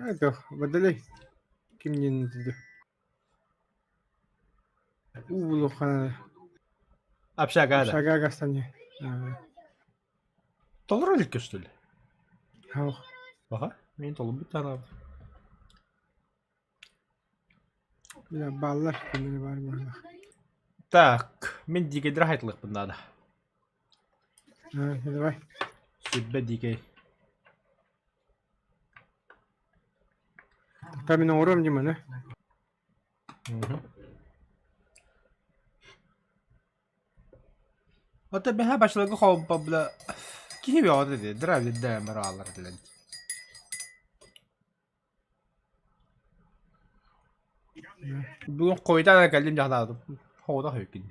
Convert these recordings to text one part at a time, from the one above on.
Это, водолей. Ким не надо. Уу Общага да. Общага гастане. Толору иликкэ что ли? Ох. Аха, мен толорбут таанабыт. Бля, баллар кимини бар буоллах. Так, мин дикэйдэрэ хайтылыахпын наада. А, давай. Сүрбэ дикэй. Та мин оҥоруом дии маны. Ото бэһэ башлыгы холбо бля киһи бөҕөтө дии дравидда мыраалар этилэн. Бүгүн хойутаан кэллим дьаһанаатым. Хоҕутах үккин.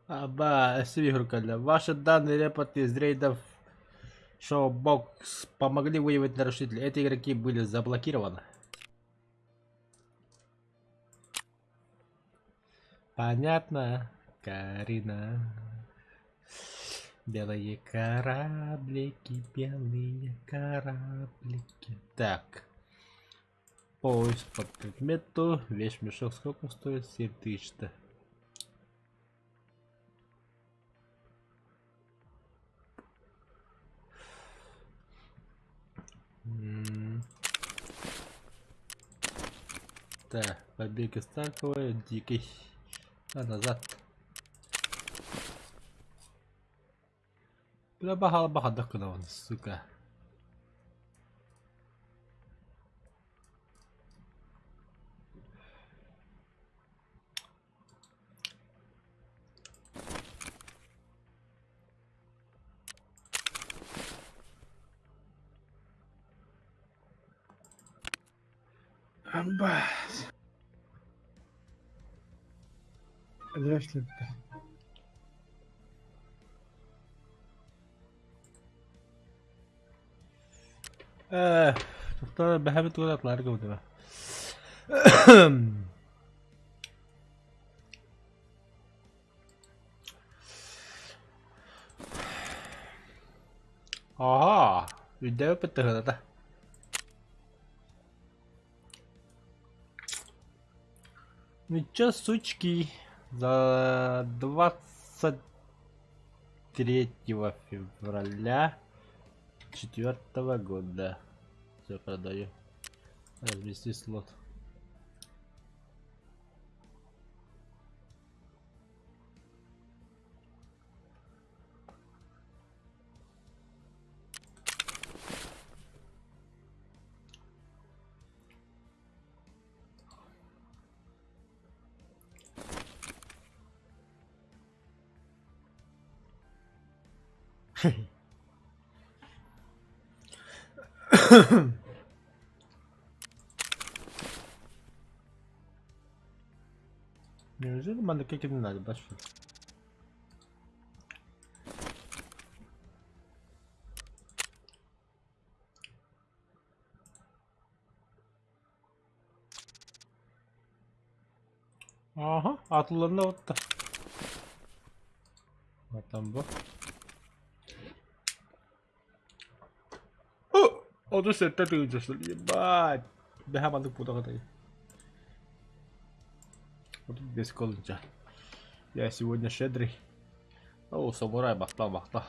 Аба, Свигрукаля, ваши данные репорты из рейдов Showbox помогли выявить нарушителей. Эти игроки были заблокированы. Понятно, Карина. Белые кораблики, белые кораблики. Так. Поиск по предмету. Весь мешок сколько стоит? 7300. Так, побег из Таркова, дикий. А назад. Бля, бахала бахадах он, сука. Аббас. Здравствуйте. Э, Туктар бэһэбит тугун гыбытыба. Аха, үрдээбиппит тыһыната. Ну чё, сучки, за 23 февраля четвертого года. Все продаю. Размести слот. Неужели манекен не надо, бачу? Ага, атыларына отта. Атан бу. Оду сэттэ тыһыынча Ебать! Бэһэ маннык путаҕытай. Вот без колледжа. Я сегодня щедрый. О, самурай, бахта, бахта.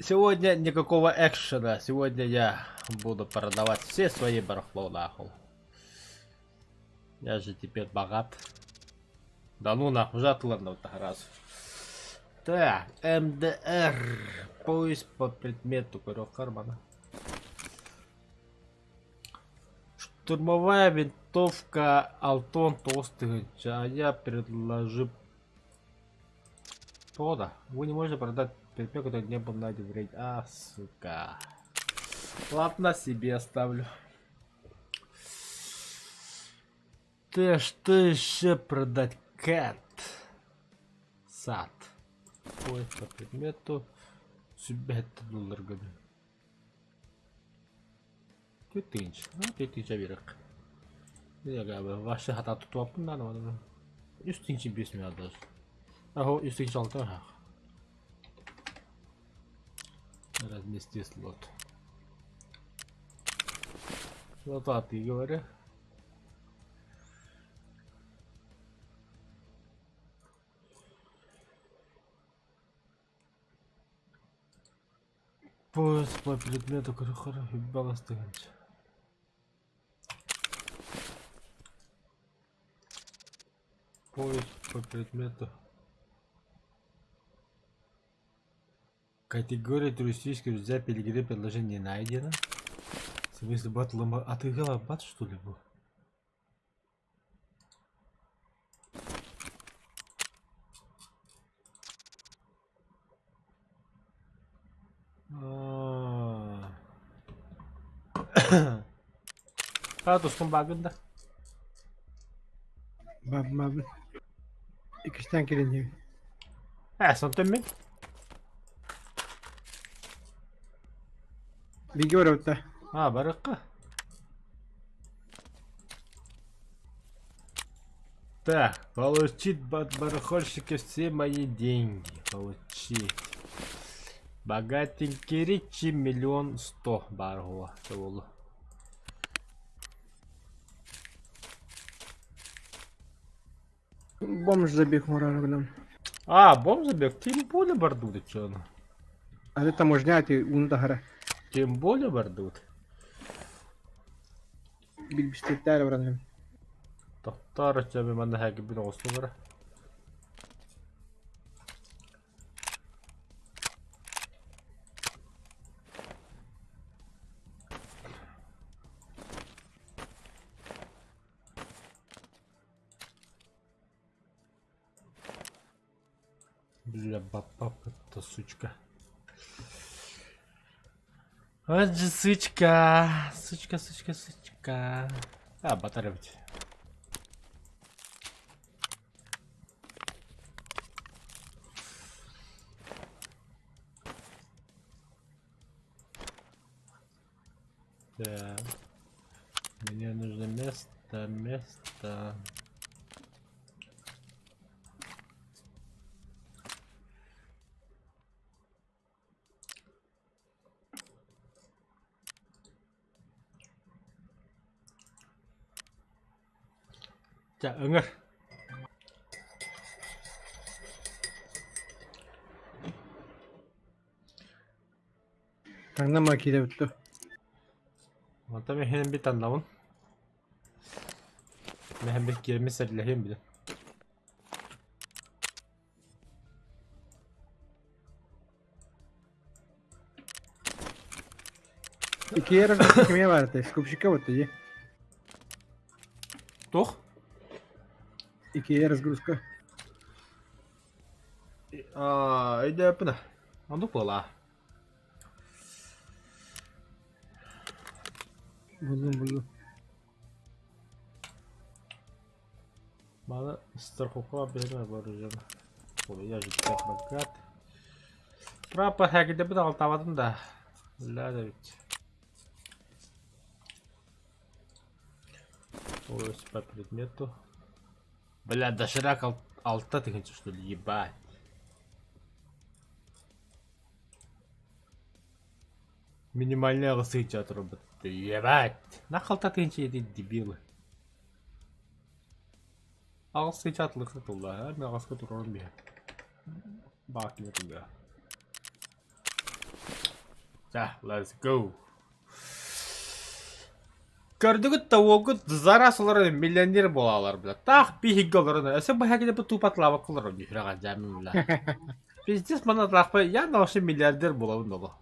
Сегодня никакого экшена. Сегодня я буду продавать все свои барахло нахуй. Я же теперь богат. Да ну нахуй, уже отладно вот так раз. Так, МДР. Поиск по предмету көрүөх кармана. Штурмовая винтовка Алтон 9000, а я предложу Тода. Вы не можете продать предмет, который не был найден в рейде. А, сука. Ладно, себе оставлю. Ты что еще продать? Кэт. Сад. Поиск по предмету. Сүбэһэттэ долларга Түттүнч. Түттүнчэ биэрэх. Вообще хата тутуаппын да аны. Үс тыһыынча биэс миллиард. Аһо үс тыһыынча алта аһах. Размести слот. Слот а ты говори. Поиск по предмету баластыгынча. Поиск по предмету. Категория туристических друзья пилигрим предложение не найдено. В смысле, бат лома... А ты бат что ли был? Аа тускун баагын да? Баб Иккистээн кэлин диэбит. Ээ, сонтон мин. Бииргэ барабыт да? Аа, барыахха. Так, получить от барахольщика все мои деньги. Получить. Богатенький Ричи 1 100 000 баар буолуо. Бомж забег мурарыгынан. А, бомж забег? Тем более бардут, чё оно. А ты таможня, ты уну тахара. Тем более бардут. Билбиститтээр баран. Тохтоор өчөбү манна һээкибин оҕустулара. Бля, бабка-то сучка. Вот же сучка. Сучка, сучка, сучка. А, батарейки. Так. Мне нужно место, место. Чэ, ыҥыр. Таҥнама киирэбит дуо? Онтон мин бит аннабын. Мин бит киирэммин сэрилэһиэм билэн. Икиэр кимиэ баар этэй? Скупщикка буолта дии. Туох? Икиэ разгрузка. Аа, өйдөөппүн. Оннук буолаа. Буллум буллум. Маны страховка биһиги вооружена. Ой, я же так богат. Прапор хәкидебин алтабатын да. Ля да ведь. Ой, по предмету. Бля, доширак алта тыһыынча что ли, ебать. Минимальный аҕыс турбут. Ебать! На алта тыһыынча эти дебилы. Аҕыс тыһыынча атлыхы тулла, мен аҕыска турарым биһэ. Баак тулла. Да, let's go. Көрдүгүт да уолгут зараз олорон миллионер буолалар бля. Таах биһиги олорон өссө быһа килэ бу тупатлаабакка олорон үһүрэҕэ дьаамын бля. Пиздец, манна я на вообще миллиардер буолабын оло.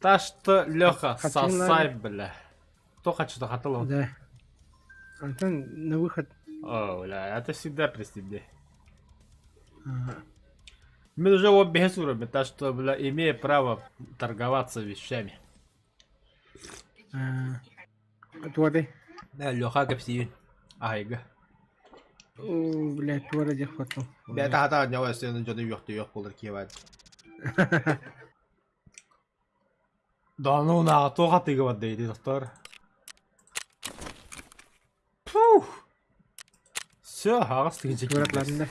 Так что, Леха, сосай, бля. Кто хочу, то хотел. Да. Антон на выход. О, бля, это всегда при тебе. Мы уже вот без уровня, так что, бля, имею право торговаться вещами. Туодай. Да, Леха кэпсиин. Аһайга. Оо, блядь, туора диэх хоту. Бэйэтэ хата ньоҕо өссө дьону үөхтүөх буолар киэбэт. Да ну наа туох атыыга барда ити тохтоор. Пух! Все, аҕыс тыһыынча Туоратларында.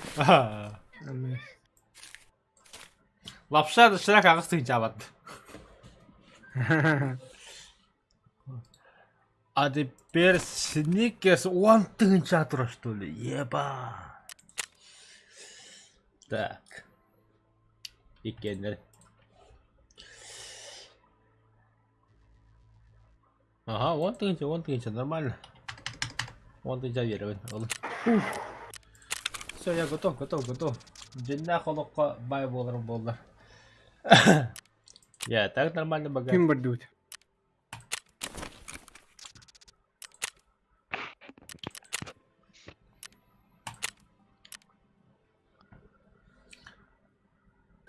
Лапша доширак аҕыс тыһыынча абат. А теперь сникерс 10 тыһыынча турар что ли? Еба. Так. Иккиэннэр. Ага, 10 тыһыынча, 10 тыһыынча, нормально. 10 тыһыынча биэрэбин. Ол. Все, я готов, готов, готов. Дьиннээх олоххо баай буоларым буоллар. Я так нормально богат. Ким бардыбыт?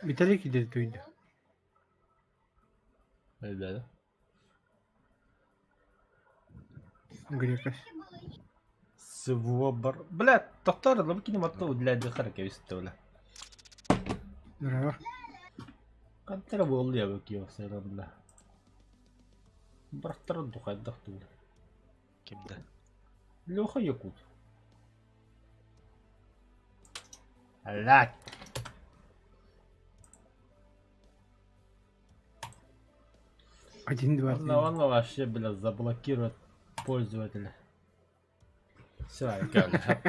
Виталий кидер туйда. Да. Грекас. Сво бар. Бля, тохтор, лабы кинем атту для дыхара кебисте бля. Здорово. Кантера буолла я бу сера бля. Бырахтар духайдах ту. Кимде? Леха Якут. Блядь. Один, два, три. Он, он вообще, бля, заблокирует пользователя. Все,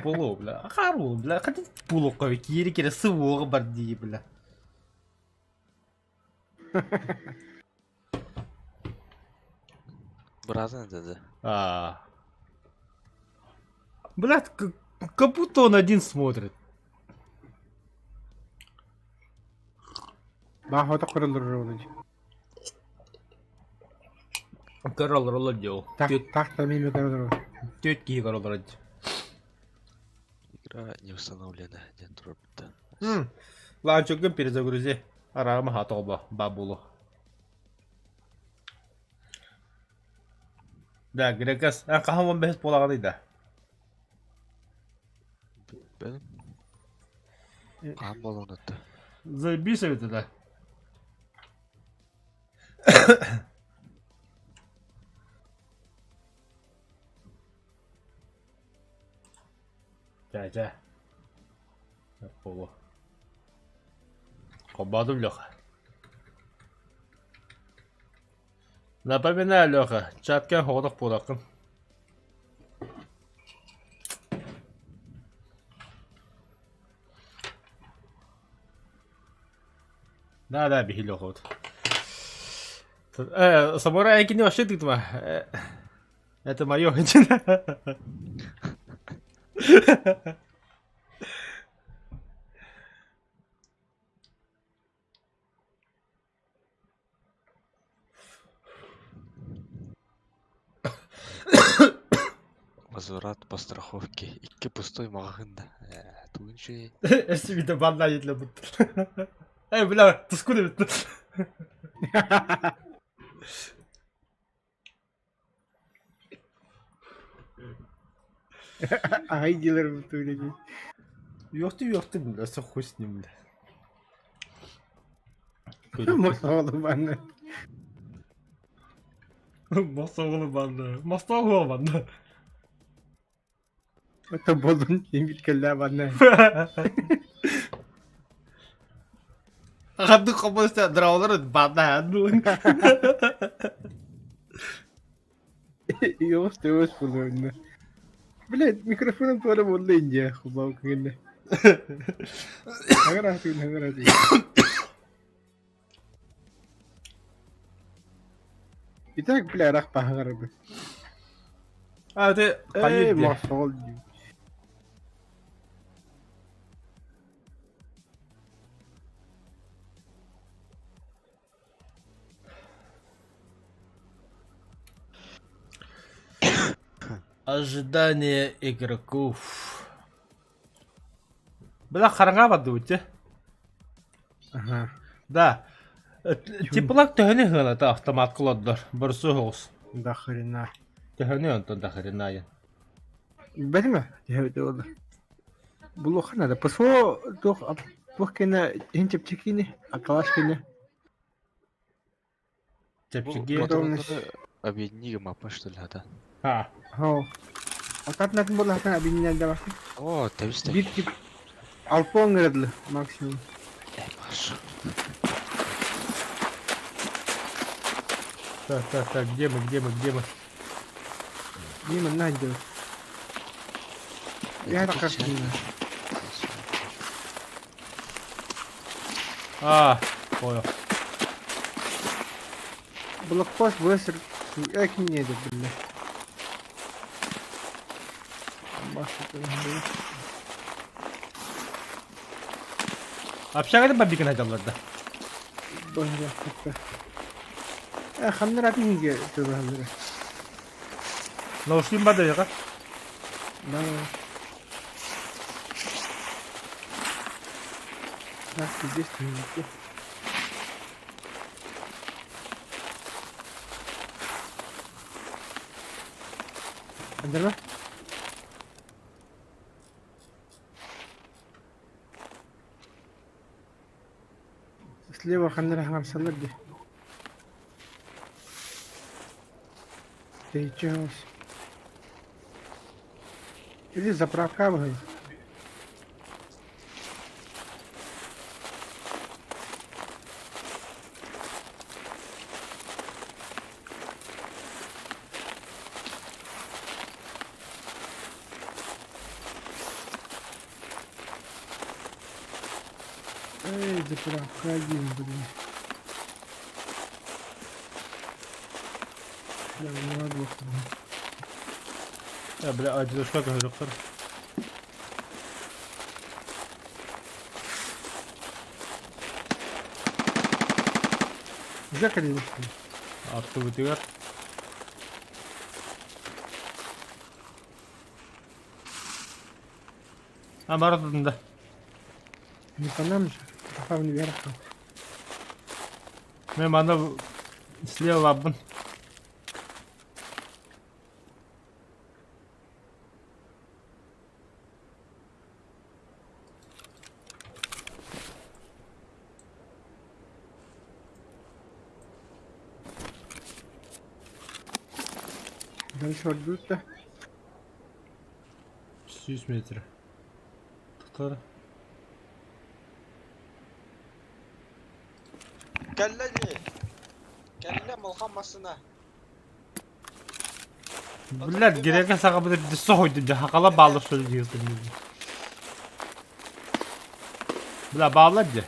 пулу, бля. Хару, бля, хотите пулу кой, кири кири сывуға бар дии, бля. Быраатын dedi. А. Блядь, как будто он один смотрит. Баахота короллор олуж. Короллор олодьо. Так, так там короллор. Түт киһи короллор. Игра не установлена, диэн турбута. Ланчугун перезагрузи. Арама хатоба бабулу. Да, Грекас. А хаһан 15 буолаҕыный да? Benim хаһан буолуон этэ. Заебись это да. Чэ, чэ. Буолуо. Холбоотум Леха. Напоминаю, Леха, чатка хоҕотох буолаххын. Да, да, биһи Лехабыт. Самурай кини вообще тыытыма. Это мое. Возврат по страховке. Икки пустой маҕаһыын да. Ээ, тугун үчүгэй. Эсибитэ банна етиле Эй, бля, тускун эбит. Ай дилер бутули. Ёхты, ёхты, бля, все хуй с ним, бля. Мосоолу банна. Мосоолу банна. Мосоолу банна. Это болдун кимбит кэллэ банна. Ханды хомоста драулар банна ханду. Ёс ты булуунна. Блядь, микрофоном туора буолла индия хубау кэгинне. Хагара түн хагара түн. Итак, бля, рах пахагара. А, ты Эй, мосол. Ожидание игроков. Бля, хараҥа бардыбыт дьэ. Ага. Да. Теплак төһөнү ыһыалата автоматка олордор. Борсу оҕус. Да хрена. Төһөнү онтон да хрена айан. Билбэтим ээ, түһэбит буолла. Булуохха наада. ПСО туох туох кэннэ иһин чэпчэкини, акалаш кэннэ. Чэпчэки. Патроннары объедини гыммаппын что ли хата? А. Һоо. Атаатынатын буоллахтан объединяллабаккын. О, тэбис Биир тип алпон ыҥырдылы максимум. Эй, Маша. Так, так, так, где мы, где мы, где мы? Дима, на делать. Я Это так как печально. А, понял. Блокпост быстро. Я не едет, блин. Общага бабикин айталлар да. Ханнар атын ханнар. Наушник бада яка. Да. Так, здесь не Андерма? Слева ханнар хаҥарсаллар дии. Тэйиччи оҕус. Или заправка быһыы. Эй, заправка один, блин. Бля, не могу. Э, бля, одиночка көһөрөхтөр. Уже конечно. Аттыбытыгар. А, бара да. Не по нам же. Пока вверх. Мен манна слева лаббын. Дальше ордут да. 100 метр. Тутар. Кэллэ дии. Кэллэ мулхан массыына. Блядь, грека саҕа бит соһуйдум дьэ хакала бааллар сөз диэхтим. Бля, бааллар дьэ.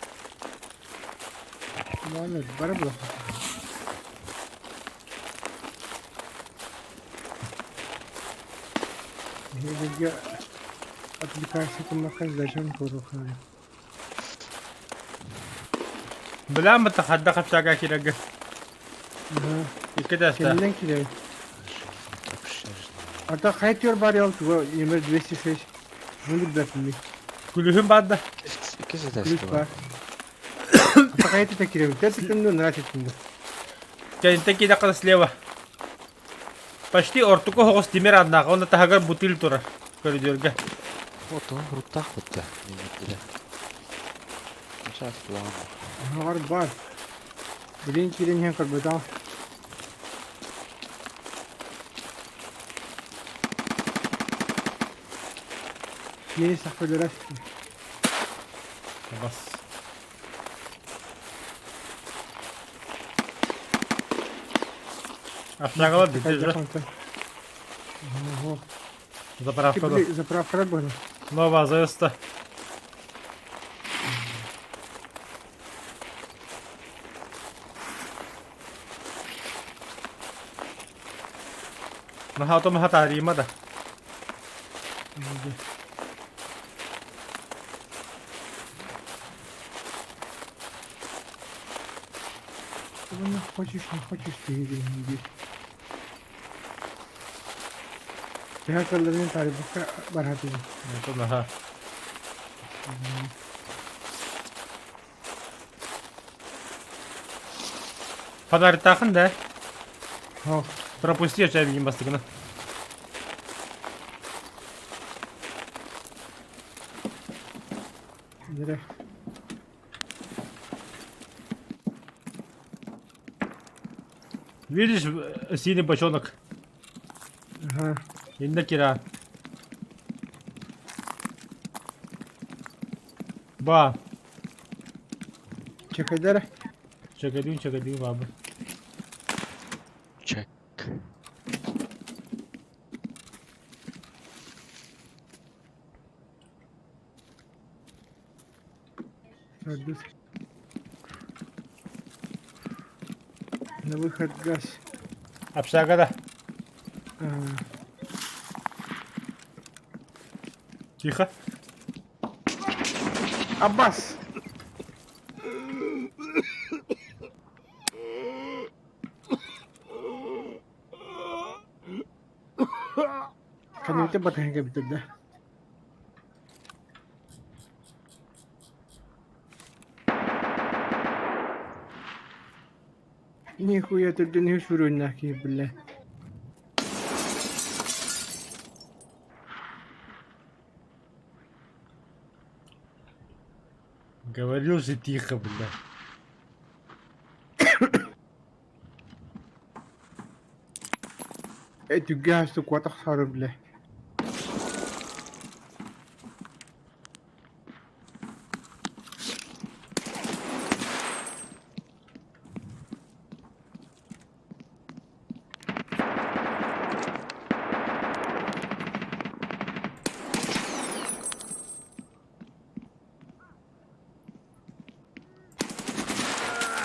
Ладно, бары була. Биһиги отвлекайся кумнака зачем туруха. Бля, мы хадда хапсага кирага. Икки дэстэ. Кэннинэн киирэн. Ата хайа бар ял туга номер 206. Bunu билбэппин. Күлүһүн баар да. Иккис Ключ этээске бар. бар. Ата хайа тэтэ киирэбин. Тэтэ нырат еттин. Кэнтэ киидэххэ слева. Почти ортуку оҕус тимир аннаах, онно таһыгар бутыль турар. Көрүдүөргэ. Вот он руттаах бутта. Немедленно. Сейчас план. Аҕар бар. Билин киирэн иһэн көрбөтөҕүм. Киһи сахалара Бас. Общагалар бүтэ же. Ого. Заправка да. Заправка была. Новая заезда. Наһаа отомаха таарыйма да. Ну, хочешь, не хочешь, ты иди, не иди. Төһө кыалларынан таарыйбакка бараатыбын. Онтон аха. Фонарьтаахын да? Ох, Пропусти чай миигин бастакына. Дьэ. Видишь, синий бочонок? Ага. Инна кира. Ба. Чекайдара. Чекайдың, чекайдың, бабы. Чек. На выход газ. Общага да. Тихо. Аббас! Ханымты батаһын кэбитэрдэ. Нихуя төрдүн үс үрүннээх киһи биллэ. Говорил же тихо, бля. Э түггэ ааста куотах сары бile.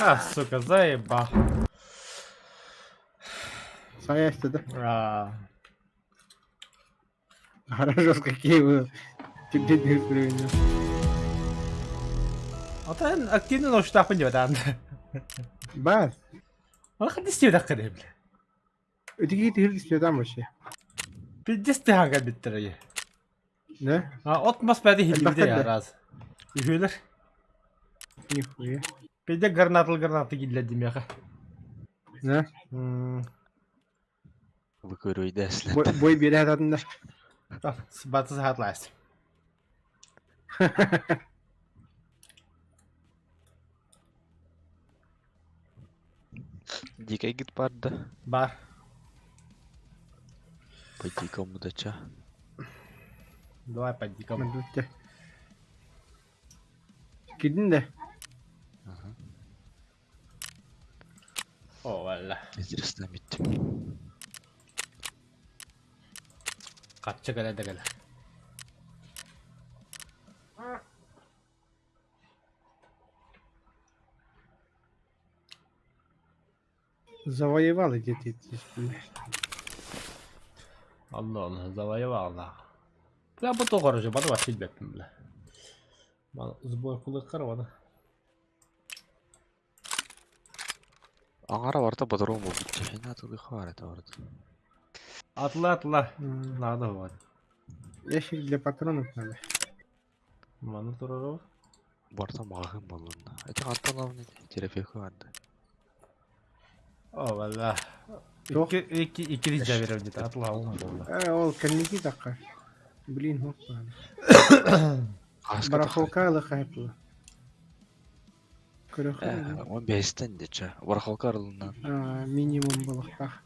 А, сука, заебал. Саясты да? А, Хорошо, какие вы түгден үс үрүннэ. Ата активно ночтаахпын диэбэтаан. Бар. Аны ханна истиэтэххэ дии, бля. Өтүгии тыһыр истиэтам вообще. Пиздец тыһааҥҥа бүттэр Да? А от мас бэйэтэ иһиллибитэ Элбэхтэр да? раз. Үһүөлэр. Нихуя. Пиздец гранатыл гранаты киллэрдим миэхэ. Да? Выкуруйда Бой, бой биэрэ сататыннар. Батыс хатлаас. Дикай гид барда. Бар. По дикому дача. Давай по дикому. Мандутте. Кидин да? Ага. О, валла. Интересно миттим. Качча кэлэ да кэлэ. Завоевал где-то здесь, бля. Allah Allah, завоевал. Бля, бу тоҕо короче, баны вообще билбэппин, бля. Маны сборкулык баны. Аҥара барыта ботурун буолбут. Хина атылыха это барыта. Атла атла. М, Надо вот. Ящик для патронов надо. Маны тураров. Барыта маҕаһыын буоллунна. Это хантан ылабын терапевка барда. О, валла. Туох? Икки икки икки риза берем где-то. Атла он болла. Э, ол кэнники такка. Блин, хоппа. Хаска Барахолка ылыхайпыла. Көрөхө. Он бэстен дече. Барахолка арылынан. Минимум балыктах.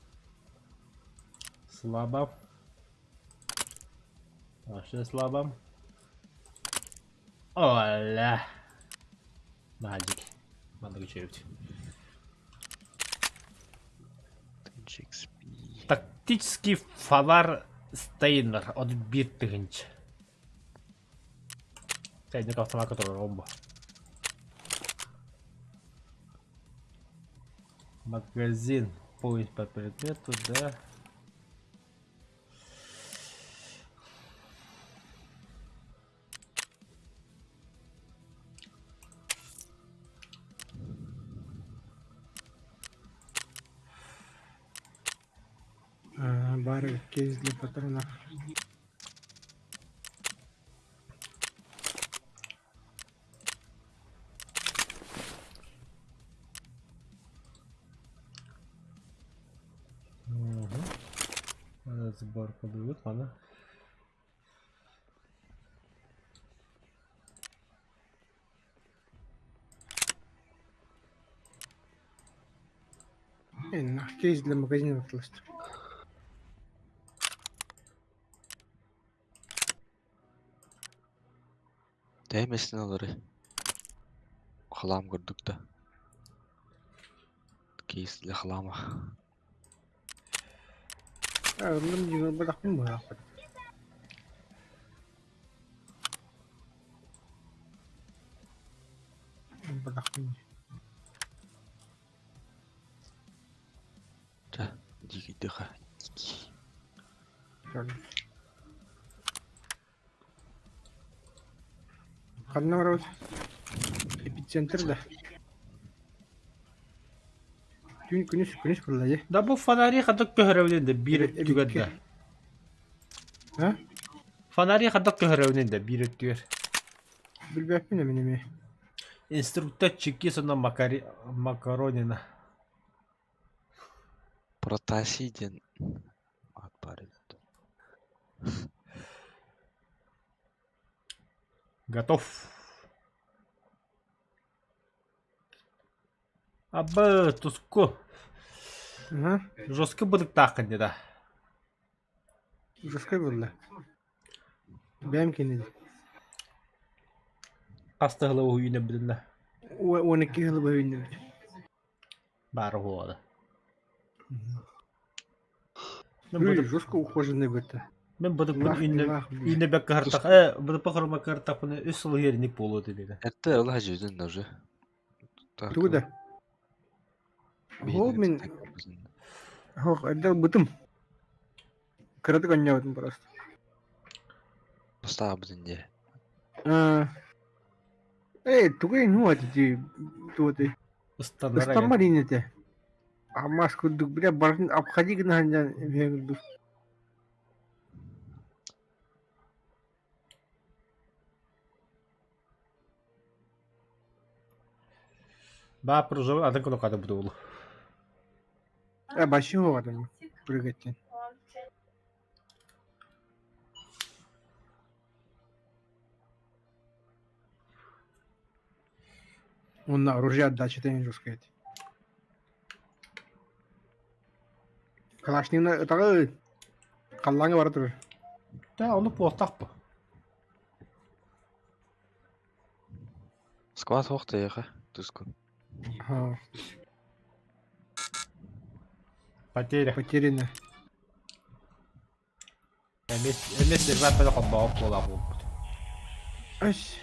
Слабо. Вообще слабо. Оля. Надик. Надо чуть. XP. Тактический фонарь Стейнер от Биртыгынч. Кайдык автомат, который ромба. Магазин. Поиск по предмету, да. Бары кейс для патронов. Угу. Сборкалыыбыт маны. Кейс для магазина просто. Тэймэсин олоры. Хлам курдук да. Кейс для хлама. Ыллым дьиҥэр бадахпын быһаахпыт. Бадахпын. Да, дикий дыха. Дикий. Ханна барабыт? Эпицентр да. Түүн күнүс күнүс буолла дии. Да бу фонари хадак көһөрөбүнэн да биир өттүгэр да. А? Фонари хадак көһөрөбүнэн да биир өттүгэр. Билбэппин эмин эмиэ. Инструктор Чикисона Макари... Макаронина. Протасий диэн аат баар эбит. Готов. Абы, туску. Ага. Жестко быдыктааххын дии да. Жестко буолла. Бэйэм кэннэ. Хас да ыла уһуйунабытын да. 12 ыла бөһүннүбүт. Баар уһуода. Жестко ухоженный быта. Мен быдыкпын үүнэ бэккэ хартах быдыппа хорума кыһартахпына үс сыл иһэринник буолуо диэтэ. Эрдэ ыла дьүдүн уже. Тугу да? Ол мин Ох, эрдэ ылбытым. Кыратык онньообутум просто. Бастаабытын дии. Эй, тугу иҥнуо дии туоты. Ыстаннар Ыстаммар инэтэ. Алмаас курдук бile барытын обходи гына сылдьан эбиһэ курдук. Баа пружова атын кулаката бутуулу. Э, большого адам прыгать. Онно оружие отдача не сказать. Калашнина ытаҕы халлааҥҥа бара турар. Да, ону буолтах бу. Склад суох тэйиэхэ, тускун. Ага, Потеря. потеряно. Эмиэ эмиэ сервер холбоох буолаах буолбут. Ась.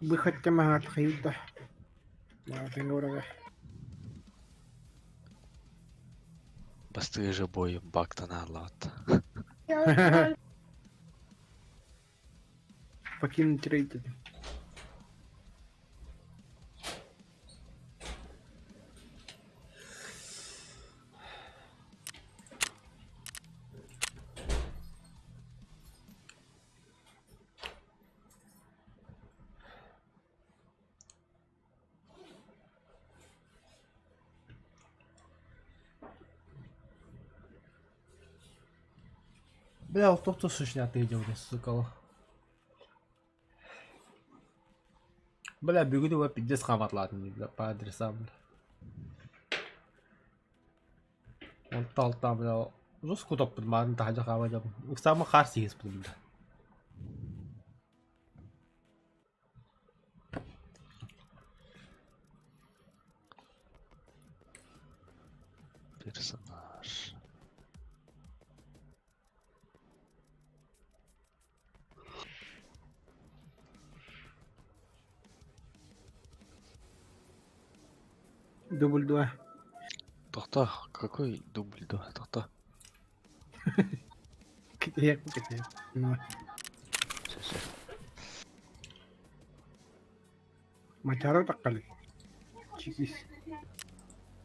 Выход темаҕа хайда. Маатыҥ Бастыгы же бой бактан ааллаат. Покинуть рейд. Бля, вот кто сушнятые делали, сука. Бля, бүгүн его пиздец хаматлаатын, бля, по адресам, бля. Онтон алтан, бля, жестко топпут, маарын таһдьа хаама дьон. Ыксаама хаар сиһиспитим, бля. Персонаж. Дубль 2. Тохто, какой дубль 2? Тохто. Кэтэһиэх кэтэһиэх. Сөп. Мачаара таххалый. Чикис.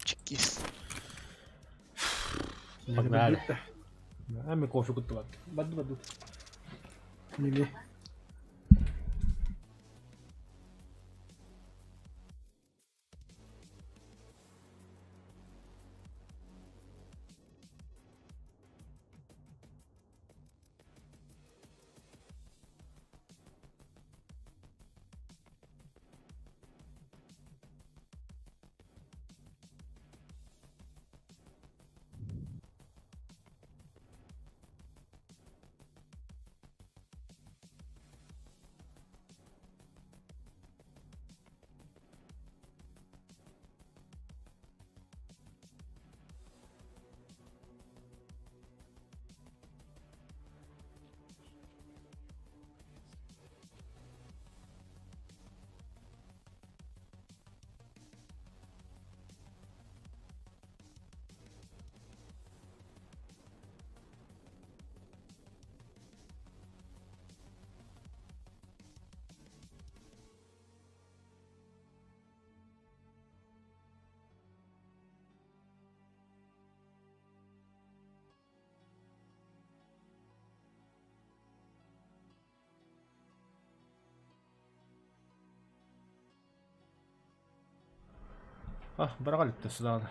Чикис. Погнали. А мы кофе куттубат. Баду баду. Мили. А, быраҕа иликтэ сыдаҕана.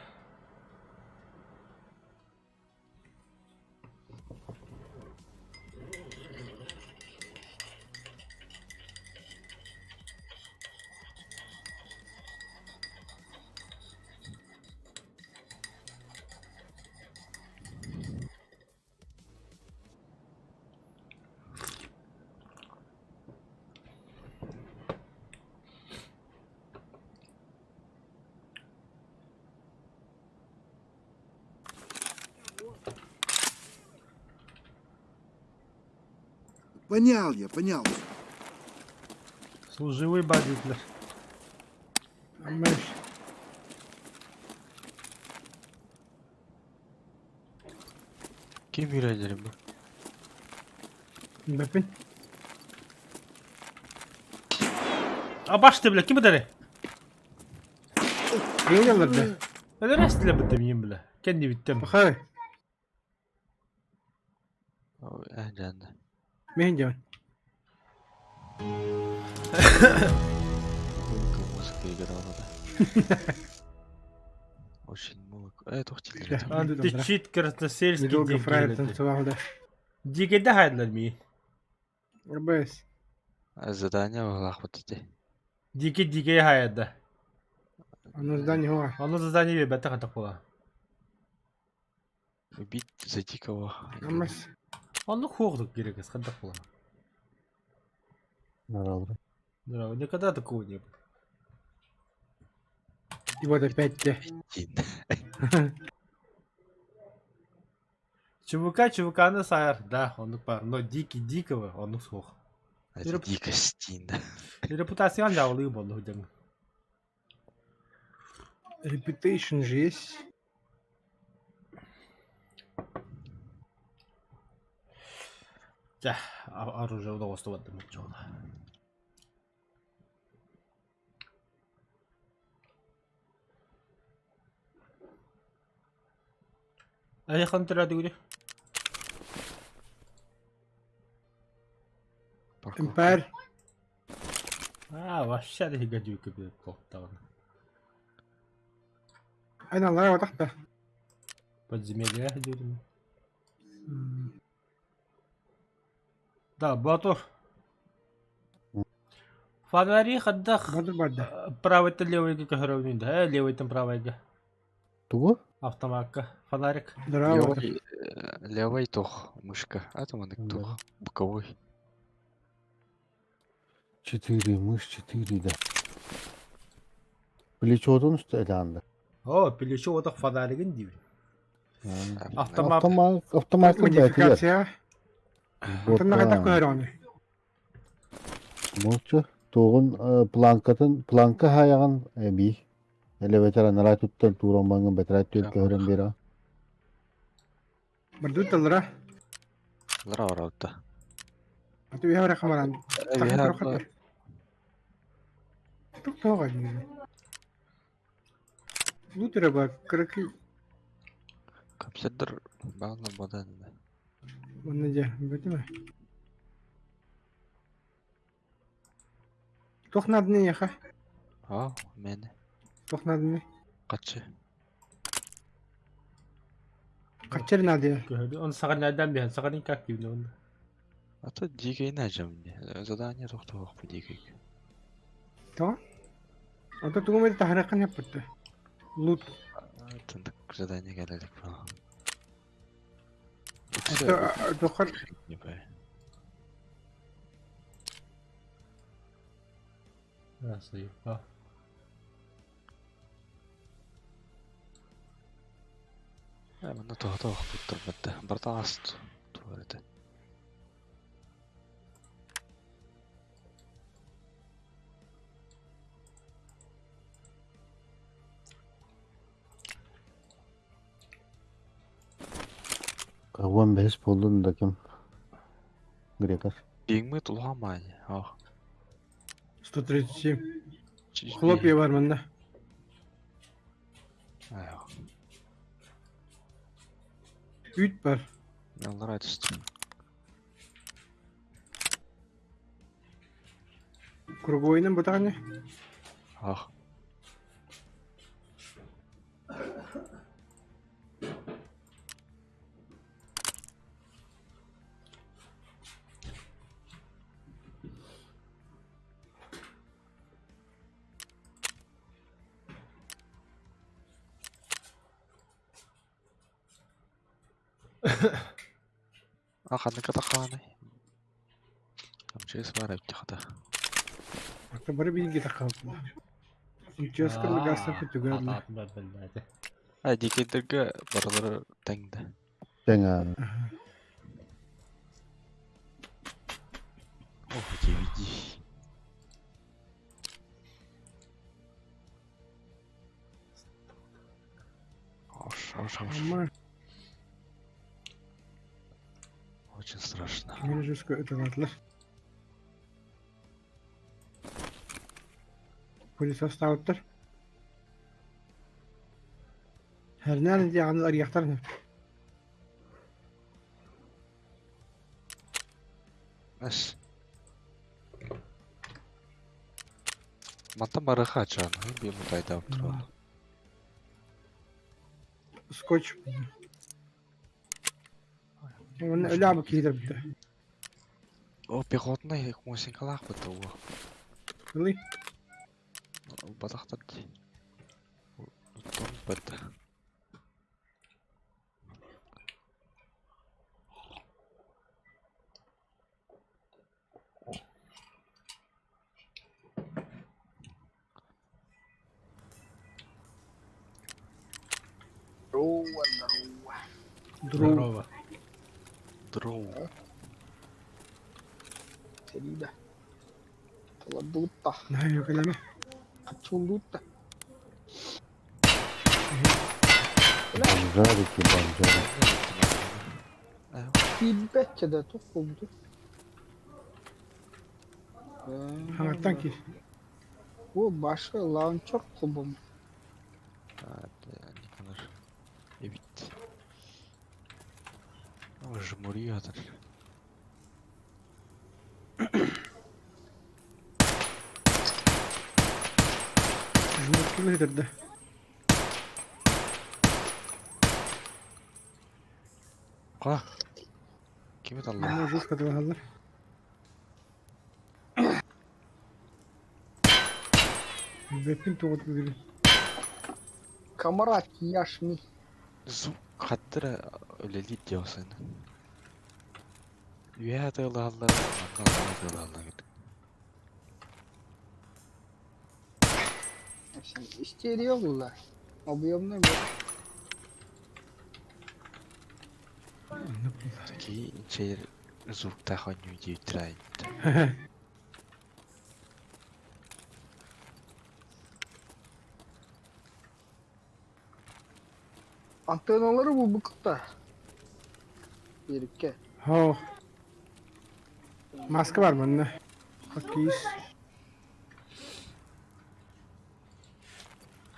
Понял я, понял. Служивый бандитлер. Амаш. Ким үйренерим бу? Бэпин. А башты, бля, ким ыдары? Гейлер да. Өлөрөс бля быттым иим бля. Кэнни бүттем. Бахай. Ой, жанна. Мен жан. Музыка, музыка играла, да. Очень много. Э, туох тиллэр Ты чит красносельский Недолго фраер дигилети. танцевал, да. Дигеде хайдлар ми. РБС. Задание баҕалаахпыт ити. Дике диге хайда. Оно здание hoa. Ону задание биэрбэтэх атах була. Убить за дикого. Амас. Оннук хуоҕдук керек хайдах була. Здорово. Здорово. Никогда такого не было. И вот опять те. Один. ЧВК ЧВК-ны сайар, да, оннук бар. Но дикий дикого оннук суох. Это дикость, да. Репутациян дьаҕалыы буолла сылдьаҥ. Reputation же есть. Дьэ, оружие удовольствовать дьоно. Айхан төрөөдүгүрү. Empire. Аа, вообще да гадюка билет туохтаҕына. Ана лара тахта. Подземелье диирим. Да, Батур. Фонари хайдах Батыр барда. правый-то левыйга көһөрөбүн да, левыйтан правыйга. Тугу? Автомакка. Фонарик. Здорово. Левый, левый туох, мышка. А там он туох. Боковой. Четыре, мышь четыре, да. Плечотун анда. О, плечо отох фонаригын диибин. Автомат. Автомат, автомат бәтилер. Модификация. Онтон хайдах көһөрөҕүнүй? Молча. Тугун планкатын, планка хайаган эби. Эле ветеранара туттан туран баңын бетерат түл көһөрөн бера. Бардут таллара. Лара барабыта. Аты үһэ барахха баран. Эбиһэ Тук тоҕо дии. Лутера бар кыракый Компьютер баалла бодан. Онно дьэ, бэтимэ. Туох нааданы эйиэхэ? Аа, мен. Туох нааданы? Качы. Хаччар наадыйа. Көһөрдү. Он саҕаннардан биһэн саҕанын как киирдэ онно. А то дикой нажим мне. Задание тохтоох по дикой. Тоҕо? Онто тугу эмэ таһарыаххын сөп Лут. Тындык задание кэлэлик баа. Туоххар Заебал. Манна тоһото охпуттар барта аст туарete. Каван бэһис буоллун да ким? Грекар. Биңми тулхамай. Ах. 137. Хлопья бар манна. Аяқ. Үүт бар. Аллар айтысты. Круговойынан бутаҕына. Ах. А ханнык атахааны. МЧС бар эбит хата. Ата бары бииргэ таххаллар. МЧС кырдыгаастар күтүгэр. А дикейдерге барылары тэҥдэ. Тэҥ аа. Ох, DVD. Ош, ош, ош. Ама Очень страшно. мені жестко ыталаатылар. Пылесостаабыттар. Hernan диэҕин арыйахтар Ас. Мантан барыха ачаан, би мутайдаап туран. Скотч. Уонна өлө киирэр бүтэ. О, пехотный мусинкалаах быта уо. Ылый. Батахтар ди. Уттан быта. Здорово, здорово. Здорово. Дроу. Сәлида. Ладута. Наһаа кэлэмэ. Ачулута. Бомжарики, бомжарики. Киирбэччэ да туох буолбутуй? Хаҥаттан киир. О, башы лаунчер кубум. Никонор. Эбит. Жмурьятор. Жмуркилы кытырда. Ка? Ким это Аллах? Манна жестко тылаһаллар. Бэппин тоҕут бүгүн. Камарат яшми. Звук хаттыра үлелит диосын. Үе тылалар, манна тылалар. Истерия була. Объемный был. Такие инчер звук таханю дитрайт. Антенналары бу букта. Берикке. Һоо. Маска бар манна. Хоккеист.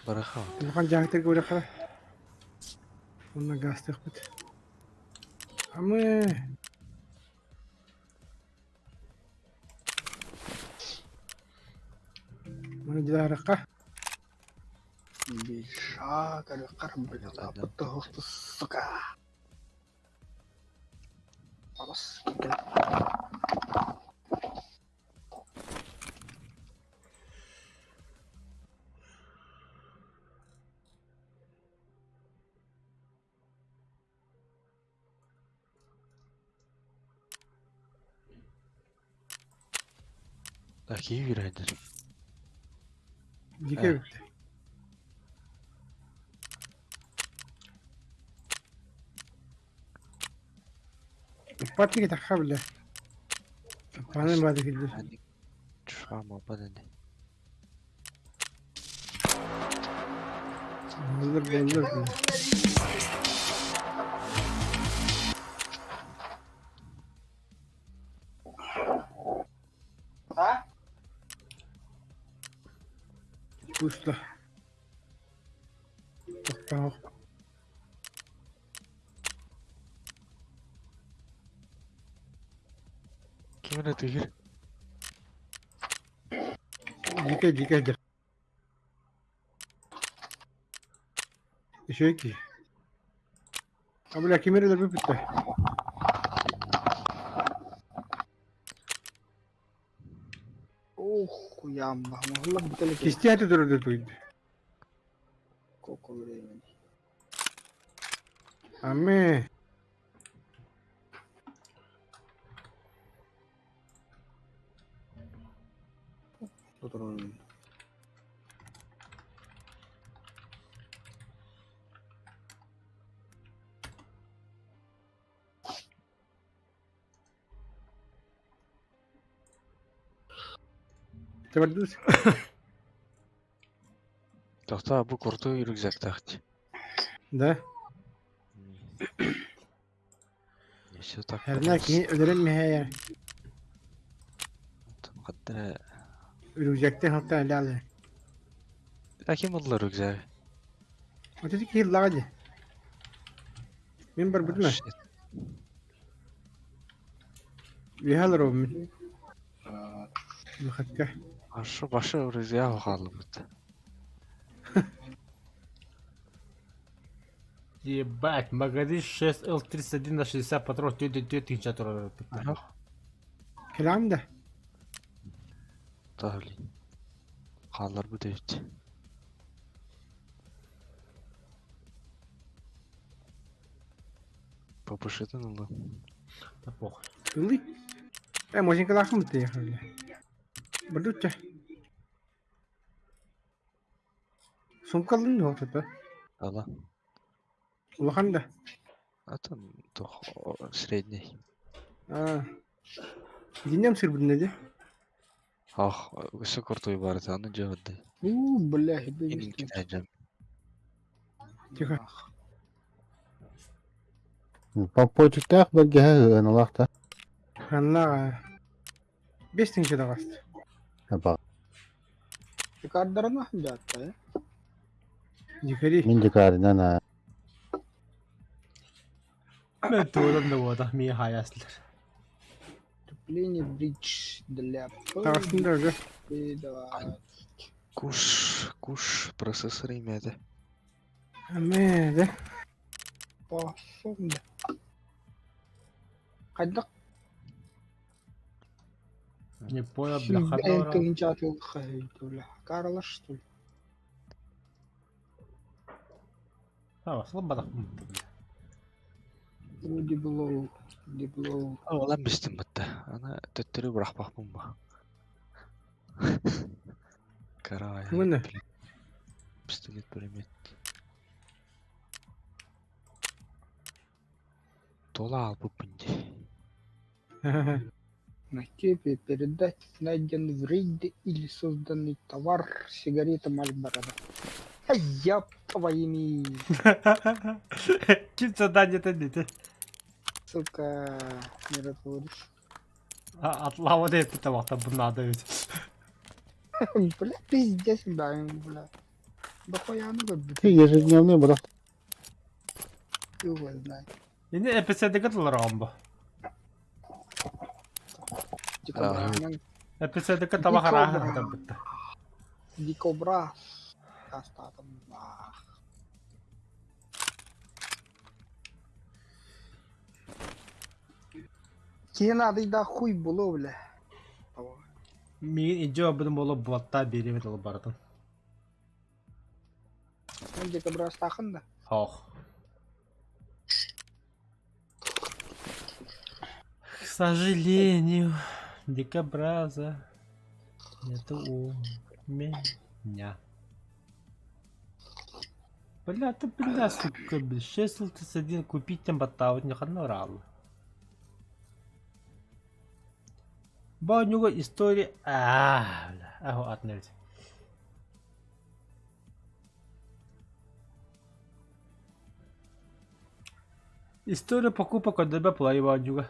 Бараха. Улахан дьаһыктарга урэххэ. Онно гаастыахпыт. Амы. Маны дьаарахха. Сука. Такие вероятно. Дикэ эбит. Патик тахха бile. Панын бады килбир. Шама падане. Боллар боллар. Пусто. Тохтоох. Ким эрэ тыгыр? Дикэ дикэ дьэ. Үчүгэй киһи. А бля ким эрэ өлөрбүт бүттэ. Ух, ямба. Могла бы только Кистиэти турар туйда. сколько времени. Аме. Тебердус. Тохтоо бу куртуу рюкзактаах дии. Да. Не все так Хэрнээ просто. кини өлөрөн мэһэйэ. Хаттара. Рюкзактан халтан элэ. Таким булла рюкзак. Вот эти киһи ыллаҕа дии. Мин барбытым ээ. Үөһэ олоробун мин. Выходка. Ашы башы рюкзак хаалбыт. Ебать, магазин 6L31 на 60 патронов, 4 тысяча турар. Кэлэҕин да? Да блин. Хаалларбыт эбит. ППШ-тан ылла. Да похуй. Ылый. Э, мозинкалаахым бытты Бардучча. Сумкалын дуо тото? Ала. Улахан да? Атын тох средний. Аа. Итиннем сырбытын дии. Ах, өссө куртуй баар этэ, аны дьэ барды. У, бля, Инин китайдьан. Тихо. Попутчиктаах бэргэһэ ыаналаах да. Ханна бес тыһыынча таҕыста. Аба. Дикардарына дьаатта, э? Дикари. Мин дикарынан аа. Мен туурам да буолбатах, миигин хаайаастылар. Тупление бридж для Таҕыстын да уже. П2. Куш, куш, процессор имэдэ. Амэ да. Пошел да. Хайдах Не понял, бля, сүүрбэ ханна тыһыынча атыылаха Карла что ли? А, слабо Ну, диблоу, диблоу. Ылан бистим батта. Аны төттөрү бырахпахпын ба. Карай. Мына. Пистолет пулемет. Тола албыппын дии. На тебе передать найденный в рейде или созданный товар сигарета Мальборо. А я твоими Ким задание-то дите? Сука, миротворец. Атлава диэппит табахтар бу наада эбит. Бля, пиздец, да, бля. Дохуя ну как Ты ежедневный бодох. Его знает. Ини эписэдигэ тыллар бу. Дикобра. Эписэдигэ табах арааһын хатарбытта. Дикобра. Кастатом. Киһи наадыйдаах хуй булуо бля. Миигин илдьэ барбытым буолуо буолаттаа биэриэм этэ ол барытын. Эн дикобразтааххын да? Суох. К сожалению, дикобраза нету у меня. Бля, ты бля, сука, бля, 6.31 купить там баттаабыт не ханна бараалла. Баанньуга история... Аа, бля, аһо атын эбит. История покупок ДБ Play баанньуга.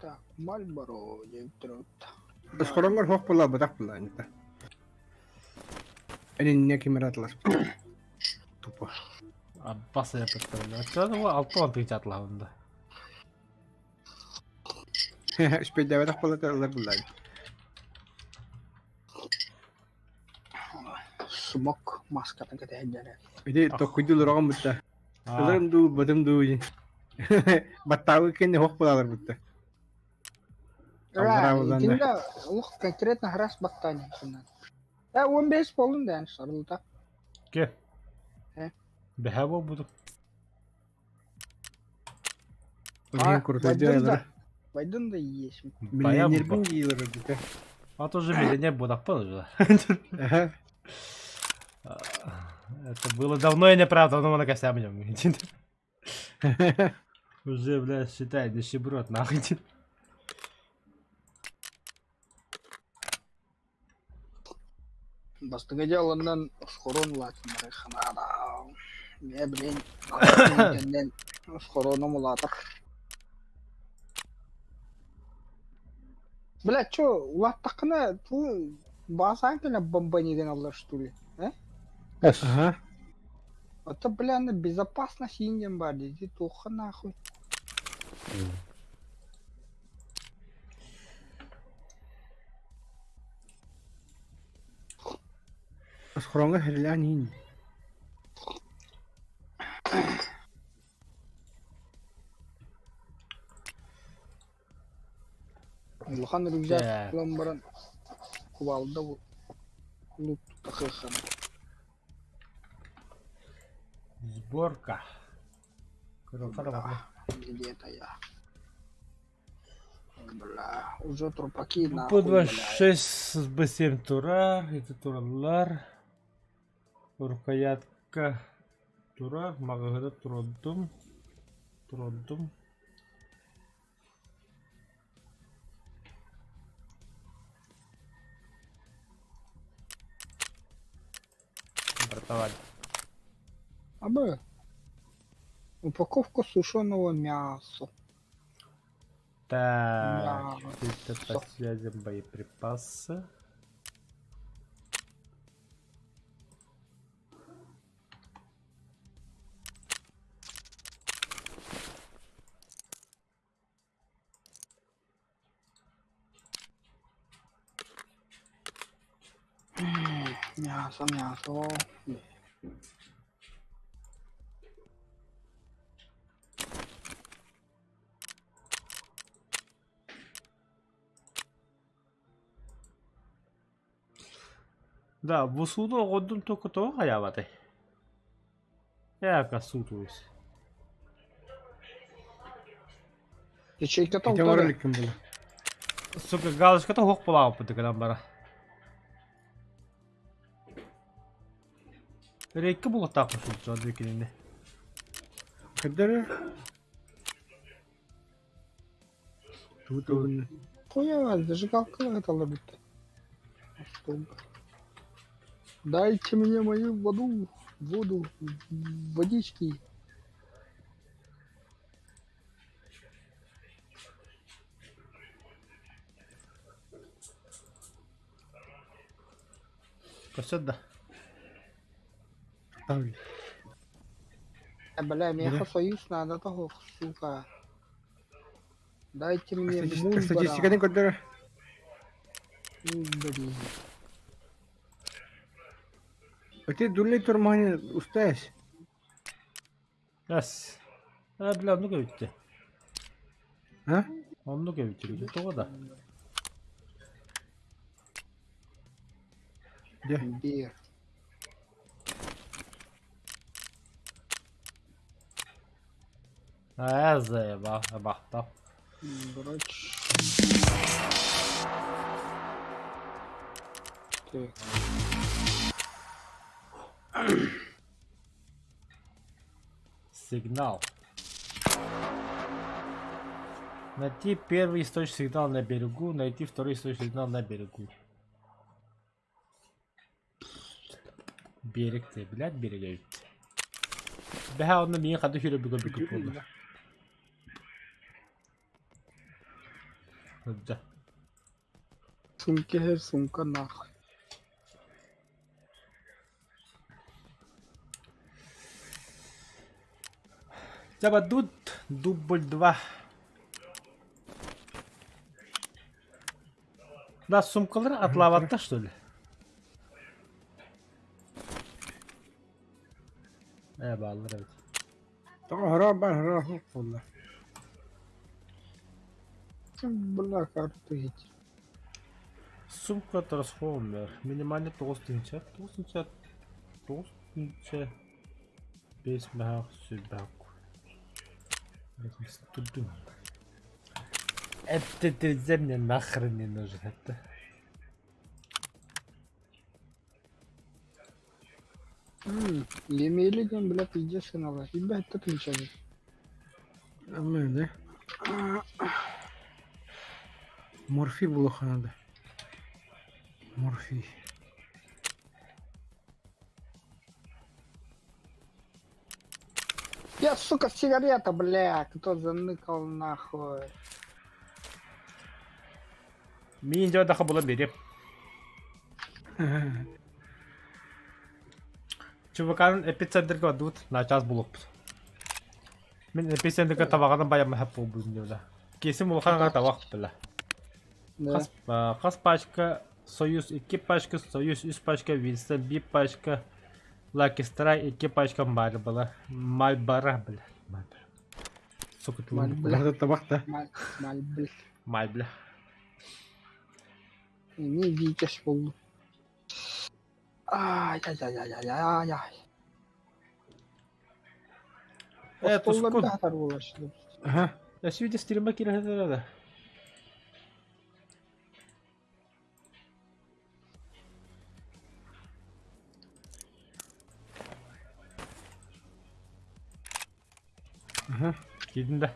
Так, Мальборо 9 Схороҥҥор суох буолла бытах буолла Анита. Энинне ким эрэ атыласпыт. Тупо. Аббас эппиттэрин. Оччоҕо 60 тыһыынча атылаһабын да. Үспүйдээбэтэх буолла ылар булла. Смок маскатын кэтэһэллэрэ. Ити токкуйдуу олороҕун бутта. Ыларым дуу, ылбатым дуу диэн. Баттаабы кэннэ суох буолалар бутта. Итиннэ олох конкретно харас баттаан иһин. Э, 15 буоллун да сарылта. Ке. Э. Бэһэ буолбутум. Билигин крутой дьайалара. Байдын да есть. Миллионербин диилэр эбитэ. А то же миллионер будаппын уже. Это было давно и неправда, но на костям нем. Уже, бля, считай, нищеброд, нахуй. Бастыҥы дьыаланан схорон улаатыннары ханаада. Мэ, блин, кэннэн схороном улаатар. Бля, чё, улааттаххына ту баасаан кэлэн бомбанигын аллар что ли? Э? Ага. А то, бля, на безопасность индиан бар дии, туохха нахуй. Схороҥҥо хэрилээн иһин. Улахан рюкзак ылан баран кувалда лук тахыаххана. Сборка. Где-то я. Бля, уже трупаки нахуй, П-26 Б7 турар, ити тураллар. Рукоятка турар, маҕаһыыра турдум, турдум. Братовать. Абы. Упаковка сушеного мяса. Так, Мясо. это по связям боеприпасы. Мясо, мясо. Да, бусуну оҕордум только тоҕо хайаабатай? Эка суутуйус. Ячейка Ити оҥорор толтары. иликкин буолуо. Сука, галочката суох буолаабыппыт гынан бара. Рейккэ булуохтаахпын сылдьан диэкинини. Хайдары Тугу тугун Хуя, зажигалка это лобит. Дайте мне мою воду. Воду, водички. Көстөр да. Там. Бля, миэхэ союз наада тоһуох, сука. Дайте мне Мульбара. Статистиканы көрдөрө. Блин. А ты дурный турмани устаешь? Эс. Э, бля, оннук эбит А? Оннук эбит Тоҕо да? Где? Бер. Ээ, заеба, бахта. Врач. Так. Сигнал. Найти первый источник сигнала на берегу, найти второй источник сигнала на берегу. Берег ты, блядь, берег эбит. Бэһэ онно миин хады хүрэ бүгө бүкүп буолла. Да. Сумки, сумка нахуй. Дьэ дубль 2. Да, сумкалары атлаабатта что ли? Ээ, бааллар эбит. Тоҕо хоро бар хоро буолла. Бля, карту эти. Сумка трансформер. Минимальный 9 тыһыынча, 9 тыһыынча, 9 тыһыынча, 5 мөһөөх сүрбэх. Турдум. Это ты мне нахрен не нужен. Это. Емели диэн, бля, пиздец сыналар. Ребят, так ничего. Да? Морфий булуохха надо. Морфий. Я, сука, сигарета, бля, кто заныкал нахуй. Миин дьэ даха була бириэм. ЧВК-н эпицентрга бардыбыт, начаас булуохпут. Мин эпицентрга табаҕынан байаммын хап буолбутун диэбитэ. Киэсим улахан аҥара табах била. Да. Хас, хас пачка Союз икки пачка, Союз үс пачка, Винстон биир пачка, Lucky Strike икки пачка Мальборо. Мальборо, бля. Мальборо. Сука, тылым Мальборо. Баһыта табах да. Маль, маль, бля. Мальбля. Не Витязь буоллум. Ай-яй-яй-яй-яй-яй. Э, Тускун. Остолларда хатар буолар. Ага. Я сегодня стрима киирэ Ага. Киирдин да.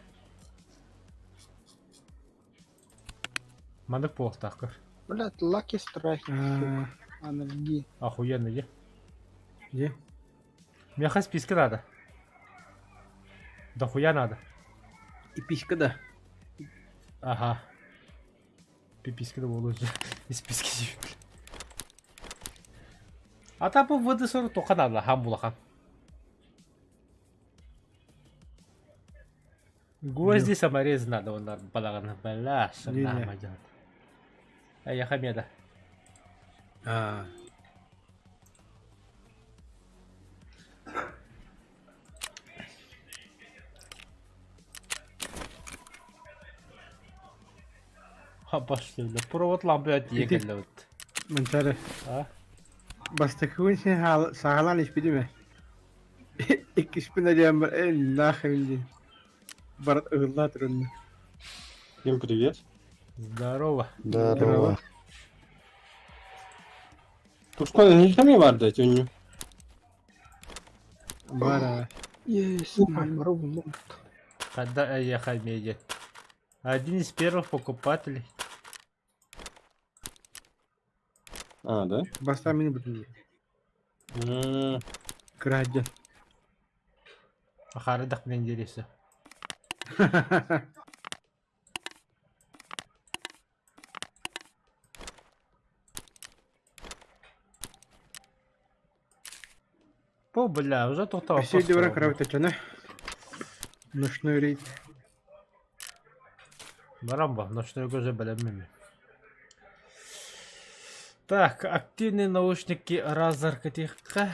Маннык буолуохтаах. Блядь, Lucky Strike, сука. Анальги. Охуенно, е. Где? Миэхэ списка надо. Да хуя надо. И писька да. Ага. Пиписька да буолуо из списки А там бу ВДСР туохха надо, хам булахан. Гвозди саморез надо, он балаган. Бля, Не-не. А я хамеда. А. Ха, пошли, бля. Провод лампы Ити. отъехали вот. Манчары. А? Бастакы син саҕалаан испитим ээ. Иккиспин диэн бар э нахрен диэн. Барат ыһыллаа турунна. Всем привет. Здорово. Здорово. Тускан эһиги бар да төннү. Бара. Есть, Мальборо буллум. Когда я хамеде. Один из первых покупателей. А, да? Бастаан мин бүтүн. М, Кыраадьан. Ахары дахпынан диэриэсэ. Бу, бля, уже тоқтап Все дебра кыра Ночной рейд. Барам ба, ночной уже бэлэммин. Так, активные наушники Razer кэтиэххэ.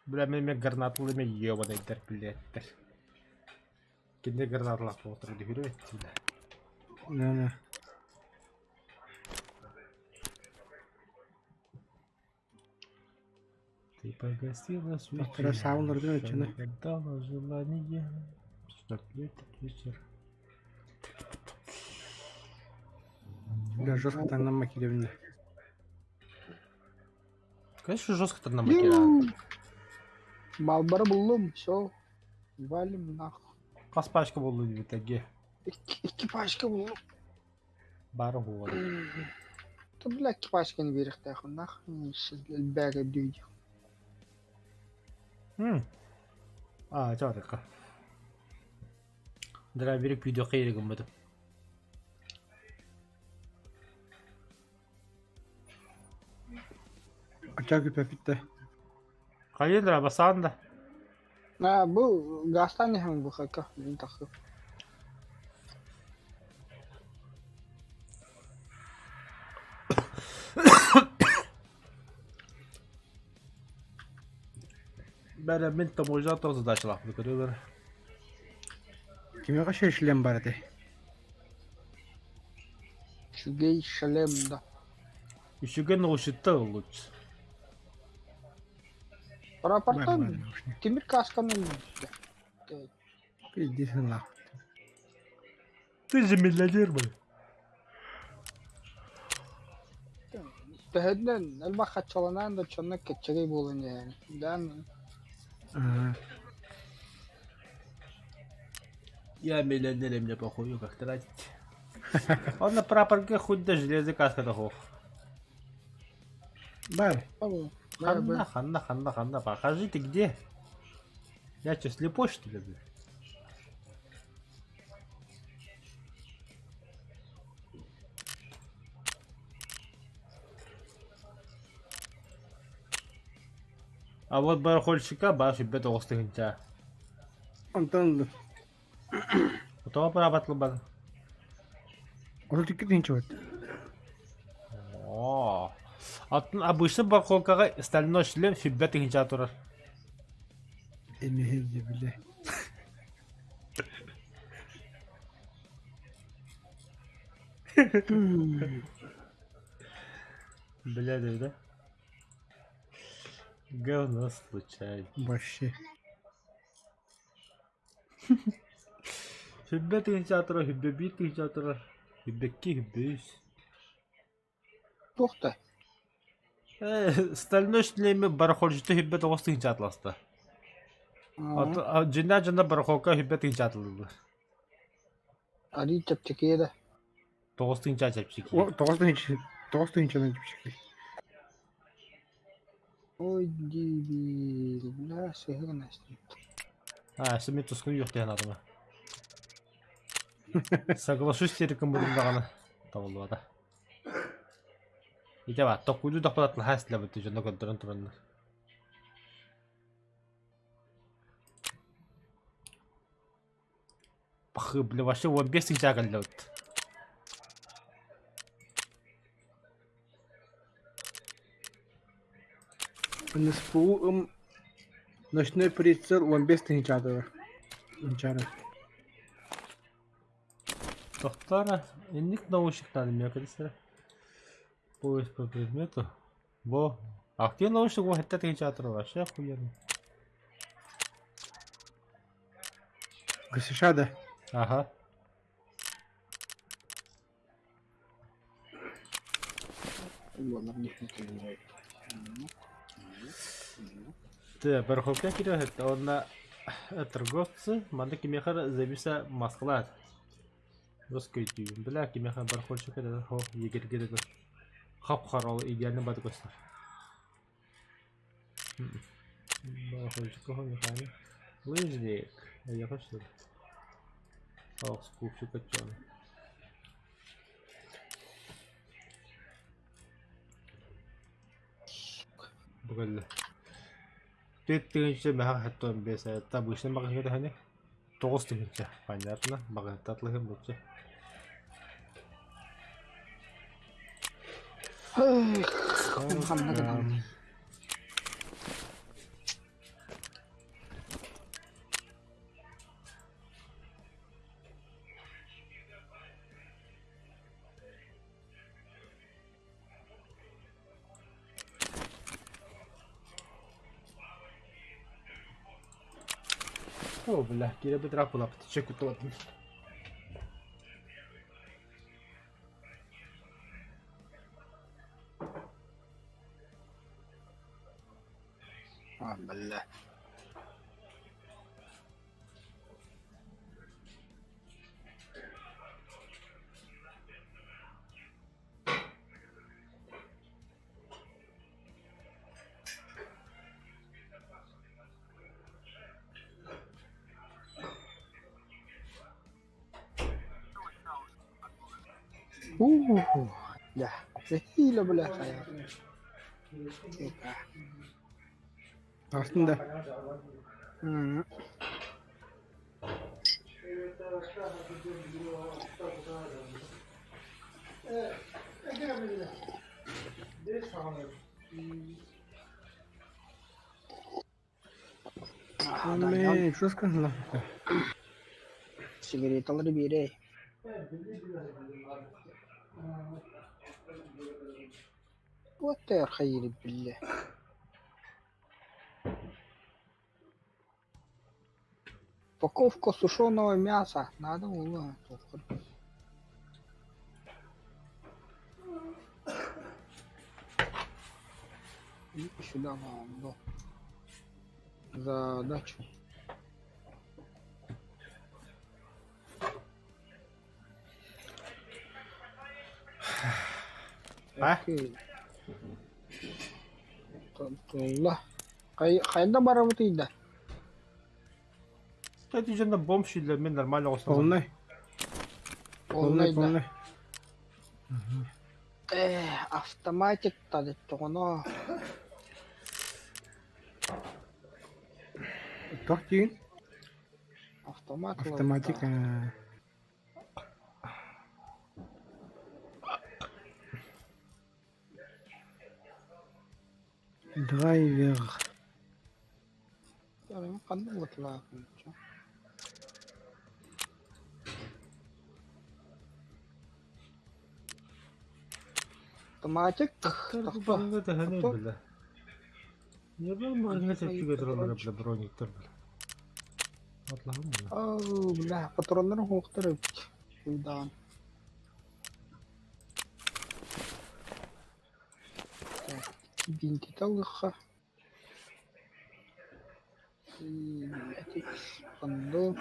Бля, мен мен гранаталы мен ебаныйдар, блядьтер. Кинде гранаталаах буолтар дүһүрү бля. На-на. Ты погасила свечи, Красавлар что дала желание, чтоб этот вечер. Бля, жестко там нам македевне. Конечно, жестко там намакида. Малбара буллум, все. Валим нахуй. Хас пачка буолла в итоге. Икки пачка буллум. Бары буолла. Да бля, икки пачканы биэриэхтээх нахуй элбээгэ дүйдү. А, чарыка. Дра бир видео кыйры гыммыты. Ача күпәпитте. Хайы дра басаан да. А, бу гастан иһэн бу хака, мин тахы. Бәрі мин таможня тоқ задачалах бу көрөлөр. Кимеға шешлем бар эти? Үчүгэй шлем да. Үчүгэй наушникта лучше. Рапортан тимир касканы Иди нахуй. Ты же миллионер, блин. Төһөдүнэн элбэх хаччаланаан да чонно кэччэгэй буолан иһэн. Дан Я миллионер, и мне похую, как тратить. Он на прапорке хоть до железной каска дохох. Бар. Ханна, ханна, ханна, ханна, покажи ты где? Я что, слепой что ли, блин? А вот барахольщика баш бет оҕустуһунча. Антон Тоҕо бырабатлыбан? Ол тикки тинче Оо. Атын обычно барахолкаҕа стальной шлем сүбэ тыһынча турар. Эмиһи биле. Бля, да? Говно случайно. Вообще. Сүбэ тыһынча турар, сүбэ биир тыһынча турар. Сүбэкки сүбэ үс. туох да. Стальной шлеми барахольщикта сүбэ тоҕус тыһынча атласта. Дьиннээх дьонно барахолка сүбэ тыһынча атыллылар. Арый чэпчэки да. Тоҕус тыһынча чэпчэки. Тоҕус тыһынча тоҕус тыһынчанан чэпчэки. Ой, дебил, бля, сыһыгын астым. А, сэмми тускун үөхтээн атыма. Соглашусь терикин бурундаҕына табыллыбата. Ити баар, токкуйду дохпутатын хаастылабыт дьоно көрдөрөн тураннар. Пахы, бля, вообще 15 тысяч кэллэбит. НСПУ ым ночной прицел 15 тысяч долларов. Инчара. Тохтара, инник наушниктан эмиэ кэлсэрэ. Поиск по предмету. Во. А где наушник? Во, это тысяча вообще охуенно. ГСШ да. Ага. Ты, барахолка кириэт, онно торговцы, манна кимиэхэ зависа маскалаат. Русский бля, кимиэхэ барахольщик это хо, егерге. Хап-хара ол идеально бары көстөр. Лыжник. Эйиэхэ что ли? Ох, скупщик отчёны. Бу кэллэ. Түөрт тыһыынча бэһэх хэттон биэс это обычный маҕаһыыҥҥа даҕаны 9 тыһыынча понятно маҕаһыынтан атылыһын булчу. Ханна гынан. О, бля, киирэ бытыраах булаппыт, чек кутталатын. А, бля. Ух, да. Нэһиилэ бля хайа. Сука. Астында. М. А, да, я Аме, что сказала? сигареталары биэрэй. Вот ты хайыр билле. Упаковка сушеного мяса. Надо было. И сюда вам до. Задачу. А? Окей. Тулла. Хайда барабыт да. Кстати, дьонно бомж для мен нормально оснан. Полный. Полный, Полный да. полный. Автоматик тады тоҕоно. Туох диигин? Автомат. Автоматик. Драйвер. Ханна уотлаах. Автоматик. Тахта. Бля. Не был магазин бля, брониктар, бля. Атлаһым, бля. Ау, бля, патроннар хуохтар эбит. Уйдаан. Так, бинтит алыхха. И, блядь, панду.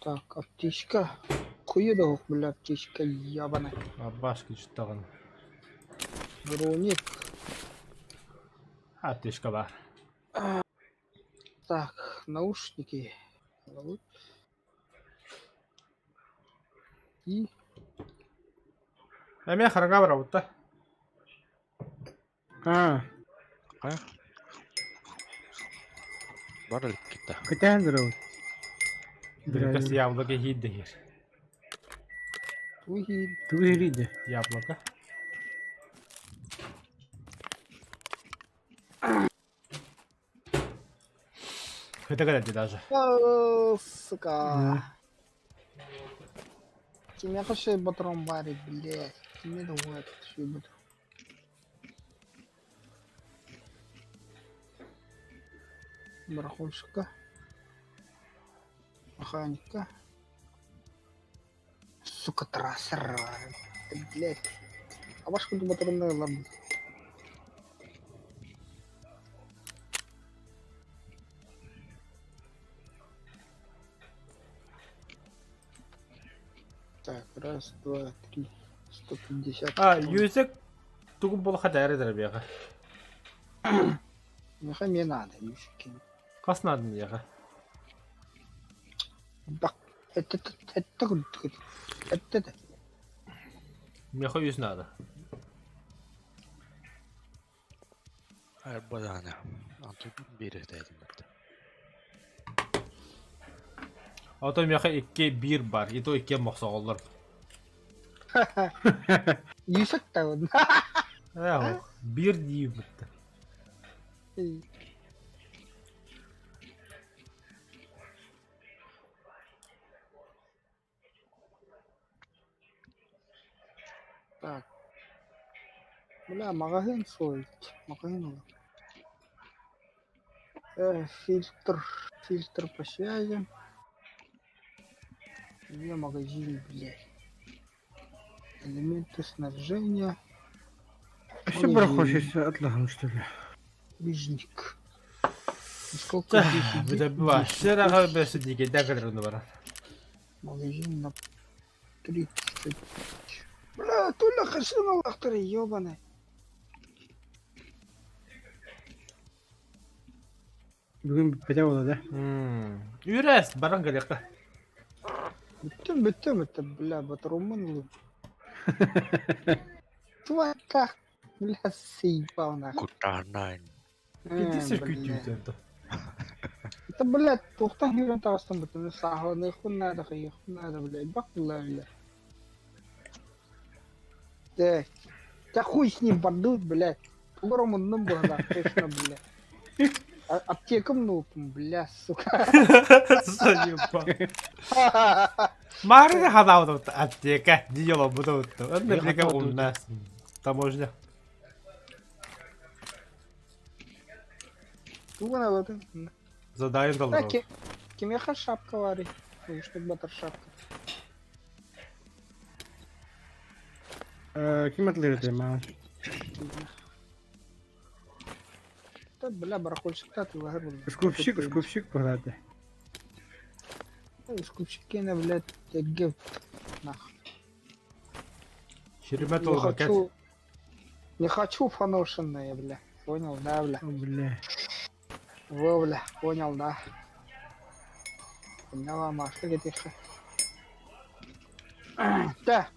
Так, аптечка. Хуя да бля, аптечка ябана. Абашки чыттаҕын. Броник. Аптечка бар. Так, наушники. Вот. И Эмиэ хараҥа барабыт А, Хайа? Бар илик китта. кэтээн турабыт. Биркас Драйвер. яблоко хииддehир. туги. Тугу иһириийдэ? Яблоко. Это кэлэрди даже. О, сука. Кимиэхэ шей патрон барит, блядь. Кими да вот, шибут. Барахольщика. Механика. Сука, трассер. Блядь. А ваш куда патроны ладно. Так, раз, два, три. 150. А, Юсек тугун буолха дайра дара биэҕэ. Миэхэ эмиэ наада Юсик. Хас наадын диэхэ. Бак это это курдук. Это Миэхэ үс наада. Арбадаана. Антон биэрэхтээтим бэрт. Ото миэхэ икки биир бар, и то икки мохсоҕоллор. Юсик та Ээ, биир дии бүтте. Так. Бля, маҕаһыын суолт. Маҕаһыын ол. Фильтр, фильтр по связи. Где магазин, блядь? Элементы снаряжения. Все барахолщик атлаһым что ли? Ближник. Сколько здесь? Бүтэ Сер аҕа бэсэ диэки кэлэр бара. Магазин на 30. Бля, Толя хашина лахтары, ёбаный. Бүгүн бүппэтэ буолла да? Үрэс баран кэлиэххэ. Бүттүм, бүттүм, это, бля, батаруммун ылым. Твоя бля, съебал нахуй. Куттааннаан. Кити сир Бля. күүтүүтэн то. Это, блядь, туохтан киирэн таҕыстым бүтүн сааһыланыахпын наада, хайыахпын наада, блядь, бак бля, бля. Да, да хуй с ним бордут, блядь. Тугар муннум быһалаах, точно, блядь. Аптекам нуупум, бля, сука. Заебал. Маарыны ханаабыт аптека дии олорбут Онно билигэ умна таможня. Тугун алатын. Задайын доллар. Кимиэхэ шапка баарый? Уустук батар шапка. Ким атлыыр этэй маа? Да, бля, барахольщикта атыылаһар буолла. Скупщик, скупщик быһааты. Скупщик киэнэ, блядь, эргэ нах. Шеремет Не олорор кэт. хочу, не хочу поношенное, бля. Понял, да, бля. Бля. Во, бля, понял, да. Поняла, Маша, где тихо. Да.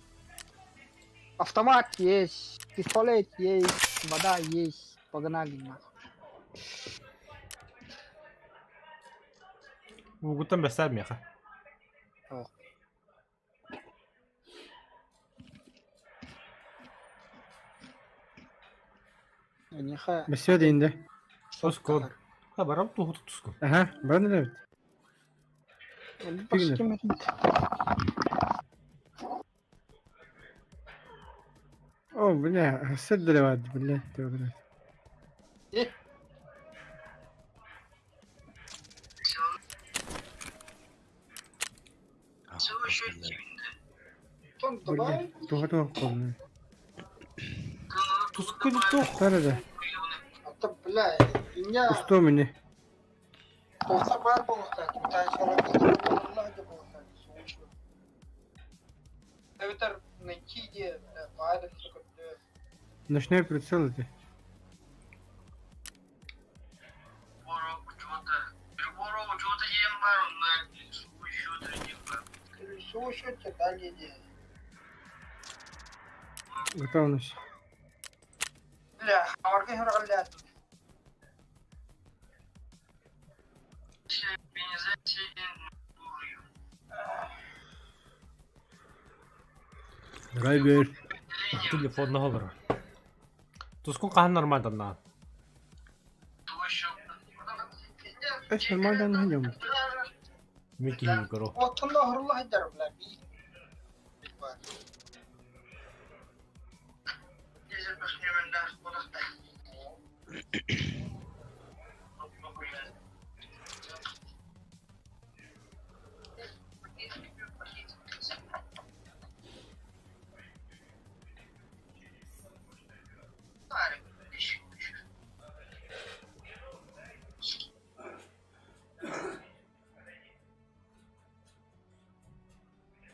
Автомат есть, пистолет есть, вода есть. Погнали, нахуй. Уугуттан бэсээр миэхэ. Эниха Бэсиэ диин дэ. Тускун. Ха барам туһутук тускун. Аха, баран эрэбит. О, бля, сырдырыват, бля, бля. Бля, туха туха колны. Тускун тух. Тара да. Это, бля, меня Усту мини. Толса бар буолуохтаах, Эбэтэр найти где, бля, баар көрдө. Ночной прицел это. Готовность. Бля, хаварга хөргөлләт. Драйвер. Телефонна олорор. Тускун хаһан нормальданнаан. Эс нормально нагнем. Микки көрө. Оттонда хөрөллө хәдәр, бля.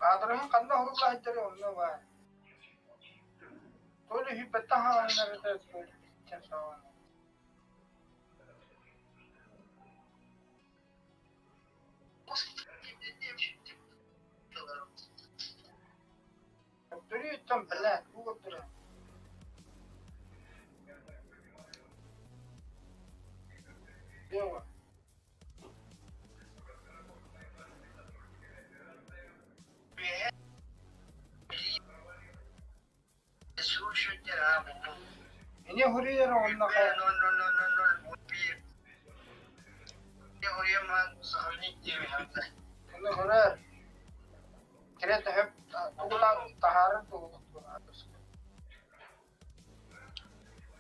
Адрыһын ханна хөрөллө хәдәр онно бар.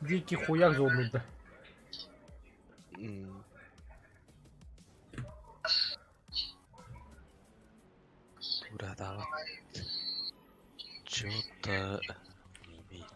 Дикий хуяк золнуйда. Туратаабат. Чё-то не имеет.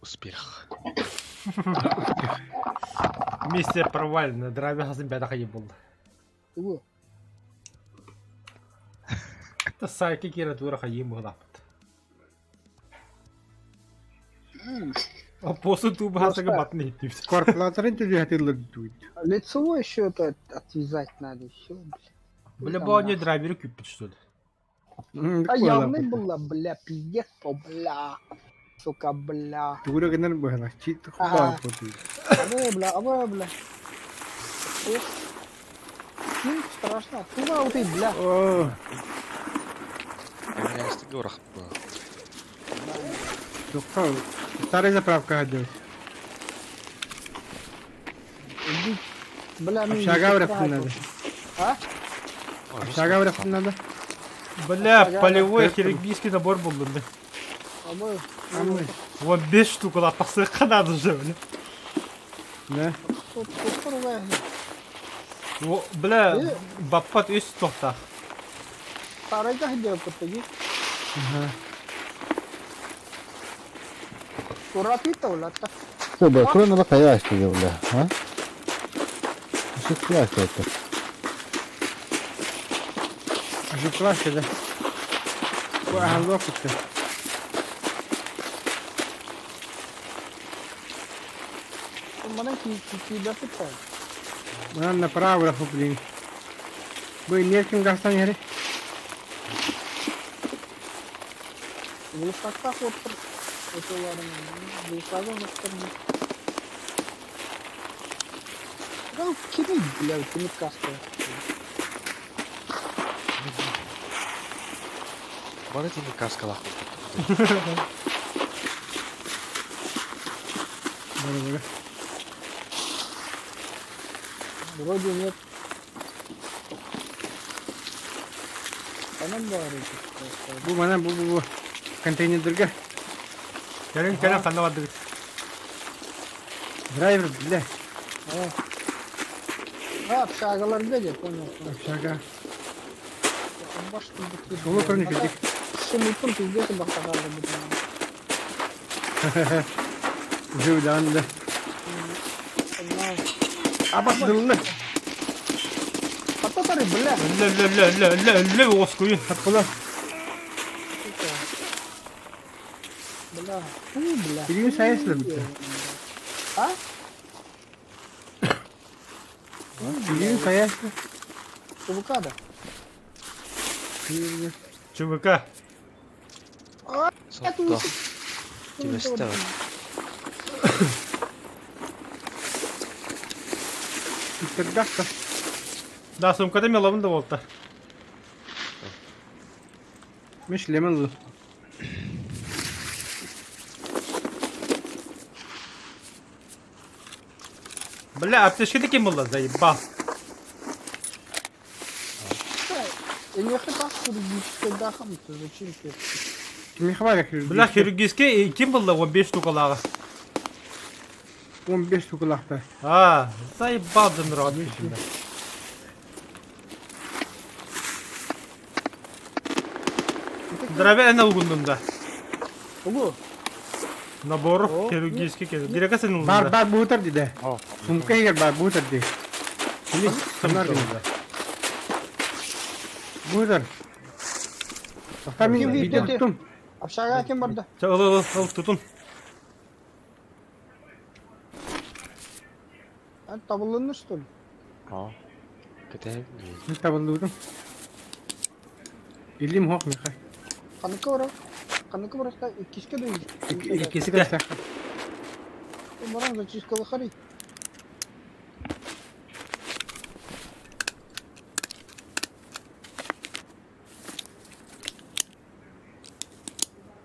Успех. Миссия провалена, драйвер хасын бэдэ хайы булла. Тугу? Та сайка киирэ тура хайыым быһылааппыт. Оппуосу туубаһасыга батын иһиттибит. Квартплатарын төлүһэтиллэр дуйт. Лицевой счет отвязать надо, все, бля. Бля, бу оонньуу драйверы күүппүт что ли? А явный была, бля, пиздец, то, бля. Сука, бля. Тугура гынар быһалах. Чит Ага. хубаа Абы, бля, абы, бля. Ох. Ну, страшно. Куда вот ты, бля? О, У меня есть горох был. тоқта, старая заправка делать. Иди. Бля, мне Общага не вряд надо. А? Общага вряд надо. Бля, Ага. полевой хирургический набор был, бля. Абы. Амы. Вот без штук, ла посылка надо же, бля. Да. Тут, тут, тут, О, Бля, Э. баппат үс тохта. Старайга где подтаги. Ага. Уратыта, улата. Все, туран ала хайа ашты бля, а? Ошибка ашты это. Ошибка да. Бу ахаллоо кутта. Манан ки ки да пита. Манан направо блин. Бу неркин гастан яри. Глушака вот это ладно. Глушака вот Да, кини, бля, кини каска. Бары тени каскалах. Бары бары. Вроде нет. Анан бары. Бу манан бу бу бу. Контейнердерге. Кэлин кэлин ханна бардыгыт. Драйвер, бля. А, общагалар где, понял. Общага. Башты Солу көрүнүк кэлдик. Шымыппын пиздец бахтагарды бүтүн. Уже удаан да. Понимаю. Абас дылны. батары, бля. Өллө, өллө, өллө, өллө, өллө, өллө, уоскуйун. Хаппыла. Сука. Бля, фу, бля. Билигин сайа сылдьыбыт. А? Билигин сайа ЧВК да. ЧВК. Сотто. Тиместе бар. Үттэрдэх да. Да, сумкада меловын да болта. Миш лемон ылы. Бля, аптечканы ким булла, заебал. Энехе так хирургической дахом-то зачем тебе? Кимиэхэ баар хирургическай? Бля, хирургический ким булла 15 штукалааҕа. 15 штукалаахтар. А, заебал дымрот. Здравия эн алгуннум да. Ого. Набор хирургический Грека сен Бар бар буутар диде. Сумка егер бар буутар ди. Кини сымнар диде. Буутар. Тоқта мен видео туттум. Общага ким барда? Ыл ыл ыл тутун. А табылынды что ли? Аа. Кэтэһэбин дии. Мин табыллыбытым. Илим хоох Михай. Ханыкы бара? Ханыкы барахта иккискэ да Иккискэ. Баран зачисткалы хари.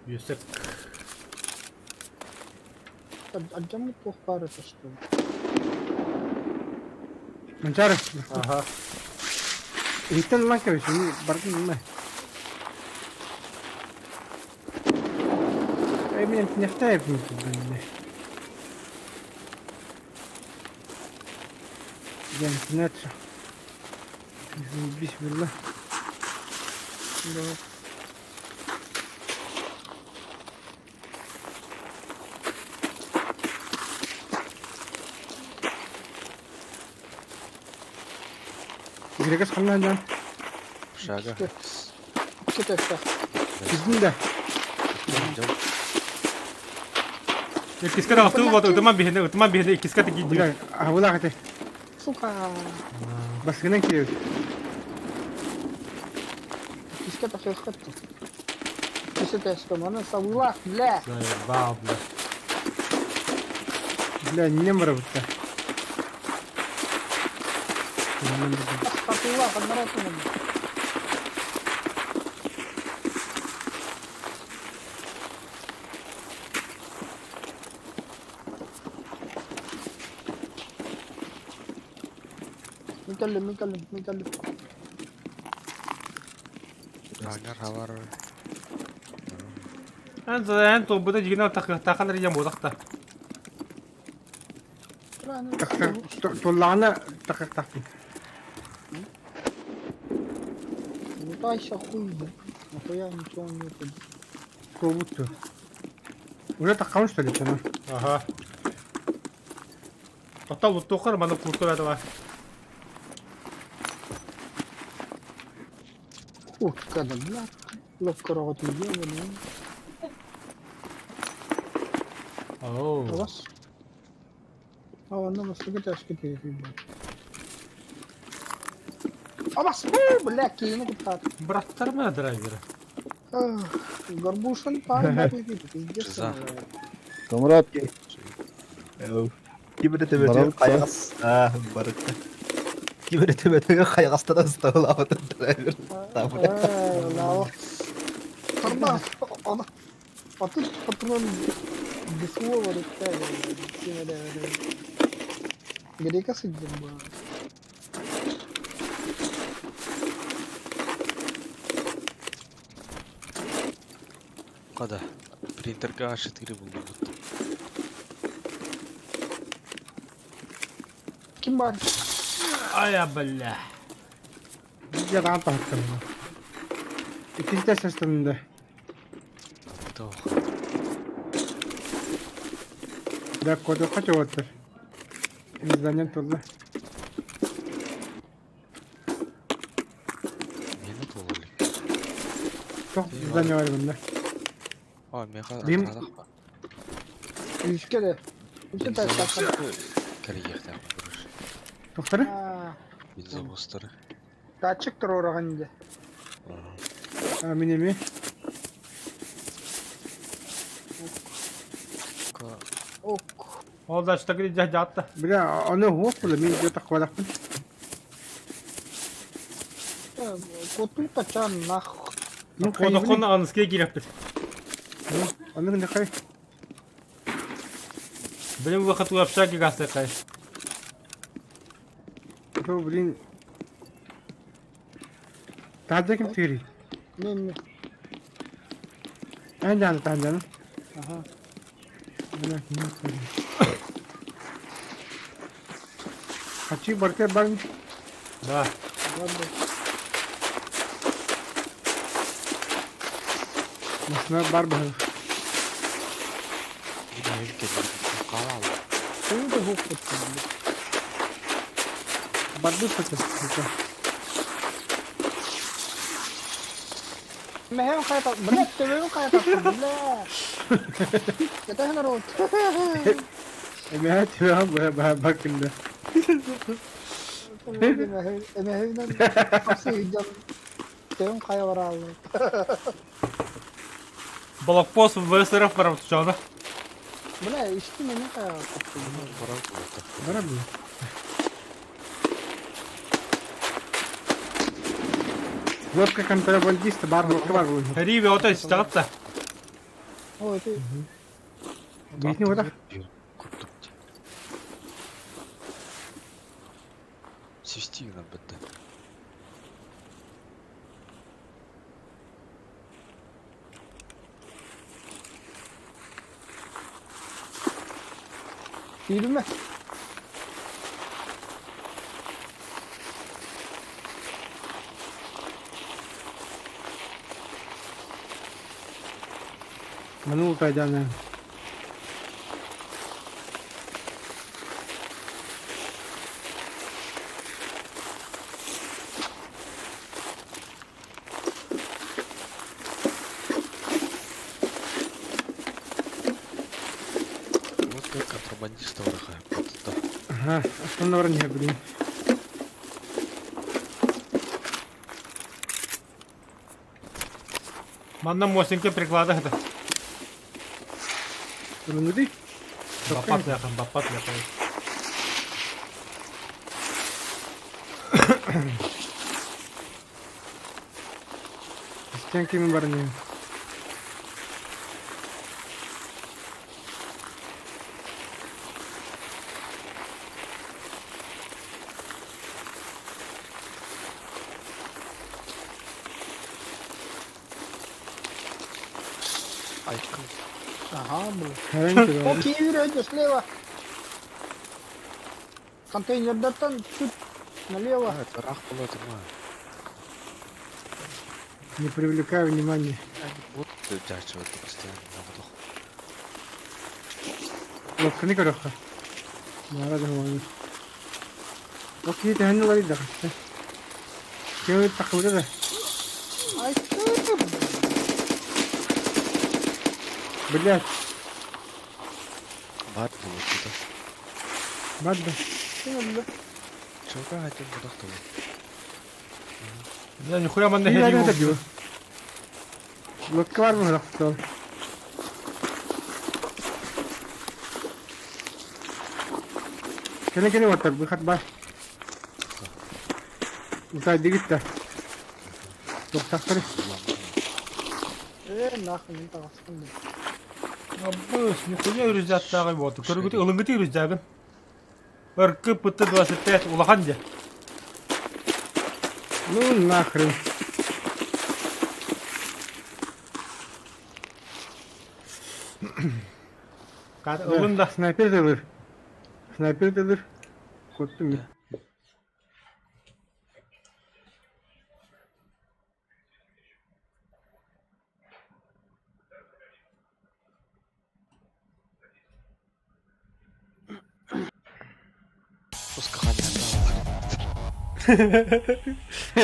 Юсек. Альдьаммыт туох баар этэ что ли? Манчары. Ага. Иһиттэн ылан кэбис, барытын ылма. Эй, мин эмтиниэхтээх эбиппин Дьэ, эмтинээт Бисмилла. Да. Грекас ханна дьон. Шага. Кэтэхтэх. Киздин да. Иккискэ таҕыстыы буолбат, ытыман биһиэнэ, ытыман биһиэнэ иккискэ тигийдибит. Аһылаах этэ. Сука. Баскынан киирэбит. Иккискэ тахыаххыт. Иккис этээскэ маны сабыылаах, бля. Заебал, бля. Бля, нем барабытта. Хатыылаах, аннараатынан. Мин кэллим, мин кэллим, мин кэллим. Аңар хабар. Эн эн туолбута дьигинэ тахыахтааххын эрэ диэн буолах да. Туоллаҕына тахыахтаахпын. Лутайся хуй, да. Нахуя ничего нету. Туолбут дуо? Уже таххабын что ли, чана? Аха. Оттон луттуоххар манна куртур этого. Ух, когда, бля, локкороҕо тиийиэ буолуо. Оу. Бас. А онно бастакы этээскэ түһүү Абас, бля, киһини куттаат. Бырахтарма драйвера. Горбушин паар пиздец. Камрад. Ким эрэ төбөтүгэр хайаҕас аа барыта. Ким эрэ төбөтүгэр хайаҕастан ысталаабытын драйвер. Тарбах, Атын патрон ГСО барыта. Грека сылдьар баа. Хада. Принтерга А4 буллубут. Ким бар? Ая, бля. Дьэ даҕан таһыттым. Иккис састанында. Туох. Да, кодуха чуоттар. Изданием турла. Тох здание бар мында. О, меха Бим- анарадах ба. Үскә де. Үскә тастап. Кэлиэхтээх көрөр. Тохтары? Бензовозтары. Датчик тұр ораған инде. А, мин эми. Ок. Ол да что говорит, дядя атта. Бля, аны хуох була, мин где-то хвалахпын. Котун качан нах. Мин Ходохону аныская кииреппит. Аны гына кай. Блин, выход у общаги гасты кай. То, блин. Таһырдьа ким тигирий? Мен мен. Эн дьааны таһырдьаны. Аха. Бля, ким тигирий? Хачи барка бар. Да. Ладно. Машина бар баһы. Тугу да хук куттум. Барбыт хотя. Мэхэм хайта, блядь, төбөм хайта, бля. Это народ. Эмэһэ түбэҕэ быһа баһа бакында. Эмэһинен хапсы төбөм хайа бараалы. Блокпост ВСРФ барып тушаны. Бля, ишти мени хайа. Бара бу. Лодка контрабандиста бар лодка бар бу. Риве ота читагатта. Ой, ты Битни вода. Курдук. Свисти нам бітті. Yürüme. Манул тайдана. Вот как контрабандиста врахай. Ага, основной не блин. Манна мосинке приклада это. Рунуди? Бапат яхан, бапат яхан. Стенки ми бар не. Айкын. Ага, бля. Хәрән Окей, yürü слева. Контейнерден чуть налево. Это рах было ма. Не привлекаю внимания. Вот дядя это постоянно на вдох. Лодка не көрөххө. Мара да хуаны. Окей, тэһэн лари да. Кем тахылга да. Ай, ты, Блять, Бар было это. бар да. бля. Чего хотим вдох того? Я нихуя манна Киһи хери. да Лодка бар бу рахтал. Кene кene ватар бу хат бар. Утай дигитта. Токтактыр. Э, нахуй, не тағасың. Абыс, нихуя үрүзәттагы вот. Көргүтү ылынгыты үрүзәгин. РК ПТ-25 улахан де. Ну нахрен. Ылын да. Снайпер дылыр. Снайпер дылыр. Коттум мен. Пускай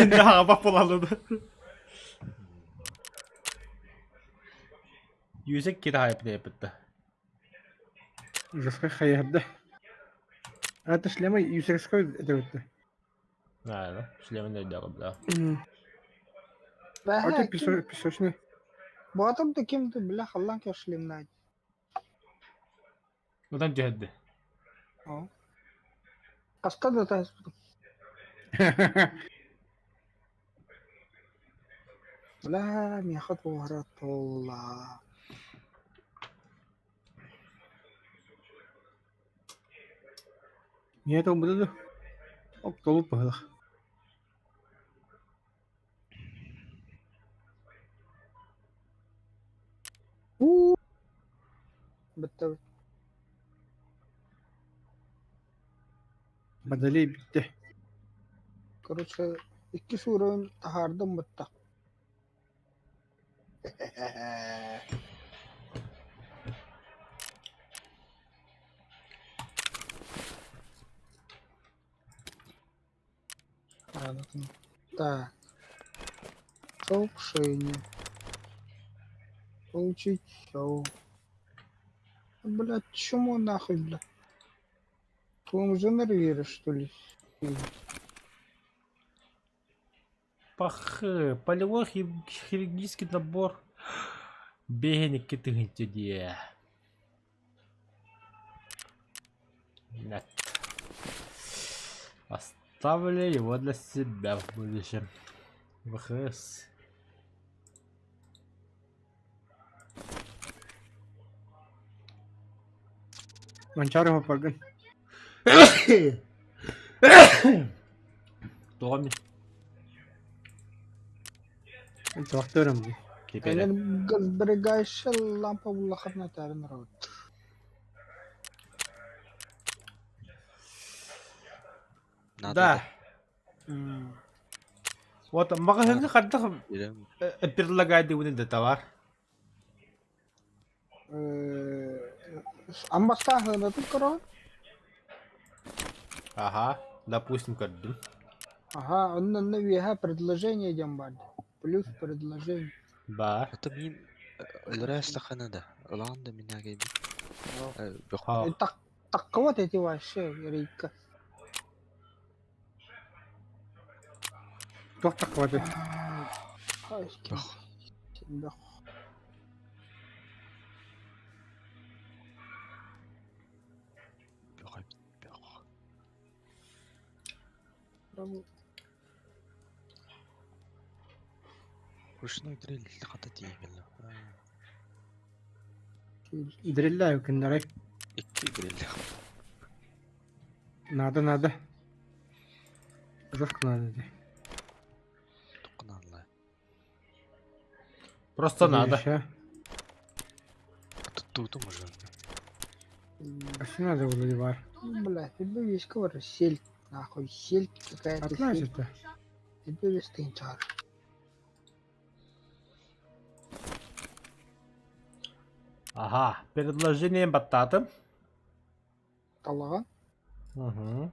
Да, бап болалыды. Юсик кири хайпыта. Жестко хайырды. А это шлема юсерской это вот. Да, шлемин өйдөҕө бля. А это песочный. Батым да кем-то, бля, халлан шлемнать. Одан түһэрдэ. Хаста да тааспытым. Бля, миэхэ туоһара туолла. Миэхэ туолбута дуо? Оп, туолбут быһыылаах. Уу Бүттэ Модели бүттэ. Короче, иккис уровень таһаардым бытта. Так. Сообщение. Получить все. Блядь, чему нахуй, блядь? Ты уже нервируешь, что ли? Пах, полевой хирургический набор. Бэһин тыһыынча диэ. Нет. Оставлю его для себя в будущем. ВХС. Манчары хоппаргын. Томи. Туохтуурум дии. Теперь. Энергосберегающая лампа улахана тарын рот. Надо Да. М. Вот маҕаһыыҥҥа хайдах Берем. предлагает да товар? Амбастааһынатын көрөҕүн? Аха, допустим, көрдүм. Аха, онно онно үөһэ предложение диэн баар. Плюс предложение. Бар. Это мин өлөрө стакана да. Ылаан да минаа кэлбит. А. Так таккыбат эти вообще рейка. Туох таккыбатый? Бөх. Бөх. Бөх эбит, бөх. Ручной дрель хата тиийэн кэллэ. Дреллээ күннэрэй. Икки дрель. Надо, надо. Жестко надо дии. Туккунаалла. Просто надо. Еще. Туттуутум уже. Вообще надо вроде бар. Бля, тебе есть говорю, сельдь, нахуй, сельдь какая-то Одна сельдь. это. Тебе весь тынчар. Ага, предложение баттатым. Талаҕан. Угу.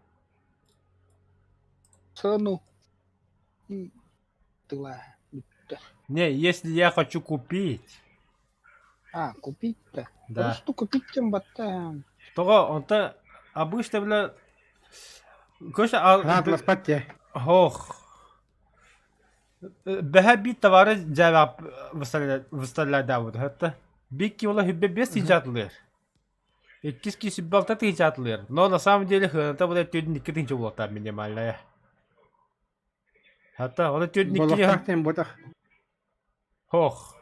Цену. И тыла. Бүттэ. Не, если я хочу купить. А, купить-то? Да. Просто купить тем батта. Того, онто обычно, бля... Короче, а... Надо спать тебе. Ох. Бэһэ биир товары дьээбэ выставляйдаабыт это. Биир кило хүббэ биэс тыһыынча Иккис киһи сүбэ алта тыһыынча атылыыр. Но на самом деле хыаната буолар түөрт икки тыһыынча буолуохтаах минимальная. Хата, оны түөрт икки Болохтаах диэн буотах. Ох.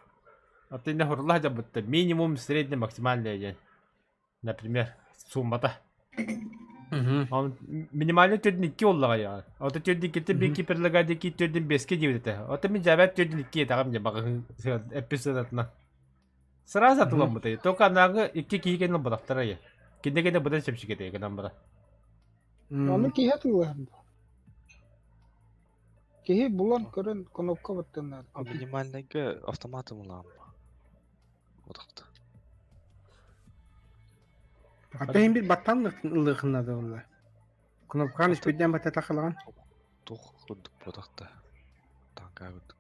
А ты не хурлах дьабытта. Минимум, средний, максимальный диэн. Например, суммата. Он минимальный түөрт икки буоллаҕа я. Ото түөрт иккитэ биир предлагает ики түөрт бэскэ диэбит этэ. Ото мин дьээбэт түөрт икки этэҕим дьэ баҕаһын эпписыатынан. Сразу атыламмытай. Только анааҕы икки киһи кэннэ ылбатахтара я. Кинне кэннэ быдан чэпчэкитэй гынан бара. Ону киһи атыылаһар дуо? Киһи булан көрөн кнопка баттынаат. А минимальныйга автоматом ылаам. Отахта. Ата иһин бир баттан ылыахыннада буолла. Кнопканы испирдэн баттатахалаҕын. Туох курдук буотахта. Таҥкаа курдук.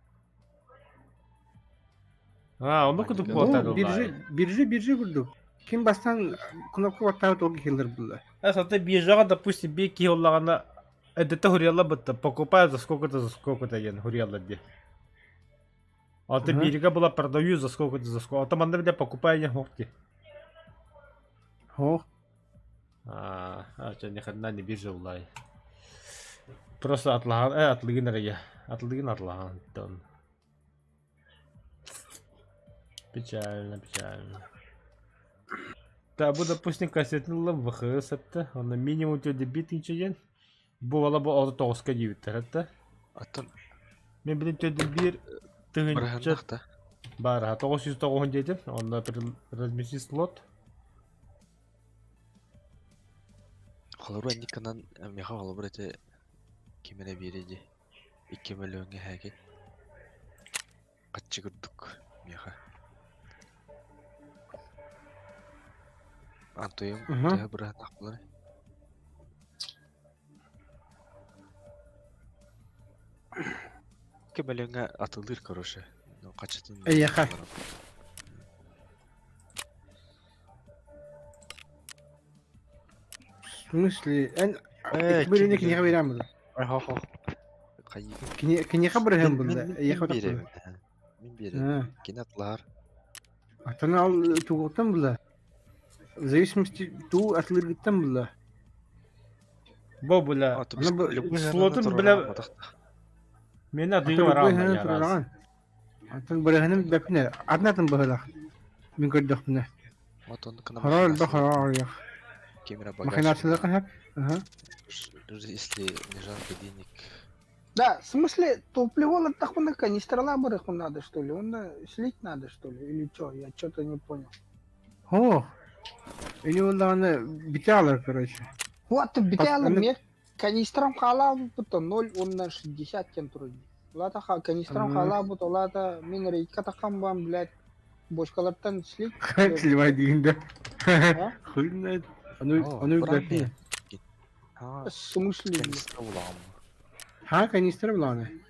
А, онно кудук Маннык буолтар Ну, биржа, ыллаай. биржа, биржа курдук. Ким бастан кнопка баттаабыт ол киһилэр булла. Сата биржаҕа, допустим, биир киһи ыллаҕына, эдэтэ хуриалла бытта, покупаю за сколько-то, за сколько-то диэн хуриалла дии. А ты Ага. бииргэ была продаю за сколько-то, за сколько. А то манна бile покупаю не мог ти. Ох, А, а, чё, ни хрена не биржа улай. Просто атлахан, атлыгын эрэ Атлыгын атлахан. Тон. Печально, печально. Да, бу, допустим, кассетный ыллым ВХС этте. Онно минимум тиэрдэ биир тыһыынча диэн. Бу бала бу алта тоҕуска диэбиттэр этэ. Оттон Мин билин төрдүн биир тыһыынча быраһыннах да. баар 909 диэтим. Онно разместить слот. Холобур инниккынан миэхэ холобур ити ким эрэ биэрэ дии. Икки мөлүөҥҥэ эһээги. Хаччы курдук миэхэ. Антуйум Мгм. төһө быраһыннах буоларый? Икки мөлүөҥҥэ атылыыр короче. Ну, хаччытын Эйиэхэ. баран. В смысле, эн Э, бирини ким киниэхэ биэрэн булла. Хо-хо. Хайыгын. Киниэхэ бырыһын Мин булла. мин мин Эйиэхэ биэрэбин. утаппын. Э, Мин биэрэбин. Кини атылаһар. Аттана ол тугуттан булла. В зависимости туу атылыргыттан булла. Бу бля, А, то Аны бу любой слотун, бля, Мен адыга барам я раз. Антон бырыһыным бэппинэ, атын быһылах. Мин көрдөхпүнэ. Вот он Хорор элбэх хорор арыйах. Камера багаж. Махинацияларга хэп. Ага. Если не жалко денег. Да, в смысле, топливо тахмана канистрала барыху надо, что ли? Он слить надо, что ли? Или что? Я что-то не понял. О! Или ол битялар, короче. Вот, битялы Аны- мне канистрам хала будто 0, он на 60 тен трудно. Лата ха, канистрам Мгм. хала будто лата мин рейка тахам вам, блядь, бочкалартан слить. Сливай дегенде. А? Хуй знает. Аны О, аны правильно. бэппинэ. А, В смысле, блядь? канистра улам. Ха, канистра буланы.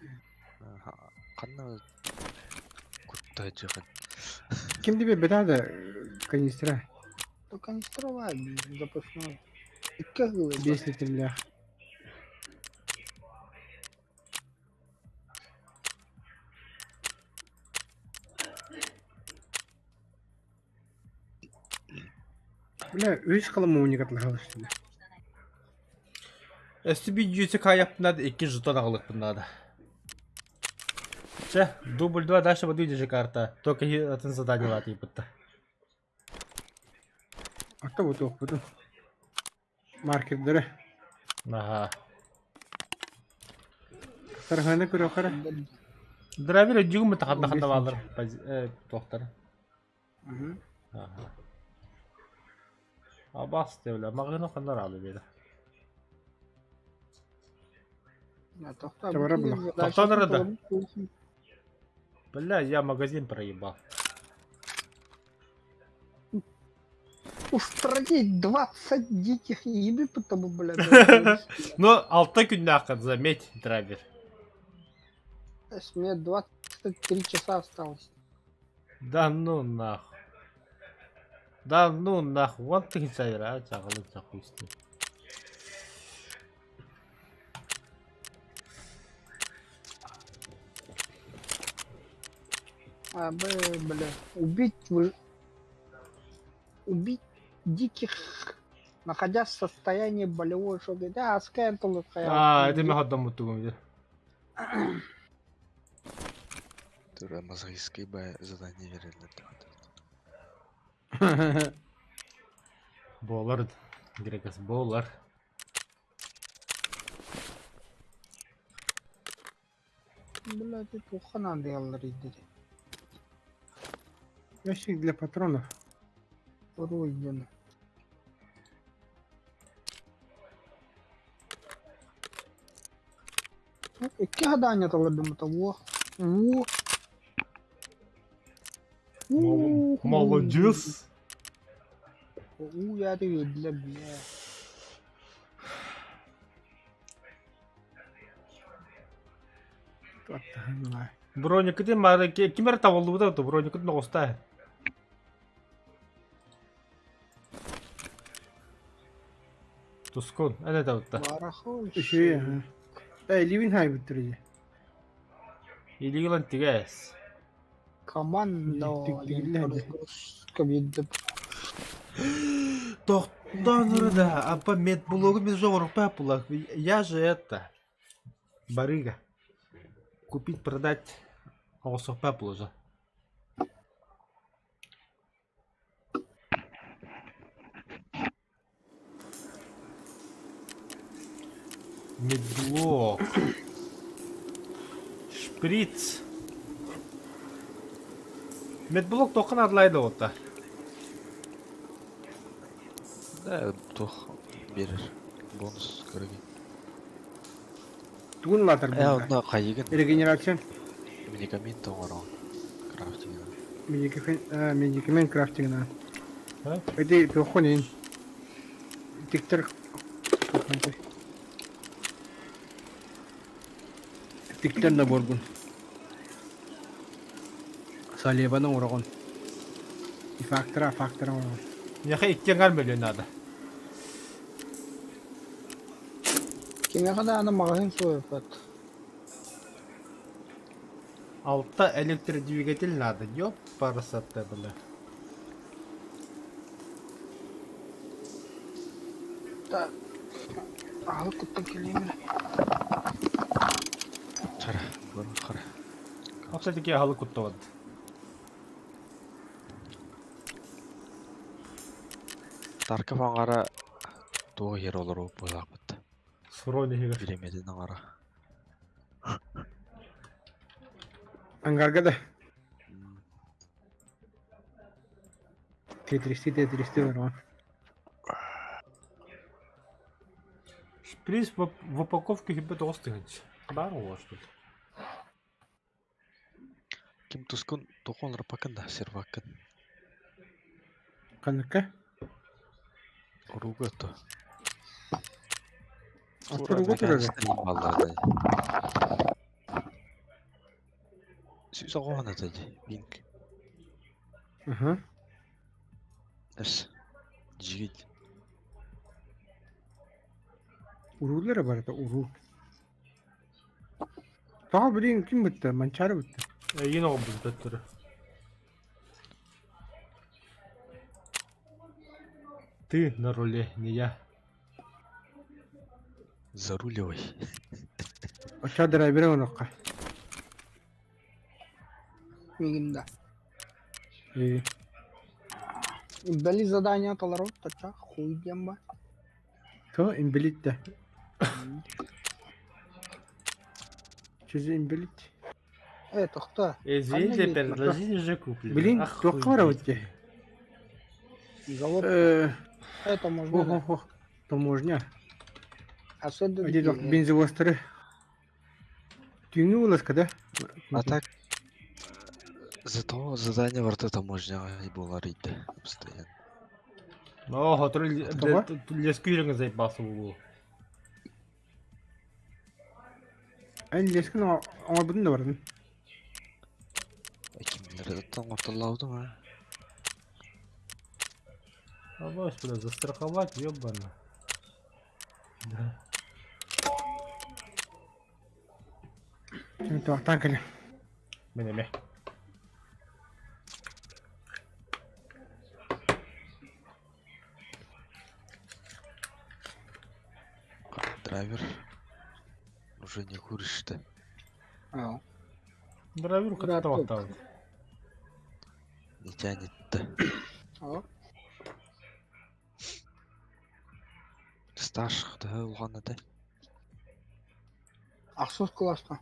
Ханна кутта жыгын. Ким тебе бетада канистра? То канистрова, блядь, запасной. И как было, 5 литрлях. Бля, үс каламуник атлахалышты. Өстү bir 100 yaptığında 2 жетон алып надо. Че, дубль 2 дальше вот видишь карта. Только атын задание лати бутта. Ата вот оқпыдым. Маркердері. Ага. Тарханы көрө қара. Драйвер дюгм тахатна Он хатна бесінші. балар. Тоқтар. Мгм. Ага. Абас девле, мағына қандар алы бері. А, тохта, Товара блин, было. дальше Тохта нарада. потом. Бля, я магазин проебал. Устранить 20 диких еды, потому, блядь. да, Ну, алты күн заметь, драйвер. То есть Мне 23 часа осталось. Да ну нахуй. Да ну нахуй. Вон ты драйвер, а, чағылып хуй с ним. А, Б, бля. Убить, убить диких, находясь в состоянии болевого шока. Да, скэнтл А, это мен хаддам ұттығым. Тура мазохистский ба задание берилди. Болар. Грекас, болар. Бля, ты туханан делал, dedi. Ящик для патронов. Пройдено. Ну, Икки гадание талабим это во. Во. Ух, Молодец. У, я для бля. Аттаһын Броникытын бары ким эрэ табыллыбыта то броникытын оҕуста. Тускун, эн этэ Барахович. Үчүгэй. Э, Ливин хайбыттыр дии. Илии ылан тигэс. Команда. Тигиллэ. Тохтон да, апа медблогу мен жоворупа пулах. Я же это барыга. Купить, продать оҕосоппа пулужа. Медблок. Шприц. Медблок тоқын адлайды ота. Да, туох биэрэр. Бонус көрөгүн. Тугун латар Э, онно хайыгын. Регенерация. Медикамент оҥороҕун. Крафтингынан. Медикамент, медикамент крафтингна. А? Эти пехонин. Тиктер. Тиктер наборгун. Салебаны урагон. Фактора, фактора урагон. Миэхэ икки мөлүөн наада. Кимиэхэ даҕаны маҕаһыын суойбат. Алта электродвигатель надо, ёпарасоте, бля. Так. Аһылык куттан кэлиим эрэ. Хара, бары хара. Все-таки аһылык куттабат. Тарков аҥара туох иһэр олору быһаахпыт. Сурон иһигэр. Бириэмэтин аҥара. Ангарга да. Тетристи, тетристи урагон. Шприц в упаковке хибет остыгынч. Бар оҕо что ли? Ким тускун тухон рапакын да сервакын. Каныкка. Уруга то. Уруга турар. Сүүс оҕоһун ата дии, пинг. Аха. Эс. Жигит. Уруулара барыта уруу. Тоҕо билигин ким бытта? Манчаары бытта. Эйигин оҕо төттөрү. Ты на руле, не я. Заруливай. Оччо драйвера онохха. Миигин да. Э, Били задание толору тача хуй диэн ба. То инвалид да. Что за инвалид? Э, тохтоо. Извините, Ханна предложение уже куплено. Блин, Охуеть. туохха барабыт дии? Завод. Э, Это можно. да. хо-хо-хо. Таможня. Особенно Где бензовозтары? Түүҥҥү уласка да? А так зато задание барыта таможняҕа буолар ыйда постоянно. О, хотур Тоҕо? леску үрүҥ заебался буолуо. Эн лескин оҥорбутун да бардын. Кимнер оҥортоллообутум а. А господи, застраховать, ёбана. Да. Туохтаан кэлэ. Мин эмэ. Драйвер уже не куришь-то. А, Драйвер Да, как-то тут. там. Не тянет-то. а. Стаж да улахан да. Ахсыс класска.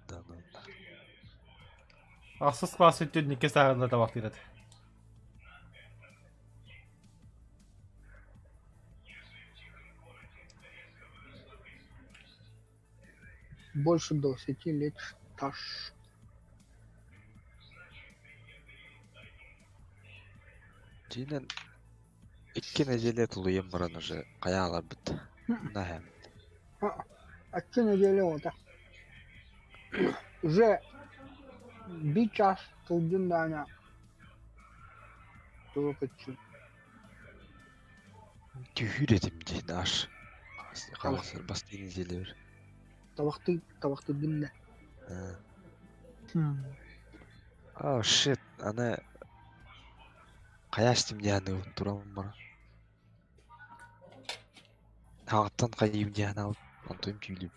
Да, ну. Ахсыс класс өттүн никке саҕана табахтыырат. Больше 20 лет стаж. Дьиҥинэн икки нэдиэлэ тулуйан баран уже хайааларбыт. Наһаа. Икки нэдиэлэ оҕото. Уже биир чаас сылдьын даҕаны тугу көччү Түһүүр этим дии наш. Хаалсар бастыҥ неделябар. Табахтыы табахтыыргын да. Oh shit, аны хайа астым диэн туран баран. Хаҕыттан хайыым диэн аабыт, онтон түүлүм.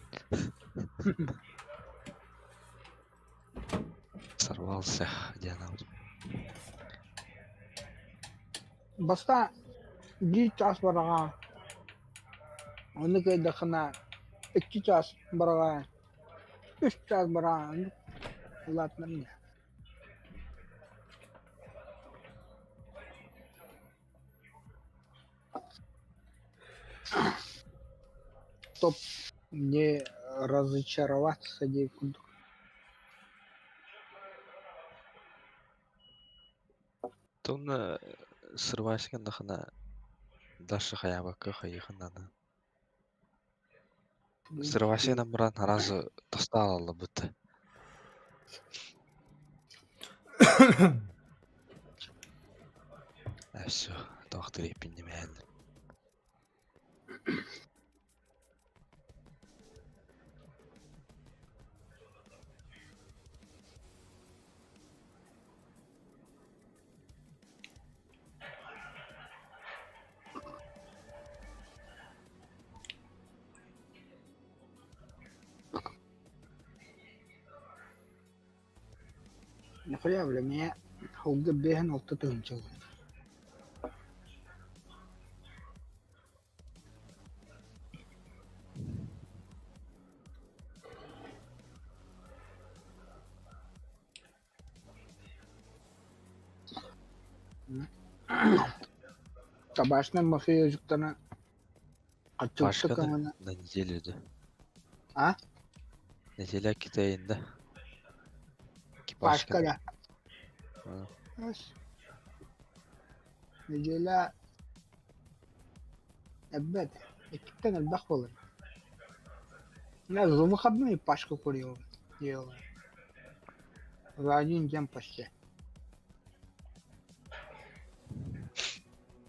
Сорвался диэн аабыт. Бастаан биир чаас бараҕа, ону кыайдаххына икки чаас бараҕа, үс чаас бараҕа оннук улаатынар ини. Чтоб не разочароваться диэн курдук. Тонна сырвайся гыннахына дальше хайаабакка хайыахын аны. Сырвайся гынан баран араас тостаал аллабыт. А все, тоохтор иппиннемээн. Нахуя бля, меня холга бэһэн алта тыһыынчалыы. Табачнай мафиозиктана хаччыбыта Пашканы көҥөнө на неделю да. А? Неделя Китайында. Пашка Пашканы. да. А. Неделя Эбэт, иккиттэн элбэх буолар. Я за выходные пачку курил, делаю. За один день почти.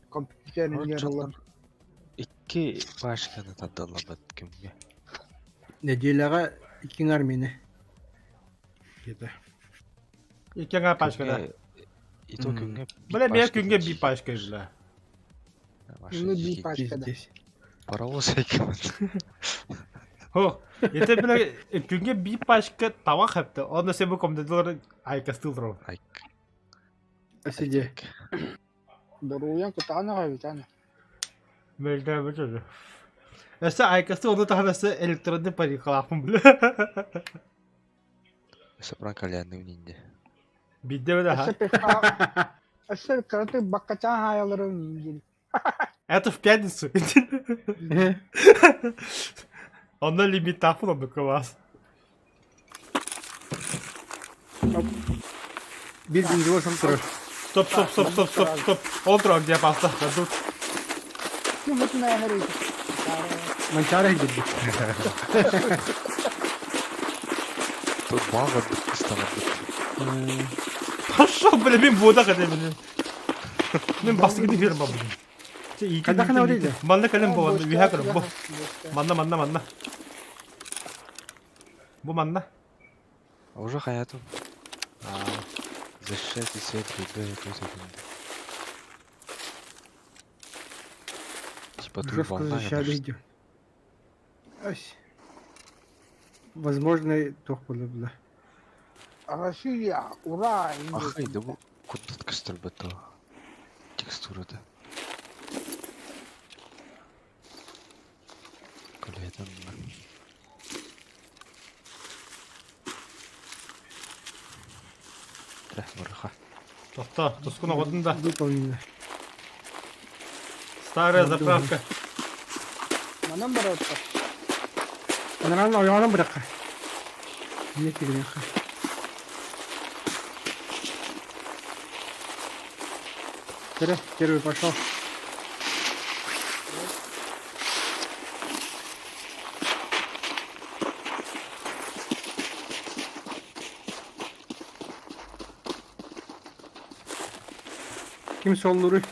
Компьютерный Дьоннор икки пачканы тардаллабыт күҥҥэ. Нэдиэлэҕэ икки аҥаар миэнэ диэтэ. Икки аҥаар пачка да. Күҥҥэ и то күҥҥэ биир Бля, мен пачка күҥҥэ дии. биир пачка бля. Ну, биир пачка да. Пиздец. Паровоз айкамын. Хо, это бля күҥҥэ биир пачка табах хэпте. Онно сен бу комнаталар айкастыл Айк. Сиди. Доруобуйаҥ кытаанах эбит аны. Мөлтөөбүт үһү. Өссө айкасты ону таһынан өссө электронный парикалаахпын бля. Өссө пран кальянный инде. Биирдэ бile Өссө ха. пивка өссө кыратык баккачаан хаайаларын диир. Это в пятницу. Онно лимиттаахпын оннук кылаас. Биир күн сан турар. Стоп, стоп, стоп, стоп, стоп, стоп. Ол турар диye паста. Тут. Ким бутун Манчаары иһирдик. Тут баҕа кыстанарбыт. Пошел, бля, мен буода кэлэ мин. Мен бастыгы фирма блин. Хайдах гына барыйда? Манна кэлэн бу, манна үһэ көрөн бу. Манна, манна, манна. Бу манна. А уже хаятым. Защищайте свет, ребята, тут один. Типа тут Жестко волна, защищали идет. Ась. Возможно, туох буолла бла. Россия, ура! Ахай, да бу курдат көстөрбөт о. Текстурада. Колетан. Барыха. Тохто, тускун оҕотун да. Выполнено. Старая заправка. Манан барыта. Анаран ойоҕонон бырахха. Эмиэ тигиниэххэ. Кэрэ, первый пошел. Ким соллуруй?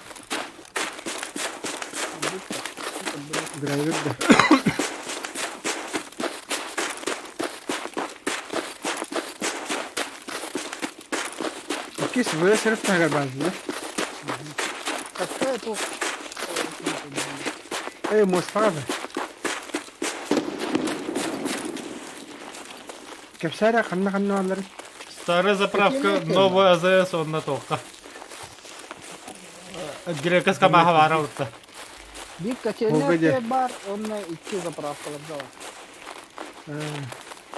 Драйвер да. Иккис ВСРФ таһыгар баар да? Какая тут? Эй, муостаҕа да. Кэпсээ эрэ ханна-ханна баалларын. Старая заправка, новая АЗС, онно туохха. Грекос камаха баара урта. Биир Волга котельная диэ. бар, онно икки заправкалар да бар.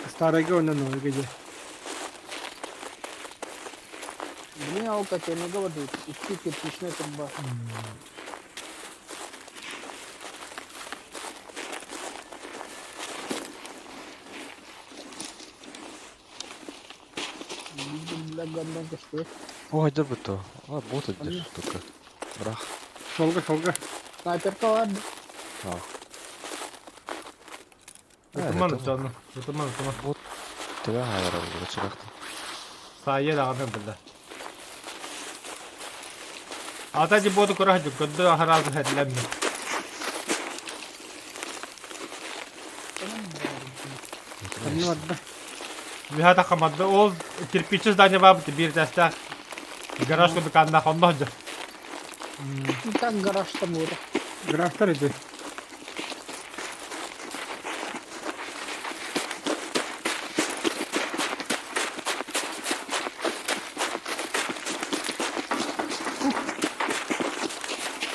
Старайга уонна новыйга диэ. Блин, ол котельныйга бардыбыт. Икки кирпичная труба. О, айдар бутто. А, бот эдер только. Брах. Солга, солга. Снайперка ладно. А. Ытыман ытыман. Ытыман ытыман. Бот тебя хайра булачыракты. Саайа даҕаны билэ. Ата ди боту көрө сылдьып көрдө аһараазы хэтлэммит. Ханна барда? Үһэ тахамады ол кирпичи здание баабыт биир этээстээх гараж курдук аннаах онно сылдьар. Так гараж там ура. Графтар ити.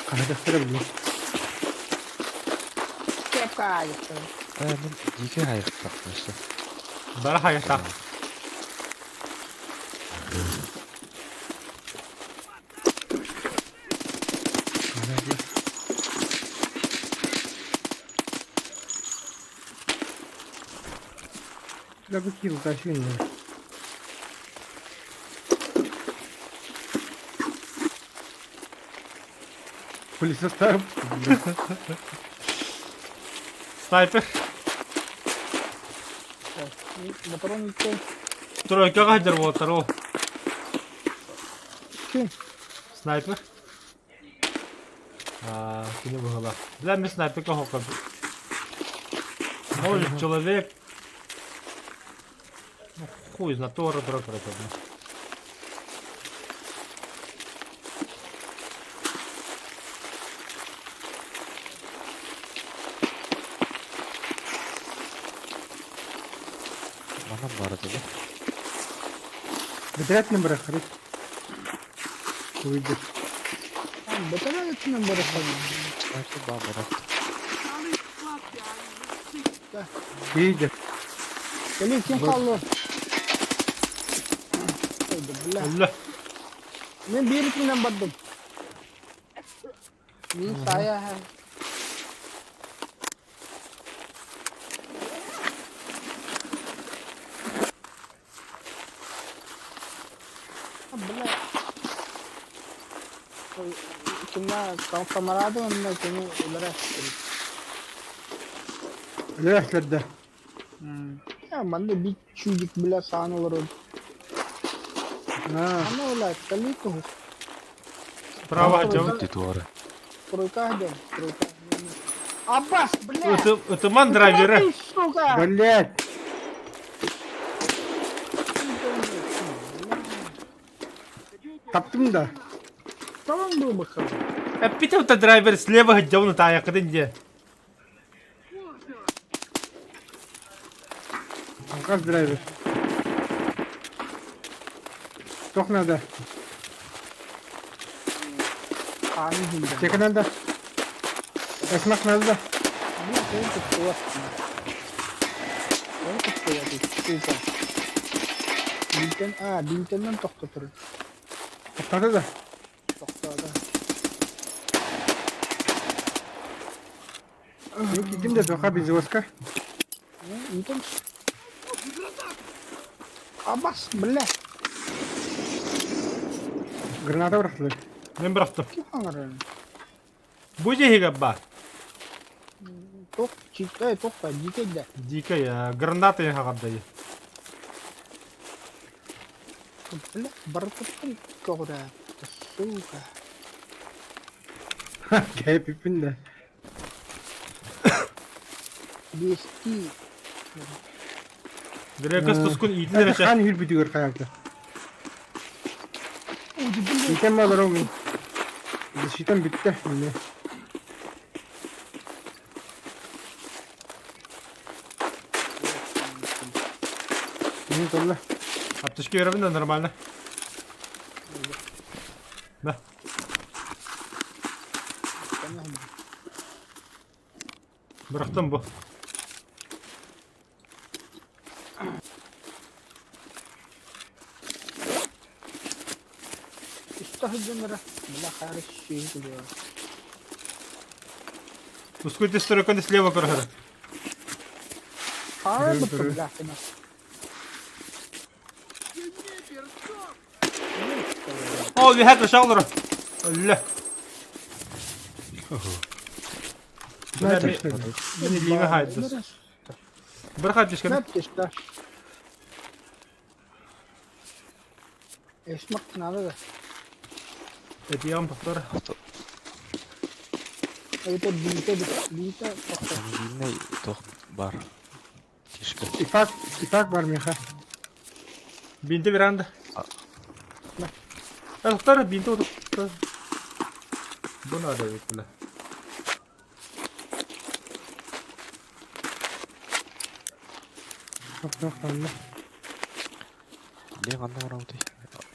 Хаһыдахтара билин. Кепка айыктан. Э, мен дикий хайыктак просто. Бара хайыктак. Да бу кил ташын. Пылесостар. Снайпер. Моторон икки. Тройкаҕа сылдьар уолаттар ол. Ким? Снайпер. А, кини быһыылаах. Бля, мин снайперка хоққор. Может, человек... Ну, хуй знает, туора тура короче. Манан баар этэ да? Бэтэрээтинэн бырахарый. Куйдук. Бэтэрээт бырахарый. Снайпер баар барат. Киирдэ. Кэлин ким хаалла? Бля. Өллө. Мен биир итинэн бардым. Мин саайа Бля. Кимна камарады онно кини өлөрө. Өлөрө Я манна бит чудик бля саан олорор. Ана бля калиту. Право хотел. Ты туора. Тройка идем, тройка. Аббас, бля! Ытыман драйвера. Ты, сука! Блять! Таптым да. Талан был бы хорош. Эппитим драйвер слева хотел таайакытын дии. Алкаш драйвер. Тох надо. Чека надо. Эсмак надо. Бинтен, а, бинтеннен тохтотор. Тохтоото да. Тохтоото. Мин киирдим да тоха безвозка. Итен. Абас, бля. Граната бырахтылар. Мин бырахтым. Ким хаҥарар? Бу дьиһигэ баар. Тох, читай, тохта, дикэй да. Дикэй, граната хаҕардайы. Бля, барытыттан көҕүрээт, сука. Кэпиппин да. Биэстии. Грекос тускун иитин эрэ Хаан үрбүтүгэр хайалта. Итем олором. Защитам бүттэ. Міне. Мин толла. Аптечка беремин да нормально. Да. Бырахтым бу. Истаһыдьыннара била хаары сүүһү күлүө. Ускуйте стройканы слева көрөһөрө. Хаары бутта била О, үһэ көшө олорор. Өллө. Мин илииме хаайдыс. Бір хаптишканы. Аптечка. Эсмак надо да. Этиям тохтор. Это бинте бинте тохтор. Автомобильный тох бар. Тишка. Ипак, ипак бар меха. Бинте веранда. Тохтор бинте отур. Бу надо ведь, бля. Тох, тох, там. Лево анна барабытай.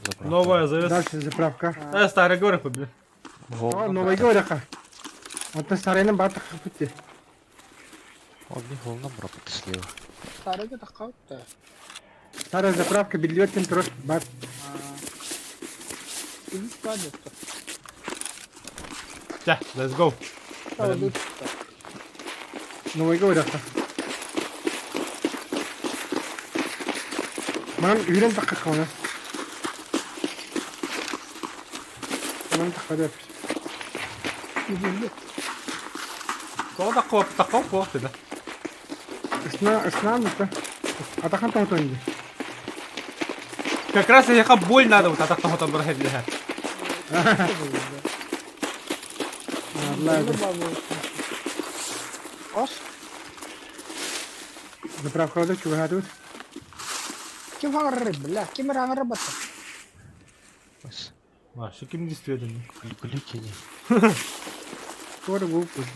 Заправка. Новая завес. Дальше заправка. Э, старый город, бля. О, новая горяха. Онтон сарайынан баатах битти. Ол не холнан барабыт слева. Старыга таххабытта. Старая заправка биллиоттен турар бар. Үгүс баар Ча, let's go. Новая горяха. Манан үүрэн тахха оны. Манан тахха деп. Тоҕо тахха тахха куох да. Ысна, ысна мыта. Атахан тоһотон ди. Как раз я боль надо вот атахта хотон бар хедле. Ладно. Ос, Заправка да чуга тут. ким хаҥарар бля, ким эрэ хаҥарбата. А, что ким действительно. Глюки Скоро был пусть.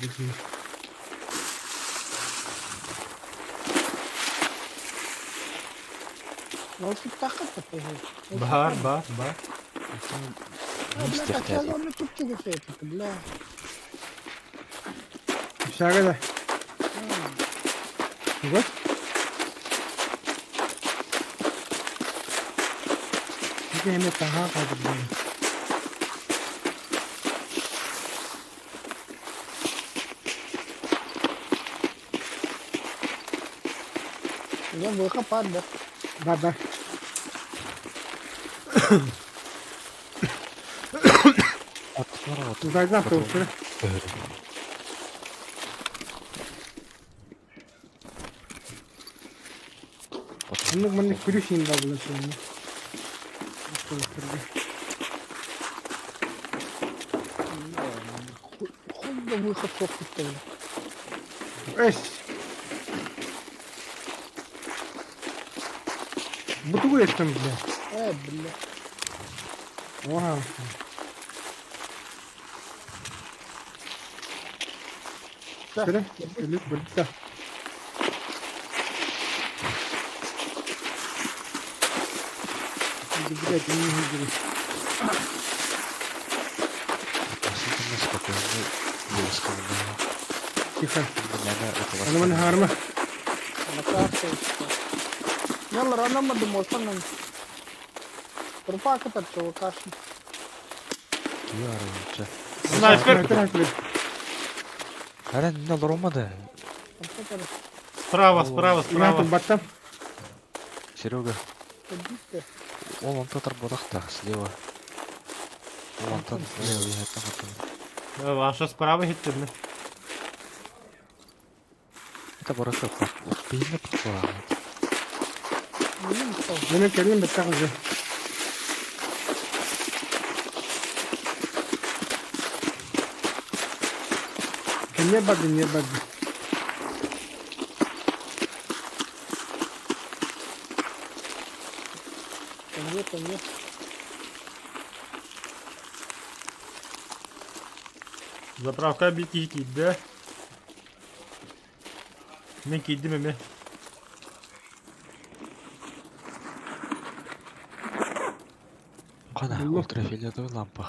Ол туттаххат Бар, бар, бар. Бля, так онно чупчугу сөйтүк, бля. Шага да. Вот. Ити эме таха калдыр. Я выход пар, да. Бар бар. Тузайдан автобустары. Оннук маннык күрүс иин баар буолан сылынна. Автобустарга. Хуй да выход суох кытта, бля. Эс. Бутугу естем бля. Э, бля. Оха. Кere, өлүк бырда. Блядь, не видели. Относительно спокойный войсковый. Тихо. Наверное, Аны маны харма. Yalla ranamadım olsan Турпака тарчы Снайпер. Хара не олорумады. Справа, справа, справа. Баттам. Серега. Ол он татар бодақта, слева. Ол антан слева, Ваша справа хиттирни. Это барака, бейне пытла. Менен келин беттак уже. Не барды, не барды. Төннүө, төннүө. Заправка биир киһи киирдэ. Мин киирдим эмиэ. Хана, Буллум. ультрафиолетовый лампа.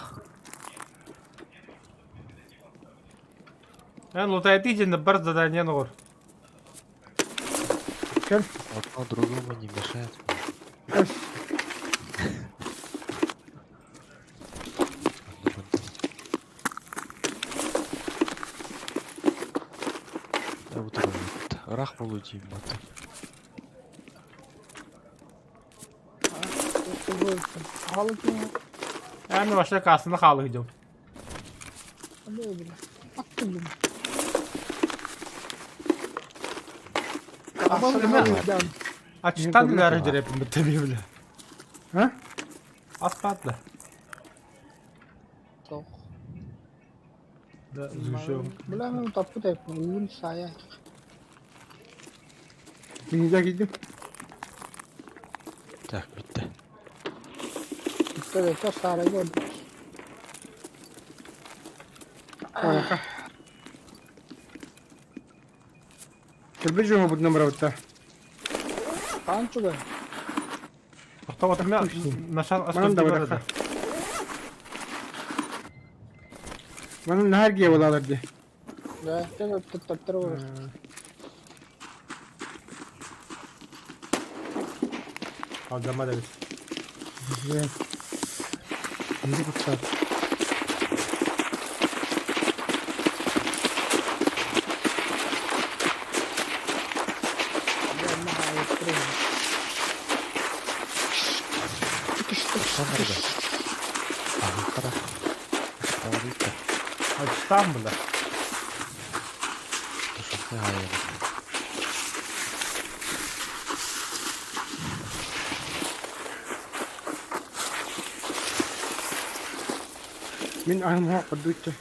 Эн лутайдыы дьэннэ бар задание оҥор. Кэл. Одно другому не мешает. Кэл. Одно бандит. Да вот это вот. Рах получим, вот. Эн вообще кассаны хаалык дьон. Ачтан үләрі жүрепін бітті бля. А? Аспатла. Да, изучил. Бля, мен таппыт эппин, уун сая. Миниде киирдим. Так, bitti. Икки саарайга ордук. Аха. Кэлбит дьоҥҥо бутунан барабыттар. Хаан чугай. Тоқтап нашар Манан да барыахха. Манан наһаа эргийэ буолаалар дии. Да, туттар олорор. Алдама да бит. Инди куттаат. Ачтан бля. Мин аһым уһах көрдүүччү.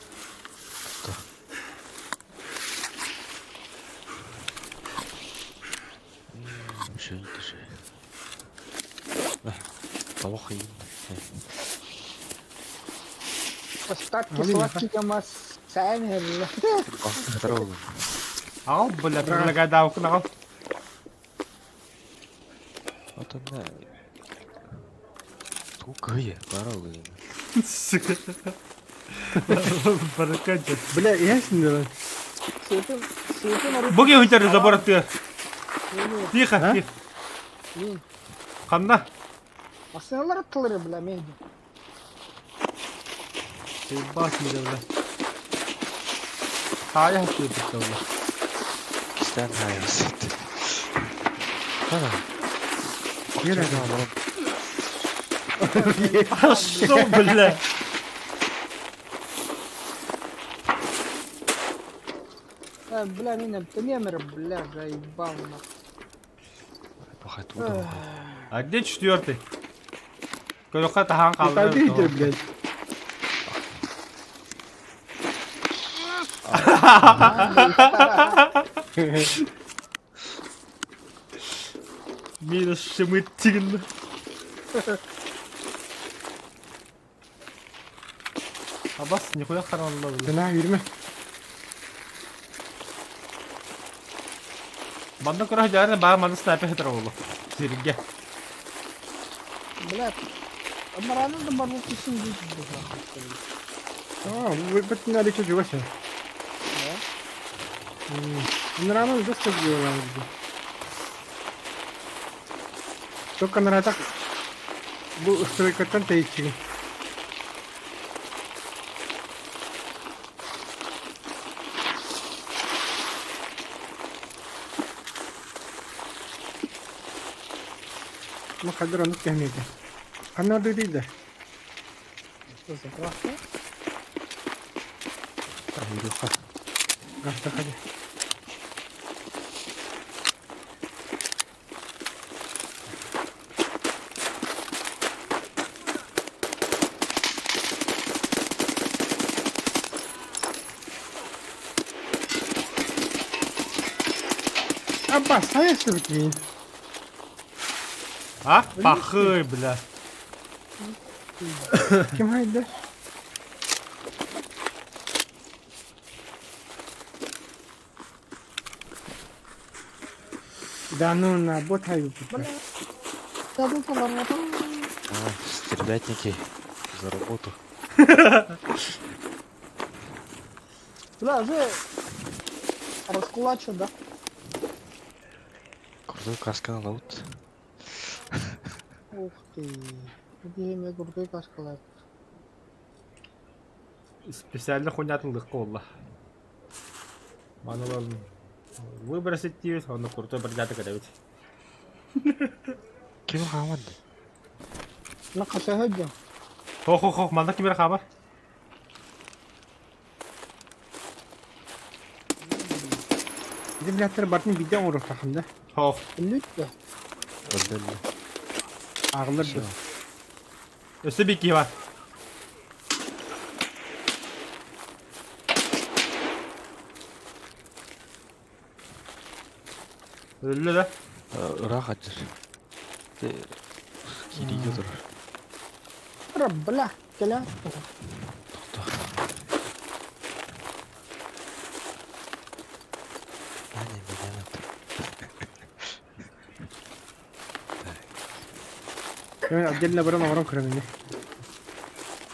Остатки сладкий мас сами. Ал, бля, предлагай давку на Сука. Бараканчик. Бля, ясно да. Буги хүнтер забор ты. Тихо, тихо. Ханна. Масыналар аттылары, бля, мейді. Бас мире, бля. Хая хатты бля. Кистен хайасы. А что, бля? Бля, меня тенемер, бля, заебал нахуй. А где четвертый? Көрөххө таһаан Хаалды хаалла. блядь. Минус шымыттигин. Абас нихуя харанла бля. Сана yürüme. Манна көрө жарны баа манна снайпер хитер болду. Сирге. Бля, Мараны да барбы кисин дейт. А, бит надо чуть чугас. Нрана доступ делала. Только нрата бу стройкаттан тэйчиги. Ну, хадыр аны кәмеде. Ана дыдыйда. Что заправка? Гаста хади. Абба, сайысыбыт мин. А? Пахы, бля. Ким хайда? Да ну на бот хайбыт. А, стервятники. За работу. Бля, уже раскулачил, да? Крутой каска на лаут. Ух ты. Где мне крутой каскалар. Специально хуйнятын лыкка олла. Маны выбросить диэбит, онно крутой бардята кэтэбит. Ким хааман? На касаһа Хо-хо-хо, манна ким эрэ хаамар? Ити блядтар бартын биирдэ оҥоруохтааххын да. Хох. Үллүт да. Өллө өллө. Ааҕыллар Всё. дуо? Өссө биир киһи бар. Өллө да? Ыраах атыр. Кириге турар. Ра, бля, кэлэ. Тохто. Аня, меня надо. Мен отдельно баран оҥорон көрөм ини.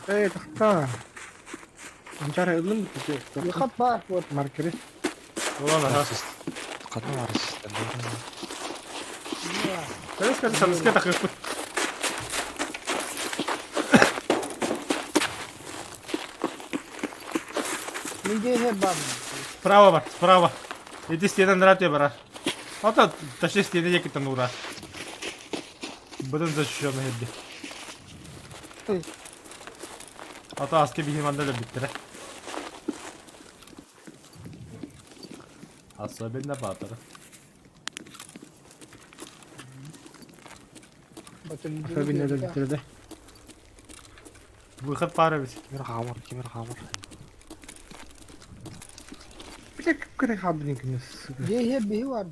Эй, тохтоо. Анчара ыллым Выход бар, вот. маркеры. Улан аха. Ханна бар Скажи, скажи, самыска тахыппыт. Где бар? Справа бар, справа. Иди стена нрат бара. Ата, точнее стена якитан ура. Быдан защищенный хедди. Ата аски бихин мандала биттире. Особенно Батор. Особенно да биттире да. Выход пара ведь. Кимер хаамар, кимер хаамар. Бля, как хабдин күнүс, сука. Где би бар?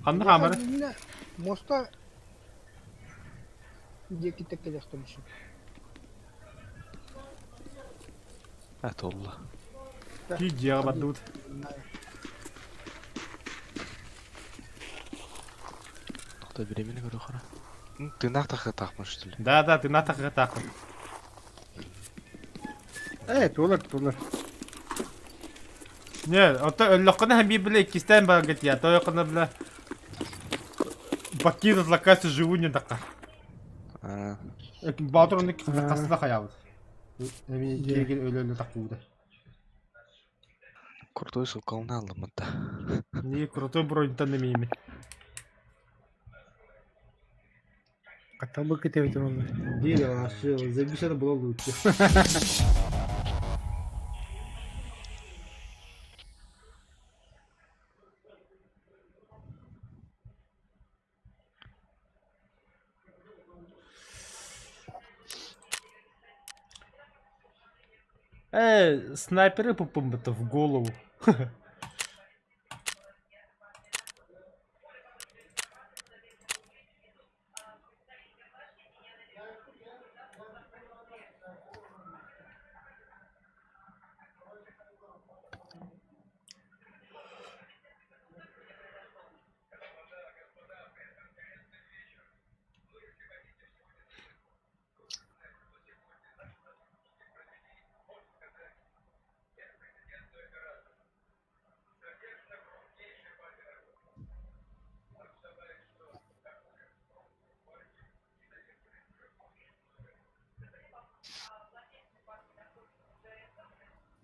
Ханна хамар. Моста где китек келехтемши. А, толла. Ки дьяга баддут. Тохто беремени көрө хара. Тынаах тахы тахмын что ли? Да, да, ты на тахы тахы. Э, туолар, туолар. Не, ото өллөххүнэ һэн биир бile иккистээн барарга тиийэ, тойоххуна бile покинуть локацию живу не такка. А, Баатыр онно хаста хаябыт. Эми киэгин өлө-өлө таккууда. крутой сукална алдым да. Не крутой броньтан эмиими. Катталбы кетебит онно. Дерево нашел, забись, это было лучше. Снайперы попом это в голову.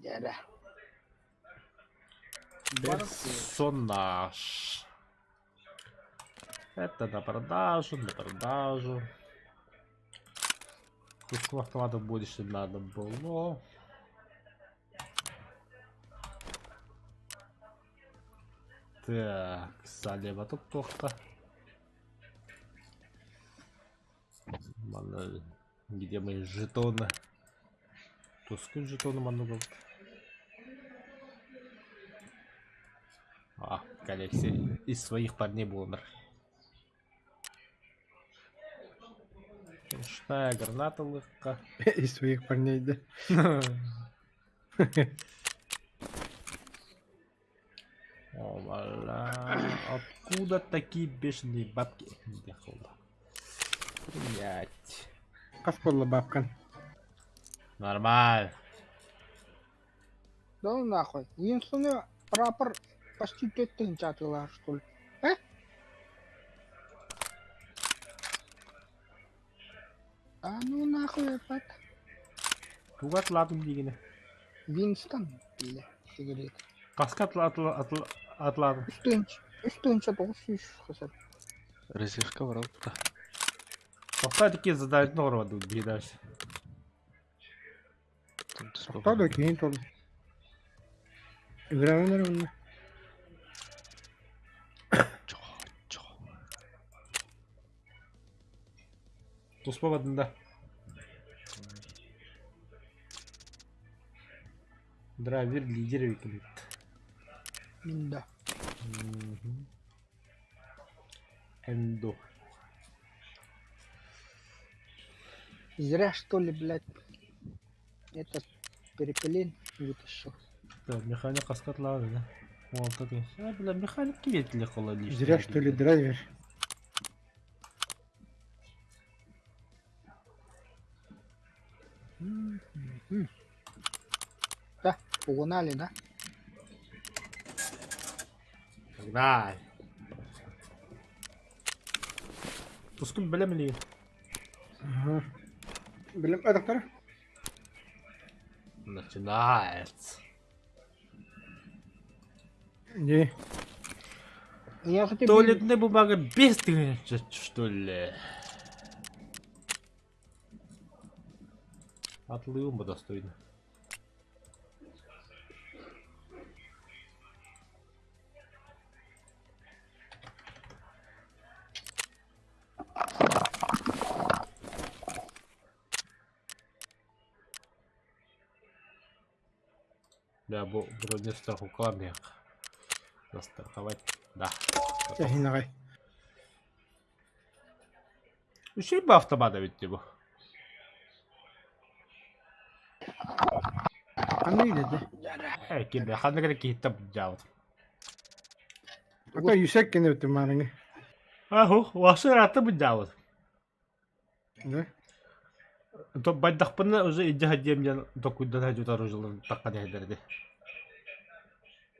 Дядя. Персонаж. Это на продажу, на продажу. Куску автомата больше надо было. Так, салева тут плохо. Где мои жетоны? Тускун жетоны много. А, коллекция из своих парней буолар. Ручная граната лыхха. Из своих парней, да. Овала. Откуда такие бешеные бабки? Дехолла. Блять. Хас буолла бабкан? Нормально. Да ну нахуй. Уинстоны прапор почти 5000 атылар, что ли. Э? А ну нахуй опять. Туга атылаатым диигини? Винстон, бля, сигарет. Хаска атылаатым? 3900 хасар. Резервка барабыт да. Тоқта такие задают норма тут дальше. Тоқтаа да киһин тол. Играменер онно. Чо, чо. Туспа бадында. Драйвер лидер виклит. Да. Эндо. Зря что ли, блядь, этот перепелин вытащил. Да, механик аскатлады, да? Ол ты. А, бля, механик киветли кола лишний. Зря что ли драйвер. Да, погнали, да? Погнали. Тускун билем ли? Ага. Билем, а доктор? Начинается. Не. Я хотя бы... Туалетная бумага без тысячи, что ли? Атлыым бы достойно. Да, бу вроде страховка Застраховать. Да. Тэһин аҕай. Үчүгэй бы автомат эбит дии бу. Ханна илэтэ? Э, ким ханна кэлэ киһиттэ былдьаабыт. Ата юсек кэнэ бит маарыҥы. Аху, васы ыраатта былдьаабыт. Да? То байдахпына уже илдьэ сылдьыам диэн токуйдан сылдьыбыт оружиеларын таххан иһэллэр ити.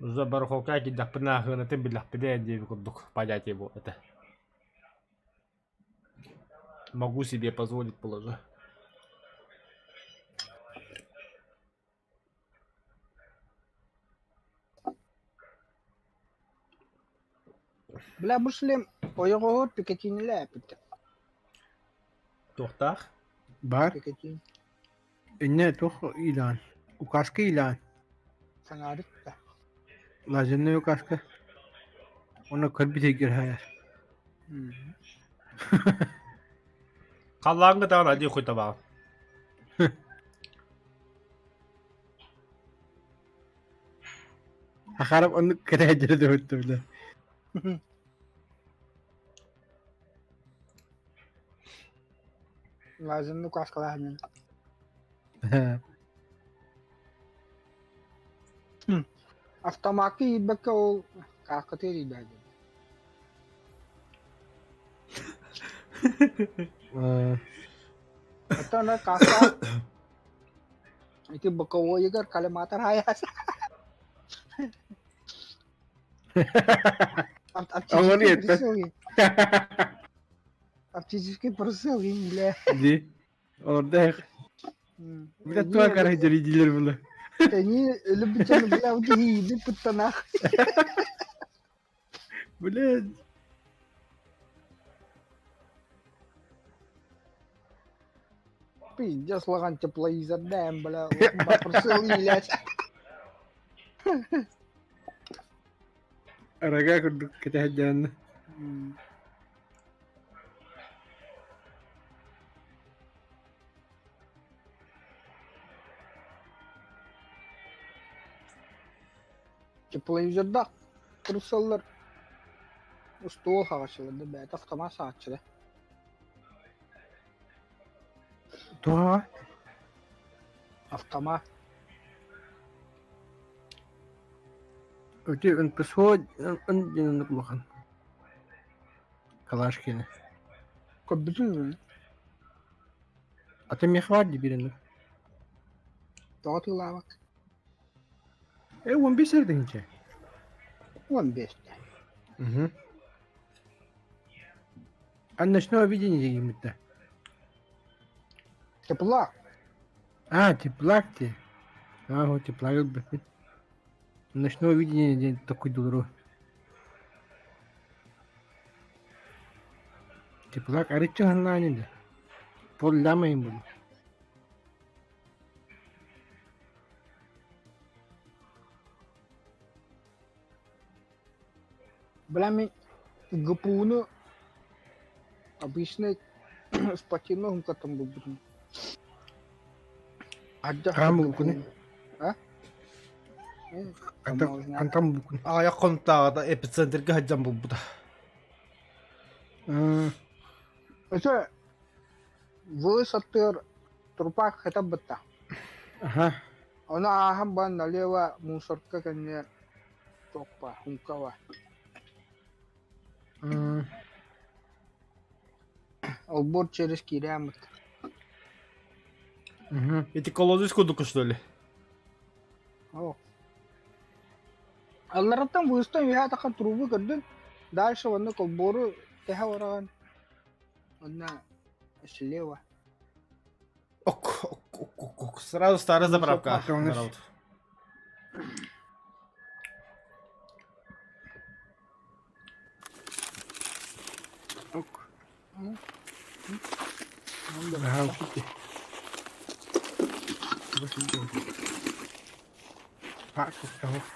Уже барахолка киирдэхпинэ аһыанатын биллэхпинэ диэбит курдук понятие бу этэ. Могу себе позволить положу. Бля, бу шлем ойоҕоһор Пикатинилээппит. Туохтаах? Бар. Пикатин Инне туох илаан. Указка илаан. саҥаарыт да. Лазерный указка. Оны көрбүтэ хайар. Халлааҥҥа даҕаны адьыы хуйтабаҕын. Ахарап оннук кэтэһэддэрэ да бile. Лазерный указкалаах Автомакка иирбэккэ ол кааскатыгар иирбэт Оттон кааска ити боковойугар коллиматор хайаас. Оҥору эппэт. Оптический прицел бля. Ди. Орда Бля туа карай дилер было. Они любят, бля, вот иди путанах. Блядь. Пиздец, лаган тепловизор, даем, бля, прицел блядь. Арага курдук кэтэһэддээн. Тепловизорда. Кырсаллар устуол хаҕаччылар да бэйэтэ автомат саҕаччыда. Туһаҕа? Автомат. Өтө НПСО диэн оннук улахан. Калаш киэнэ. Көрбүтүҥ үһү. Аты миэхэ баар дии биир оннук. Тоҕо атыылаабат? Э, 15 эрдинчэ. 15 Угу. А ночное видение дегиммит Теплак. А, теплак ти. А, вот теплак ылбыппыт. Ночное видение диэн такой дуру. Теплак арыччы ханнаан да. Пол ламайын буолу. Бля, мин ГПУ-ну обычный спортивный хумкаттан булбутум. Ардах Хаан булбуккуну? А? Хантан хантан булбуккуну? Аҕыйах хонуктааҕыта эпицентргэ сылдьан булбута. Өсө Вы саттыыр трупак хата бытта. Аха. Ону ааһан баран налево мусорка кэннэ топпа, хумкава. Олбуор через киирээммит. Ити колодец курдук что ли? О. Аллараттан выстан үһэ атахха трубу көрдүн. Дальше онно колбору тэһэ бараҕын. Онно слева. Ок, ок, ок, ок, ок. Сразу старая заправка. Народ. Ок. Ага, уките.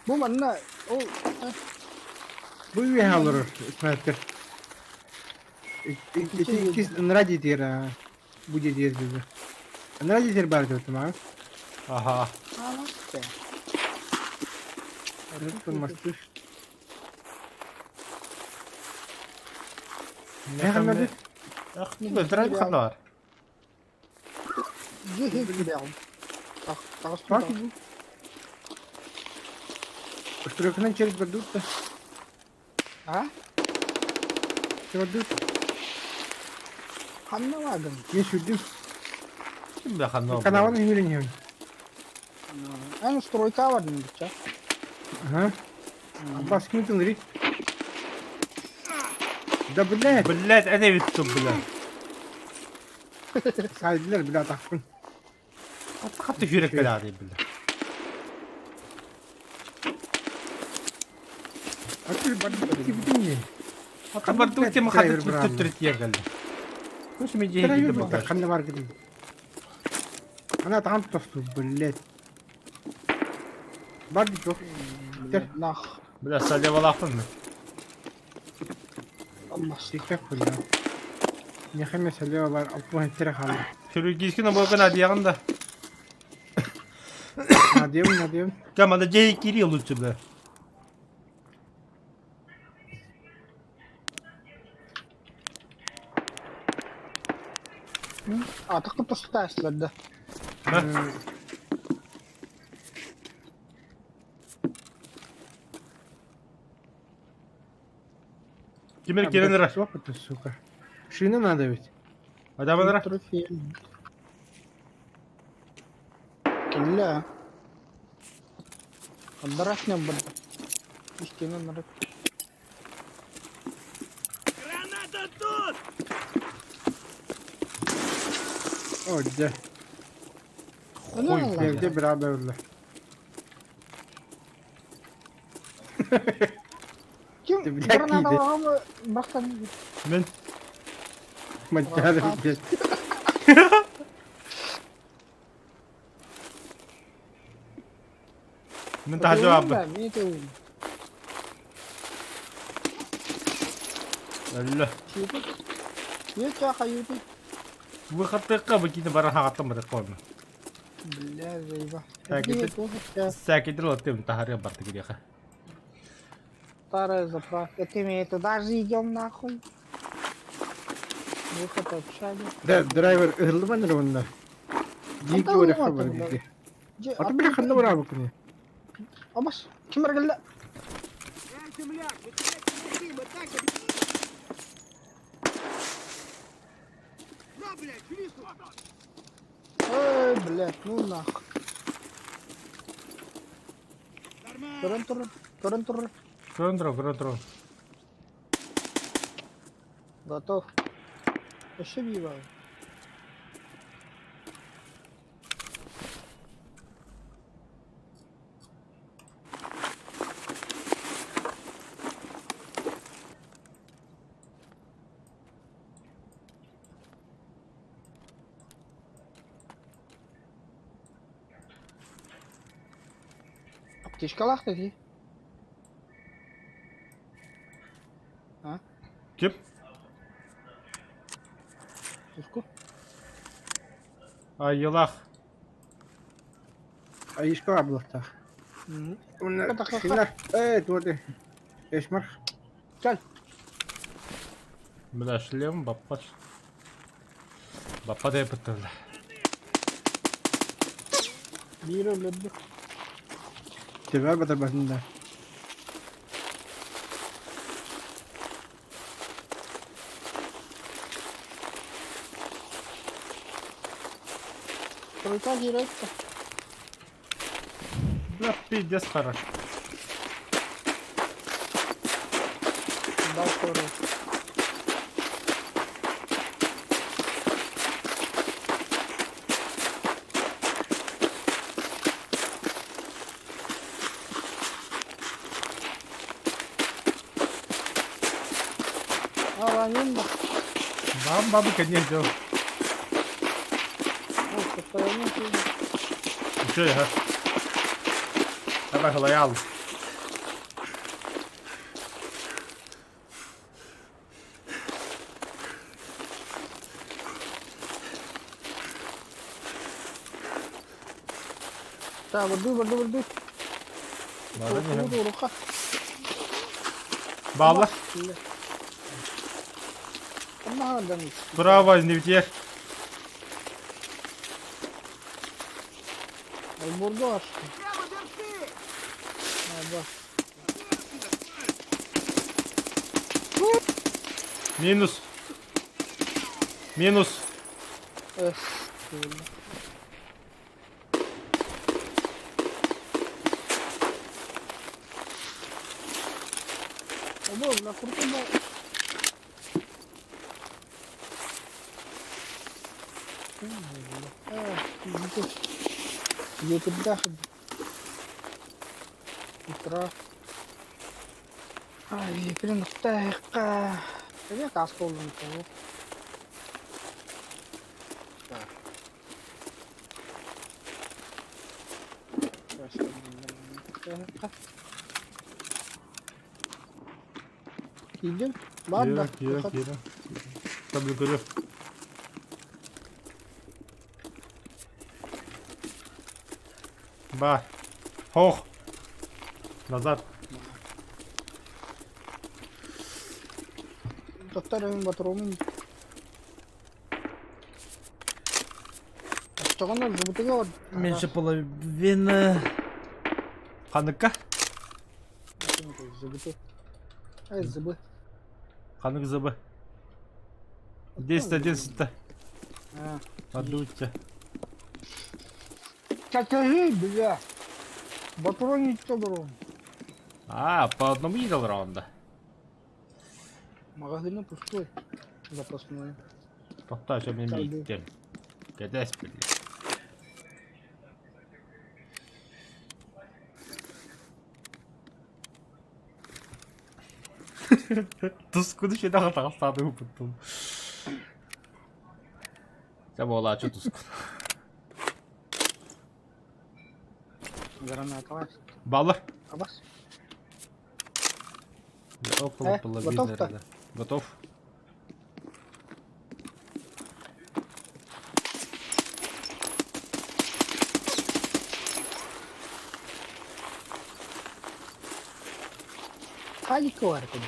Бу манна ол Бу үөһэ олорор снайпер. Ити иккис ынра диэтигэр бу диэтигэр дии. Ынра диэтигэр баар этэ маҕан. Аха. Мастыр. Не ханнады? Ах, не драйв ханна бар. Стройканан через бардут да. А? Бардут. Ханна баардым? Мен сүрдүм. Ким да ханна Канаваны хүрен Эн стройка бардым дича. Ага. Аббас ким тыңдырый? Да блядь. Блядь, әне бит блядь. Сайдылар бля тахпын. Хатты жүрек бля бля. Атыр бардык битин Ата бардык тем хатты түттүр тиергел. Күс ми жеги бу. Ханна бар гидим. Ана там тосту, блядь. Бардык жок. Нах. Бля, салевалаппын мен. Allah Сикек бля. Нехеме салевалар алпуһан тире хаалла. Хирургический наборга надеян да. Надеем, надеем. Кама да Кирилл лучше бля. Атакы тостаслар да. Кимер келенер. Опыта, сука. Шина надо ведь. Адаманара. Кэллэ. Андарахня бар. Истина нарак. Граната тут! О, да. Хуй, Где бираберле. Ким граната бахтан. Мен. Мадьяр блядь. Мен тахажа абы. Алла. Еча хаюти. Выходтыкка бу кини бара хагаттан бара койма. Бля, заеба. Сәкидер латтым тахарга барды кидеха. Старая заправка. Это мы туда же идем нахуй. Выход общаги. Да, драйвер ыһыллыбан эрэ уонна. Диики Хантан урэххэ ыллыбат бар бля? диики. Дьэ, Аты били ханна бараабыккыный? Абас, ким эргэллэ? Эй, земляк, мы тебя не хотим, мы так На, блядь, свистну! Ой, блядь, ну нахуй. Нормально! Көрөн турар, көрөн турар. Көрөн турар, көрөн турар. Готов. Өссө бии баар. Аптечкалаах да дии. Ким? Туску. Айылах. Айышка абылахтаах. Уонна хинар ээ туоты эшмар Кэл. Бля, шлем, баппаш. Баппа да бля. Биир өлөрдүк. Тебя батарбатын да. Тройка киирэр. Бля, пиздец хорош. Дал көрөр. А, ранен да. Вам бабка не сделал. О, состояние киирдэ. Че, я? Давай, лоял. Так, бардыы, бардыы, бардыы. Бары Уруха. Балла. Браво, не вдех. Албурду Прямо верты! Да. Минус. Минус. Эс. Обо, бля, куртун Ютубда Утра. Ай, блин, ықтайыққа. Привет, ас болдым екен, Так. Киирдим. Бар да. Кира, Кира, Кира. Там көрө. Ба. Хох. Назад. Доктор эми батырымын. Оччоҕуна зубытыга бар. Меньше половины. Ханыкка? Зубыты. Ай, зубы. Ханык зубы. 10 11 А. Подуйте. Чакажи, бля. Батырон дорогу. А, по одному видел раунда. Магазин пустой. Запасной. Тоқта, что мне Калды. миттен. Кәдәс, бля. Тускуну ще дағы тағыстады ұпыттым. Сә бола, чо тускун. Граната. Баллар. Абас. Около Э, половины. готов-то? да. Готов. Паника бар этэ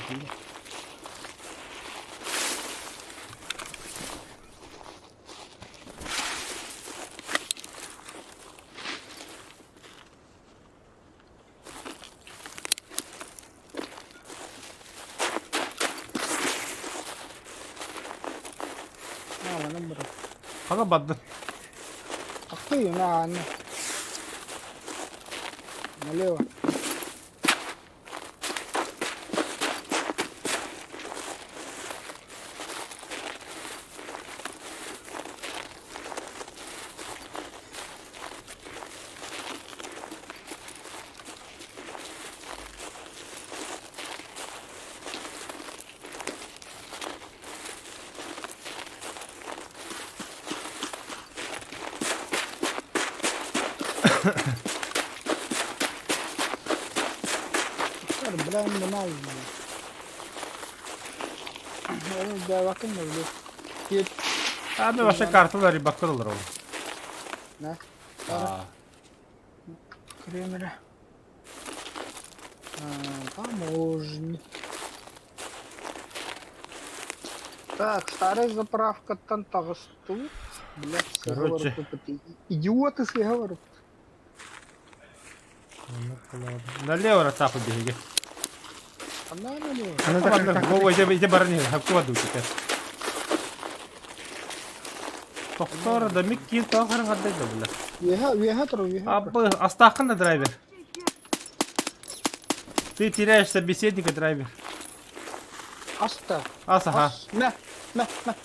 Хана бардын? Какой на Налево. Abi başka kartlar bakkal olur oğlum. Ne? Aa. Кремера. Таможни. Так, старая заправка Тантагасту. Блядь, Короче. Идиоты сыговорят. Налево рацапы беги. Она налево. Она так Вова, иди, иди барни, хапкова теперь. Тохтор, да микки, тохар гадай да бля. Вега, вега, тру, вега. Абы, астахын да драйвер. Ты теряешь собеседника, драйвер. Аста. Ас, ага. На, на, на.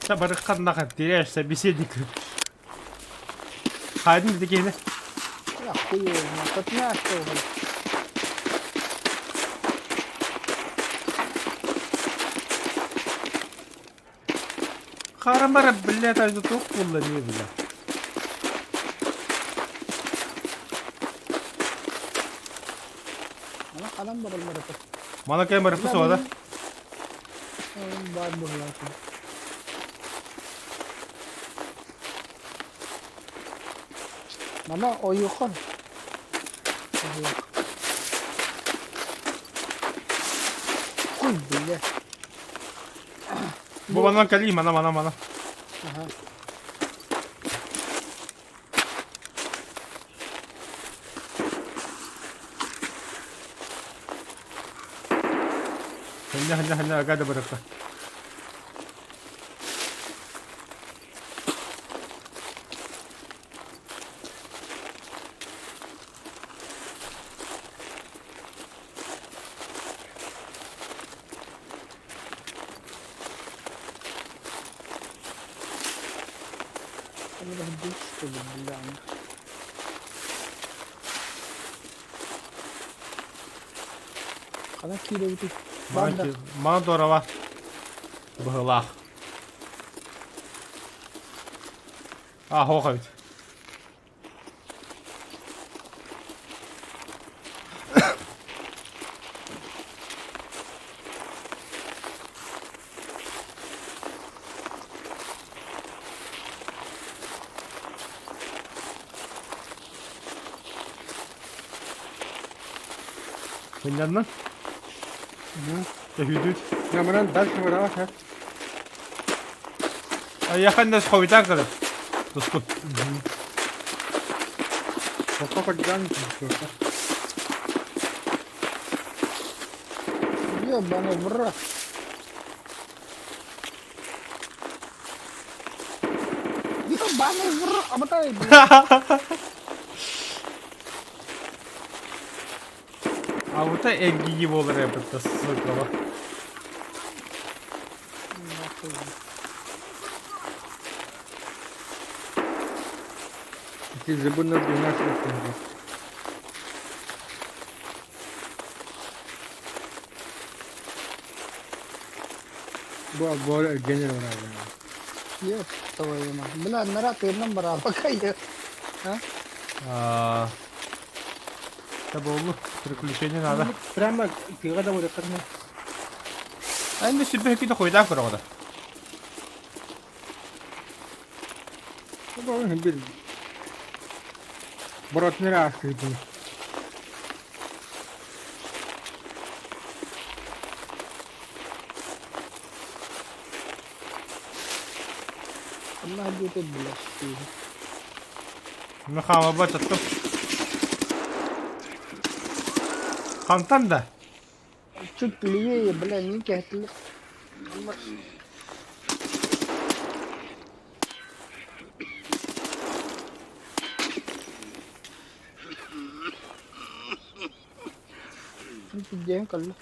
Табарыккан нахер теряешь собеседника. Хайдын дегені. Я хуй его знает. Тут мясо уже. Харамара, блядь, аж тут не, бля. Ана қалам бар алмарата. Мана камера пусова, да? Бар бурлатын. Мана ойухан. Хуй, бля. Бу манан кали, мана, мана, мана. Ага. Ханна, ханна, ханна, агада баракка. Там ждут, что ли, бля. Қана кире өтіп. Мана, мана дорова. Быһылаах. А, хоха ведь. Понятно? Hüdüt. Камеран дальше выраш, а? А я ханнас ховитан калып. Туску. Пока ган. Ебаный в рот. Ебаный в рот. Амотай, блядь. А вот это эргиги болар эбитте, сука. Нахуй. Ты забыл на 12 секунд. Бу бу генерал Ёб твою мать. Бля, нарад ернен бар пока я. А, Это было приключение надо. Прямо тыга да вот это. Эн сүбэ киһи хойдаан көрөҕүнэ. Bir Боротнер ааскыытын. Онно диэки блядь. Мен хаамабар чаттым. Хантан да? Чуть левее, бля, не кэхтили. Диэн кэллэ.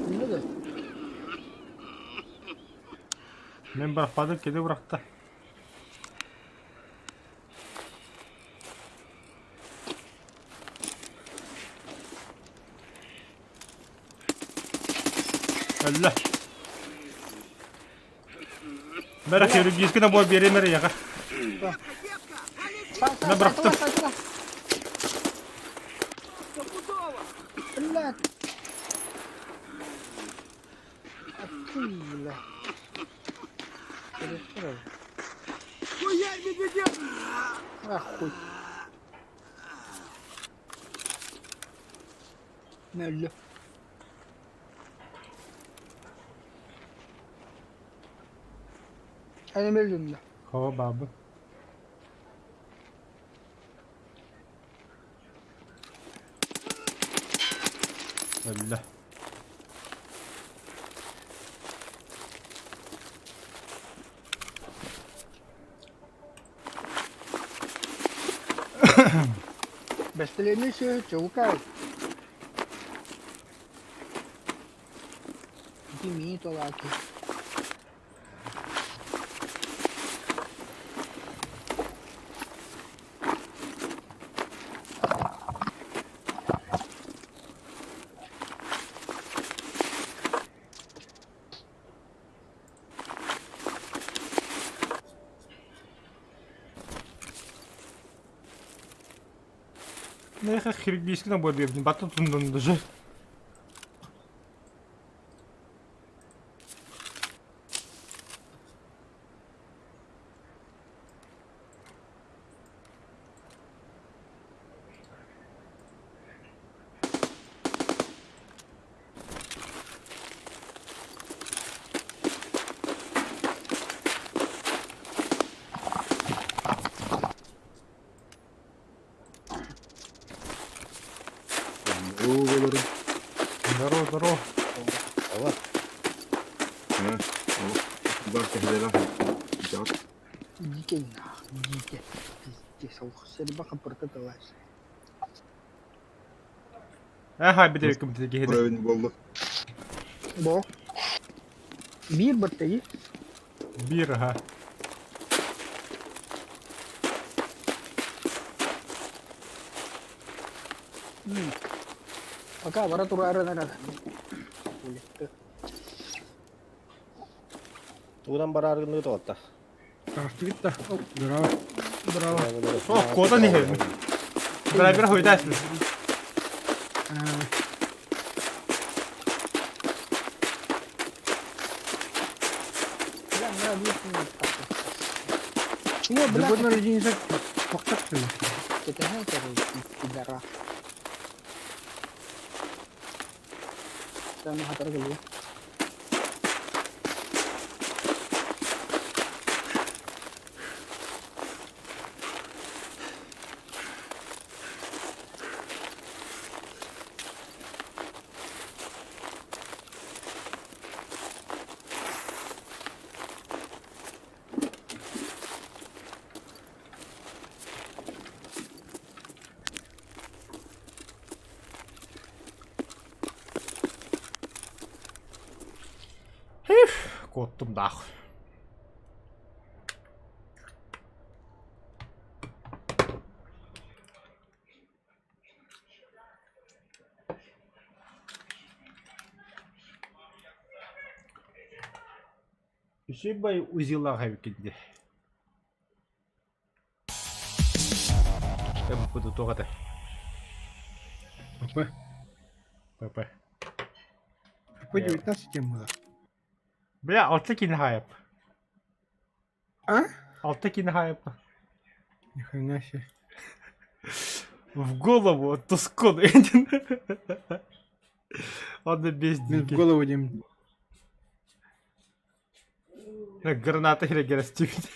Билэ да. Мен бырахпадым, кини бырахта. Өллө. Бэрэ хирургический набор биэриэм эрэ яҕа. Сай, бырахтым. сай, сай, Блядь. А ты, бля. Ах, хуй. Мөллө. Аны мөллүм да. Хоо баабы. Өллө. Бэстэлэни сүө чугукай. Ити мии толаки. Нехэ хирургический набор биэбин баттан туннун даже. Здорово, Здорово, здорово. Ава. Дикий нах, дикий. Пиздец, ох, сербаха прототалась. Аха, бит ким киһини. Уровень болды. Бо. Биир баттайы. Биир аха. Пока бара турары надо. Тугунан барааргын тоҕотта. Таҕыстыбыт да. Здорово. Браво. О, куотан иһэбин. Драйвер хойдаасың. Бля, мына бир Чего, бля? Любой рождение тоқтап тұр. Кетеһэн короче, пидора. Сами хатар кэлиэ. Куоттум даах. Үчүгэй УЗИлаах эбиккин дии. МП туох этэ? ПП. ПП. ПП 19 тем было. Бля, алта кини хайып. А? Алта кини хайып. Ни хрена себе. В голову тускон. Ладно, без Блин, в дики. голову дем. Граната херегерастивит.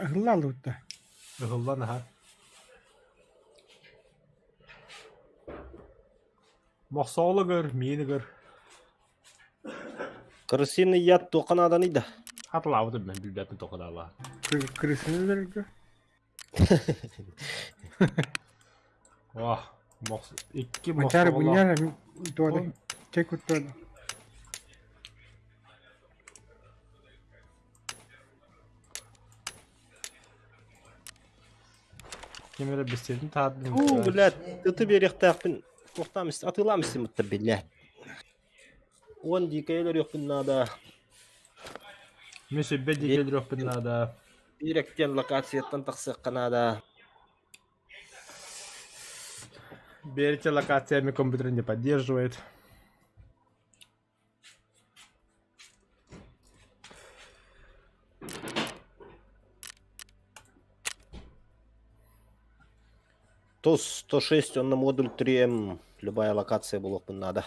Ыһылла алыбытта. Ыһыллан аһа. Мохсоолугар, миинигэр. Крысиный яд туохха нааданый да? Хатылаабытым мен билбэппин тоқыдаалаа. Крысыны өлөргө. Ох, мохс... Икки Мачары мохсоолоох. буняра туода. Чек куттуода. Ким эрэ бэстиэтин таһаардым. Уу, блядь, ыты биэриэхтээхпин, туохтаам атыылаам истим ытта, блядь. Уон дикэй өлөрүөхпүн наада. Мен сүбэ дикэй өлөрүөхпүн наада. Биир эктиэн локацияттан тахсыахха наада. Берите локациями компьютер не поддерживает. ТОС 106, он на модуль 3М. Любая локация булуохпун наада.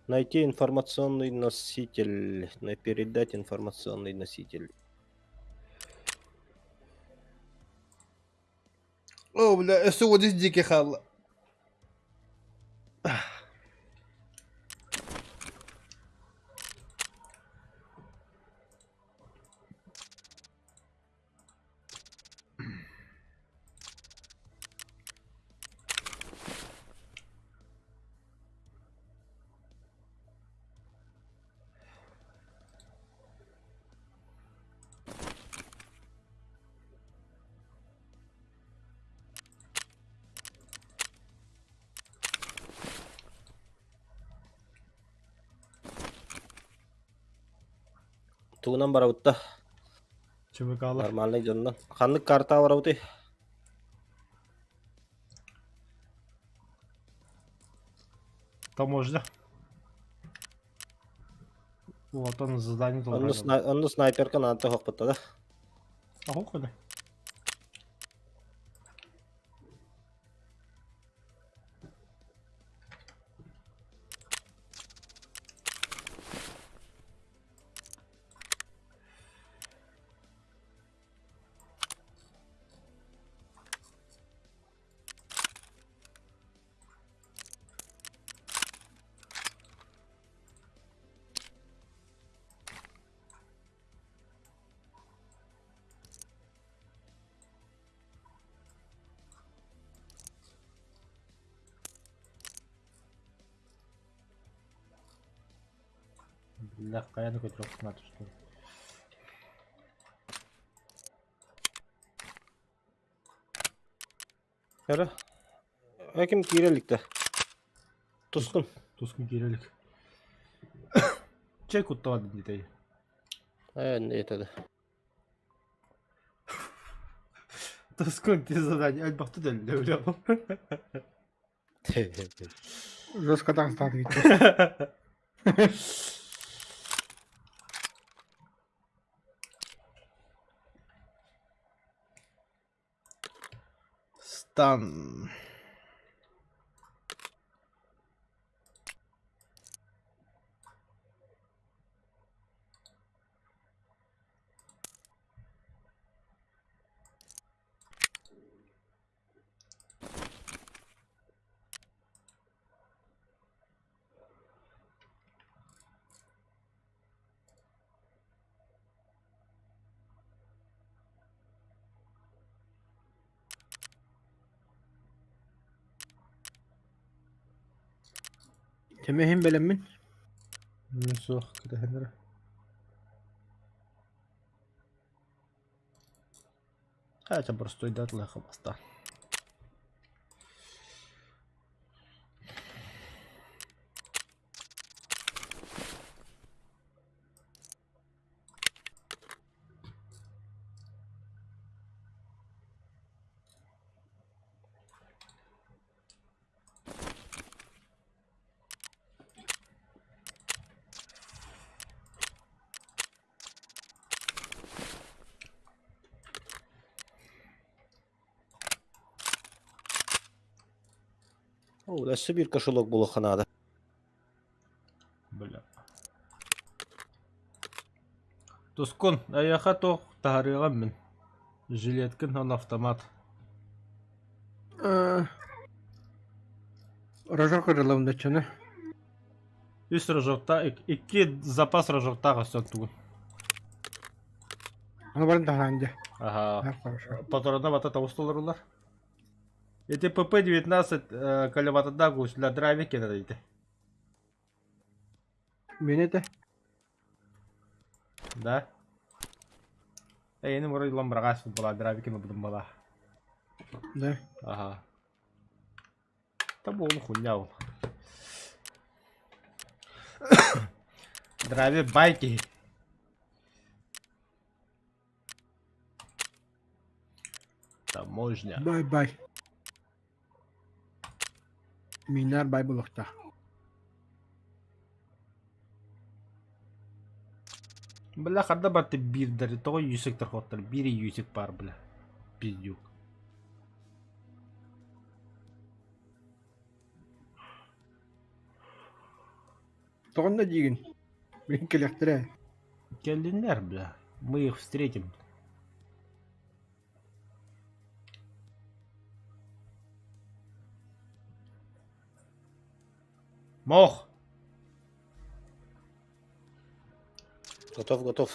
Найти информационный носитель. Передать информационный носитель. О, бля, өссө уодис диэки хаалла. Тугунан барабыт да? Чымыкалар. Нормальный дьоннон. Ханнык карта барабытый? Таможня. Вот он задание Онно, сна... Онно снайперка наада хохпутта да? Ахохода. Бля, хайа көтөрөх надо что. Эрэ. Ким киирэ Тускун. Тускун киирэ Чай куттаҕа дитэй. Э, это Тускун ти задание альбахты дөллө бля. Жестко так стал ведь. Стан. Темеһин бэлэммин. Суох кэтэһэн эрэ. Хотя простой датлаха баста. О, өссө биир кошелек булуохха наада. Бля. Тускун, эйиэхэ туох таһаарыаҕым мин? Жилеткин он автомат. Рожок ырылымдаччыны. Үс рожокта, икки запас рожоктаах өссө тугун. Аны баран таһаан дьэ. Ага. Хорошо. Патрона бата тоҕус толорулар. Ити ПП-19 колебатыда гусь для драйве кенер ити. Мен этэ. Да. Эйини мурай лам брагас была драйве кенер будум была. Да. Ага. Та буолу хуйня ол. Драйве байки. Таможня. Бай-бай. Минар бай булуохтаах. Бля, ханна барты биирдэри, тоҕо юсиктар хоттар, биир юсик баар, бля. Пиздюк. Тоҕонно диигин? Билин кэлиэхтэрэ. Кэллиннэр, бля. Мы их встретим. Мох! Готов, готов.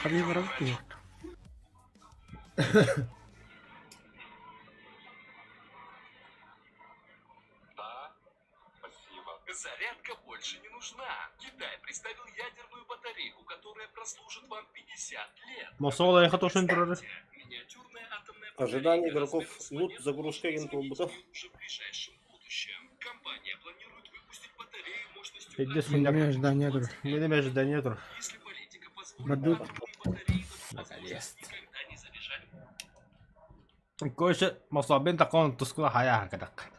Хабыы барабыт дуо? Мосол айха тошун турар. Ожидание игроков лут загрузка деген туолбута. Пиздец, Менеме ожидание тур. Менеме ожидание тур. Бадут. Наконец-то. Короче, Мособин такон тускула хая хакадак.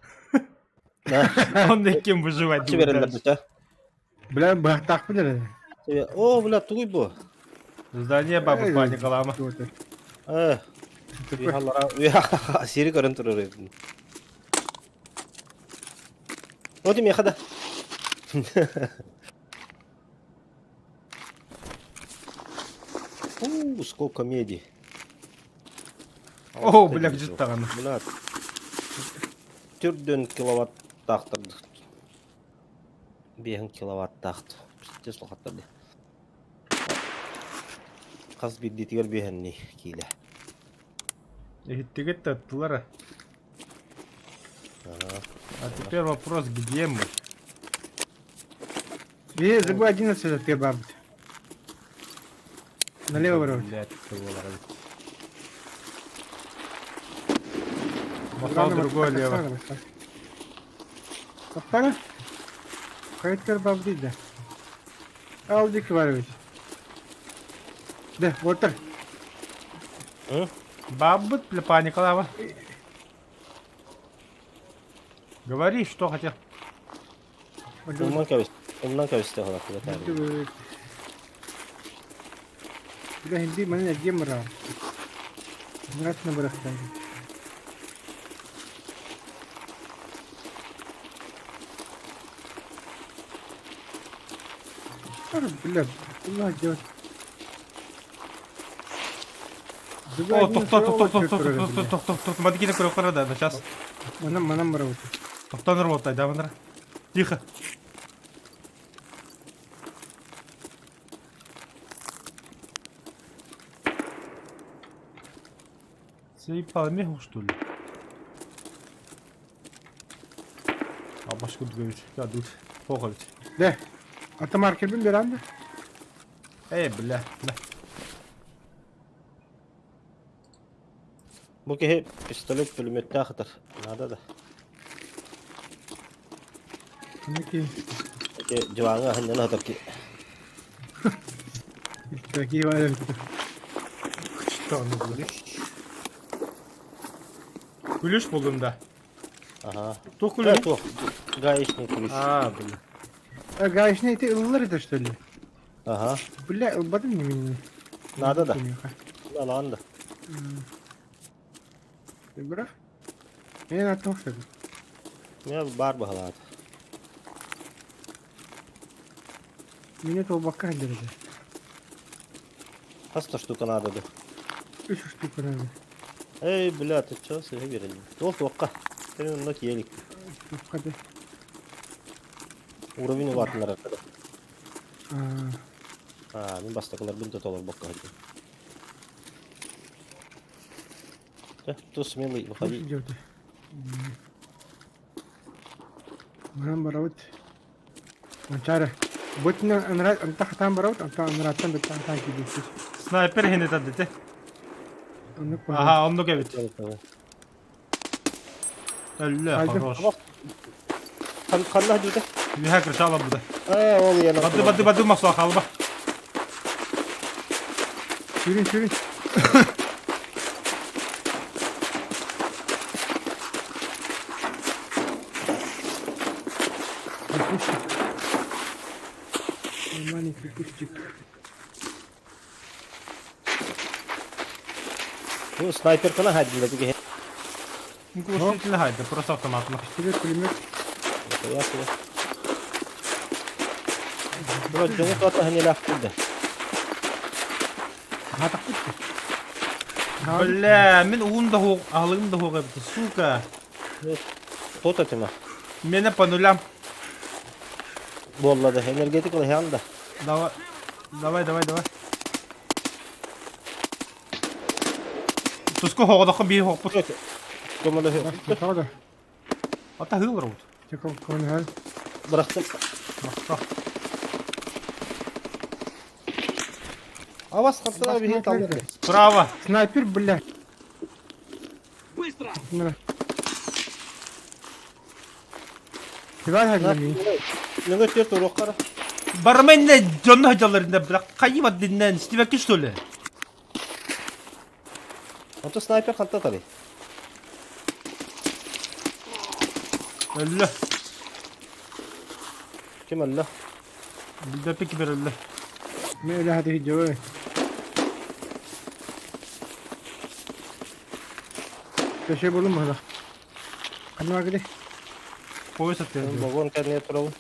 Он кем выживать Чы береллер бүтэ. Бля, быһахтаахпын эрэ. О, бля, тугуй бу? Здание бабы паникалама. Э, уйхаллара, сири көрөн турар эбин. Вот и меха да. Фу, сколько меди. О, бля, жыттаҕына. Бля, түрдөн киловаттаахтар. Биэһин киловаттаахт. Пиздец улахаттар дии. Хас биирдиитигэр биэһэннии киилэ. Иһиттигит да ыттылар. А теперь вопрос, где мы? Е, забыл 11 ты бабыт. Налево барабыт. Блядь, Махал другой лево. Таптара? Хайттер бабды да. Алдик Иванович. Да, вот так. Бабыт, бля, паникалава. Говори, что хотел. Умнан кэбис. Умнан кэбистэ холох. Бля, хинди маны эргиэн бараҕын. Нуратына бырахтан. Бля, куда делать? О, тохто, тохто, тохто, тохто, тохто, тохто, Мадгина көрө да, сейчас. Манан, манан барабыт. Тохтон работай, да, манара. Тихо. Заебал мегу, что ли? А башку двигать. Я тут. Поховить. Да. А то маркер бин беранды. Эй, бля. бля. Бу киһи пистолет пулеметтээх ытар. Наада да. Такие. Ити диваҥҥа аһынньана сытар ки. Такие варианты. Что он, бля? Күлүш булдум да. Ага. Туох Э, күлүш? туох. Гаечный ключ. А, бля. А гаечный ты ыллар это что ли? Ага. Бля, ылбатын не меня. Надо да. Алаҕан да. Бра. Мен аттым что ли? Мен баар баһалаат. Меня толбакка дерде. Хас да штука надо да. Үс штука надо. Эй, бля, ты чё, сыһы биэрэллэр. Туох туохха. Сен онно тиийэ Туохха да. Уровень улаатыннарар. Аа. Аа, мин бастакыларбын да толорбокко сылдьабын. Чэ, тус смелый, выходи. Манан барабыт. Манчаары. Бутина антах хатаан барабыт, антах анараттан бетте хатаан киирбиппит. Снайпер иһин этэр дите. Оннук Аха, оннук эбит. Өллө, хорош. Ханна дьүтэ? Үһэ крышала буда. Аа, ол яна. Бады бады бады махсуа халба. Сүүрүн, сүүрүн. Маленький кустик. Ну, снайперканы хайдылар бу Глушитель хайда, просто автоматно. Пистолет, пулемет. Я себе. Бро, дьону туата ханилаах да. Аха тахпыт. Бля, мин уун да хуох, аһылыгым да хуох эбит, сука. Тот этиме. Мене по нулям. Буолла да, энергетик ылыһаан да. Давай, давай, давай, давай. Туску хоҕодоххо биир хоҕпут. Көмөлөһү. Тоҕо да. Ата хыылар обут. Көмөлөһөр. Бырахтым. Махтал. Авас хантана биһин талды. Справа. Снайпер, бля. Быстро! Кибар хагнами. Нөҥө түөрт уруоккара. Барма инне дьонно сылдьаллар бля. Хайы бар диннен, стивекки что ли? Ото снайпер ханта тары. Өллө. Ким өллө? Билбэппин ким өллө. Мен өлө хаты видео. Köşe buldum mu hala? Kanı var gidi. Пояс аттыгар. Богон кэнниэ турабын.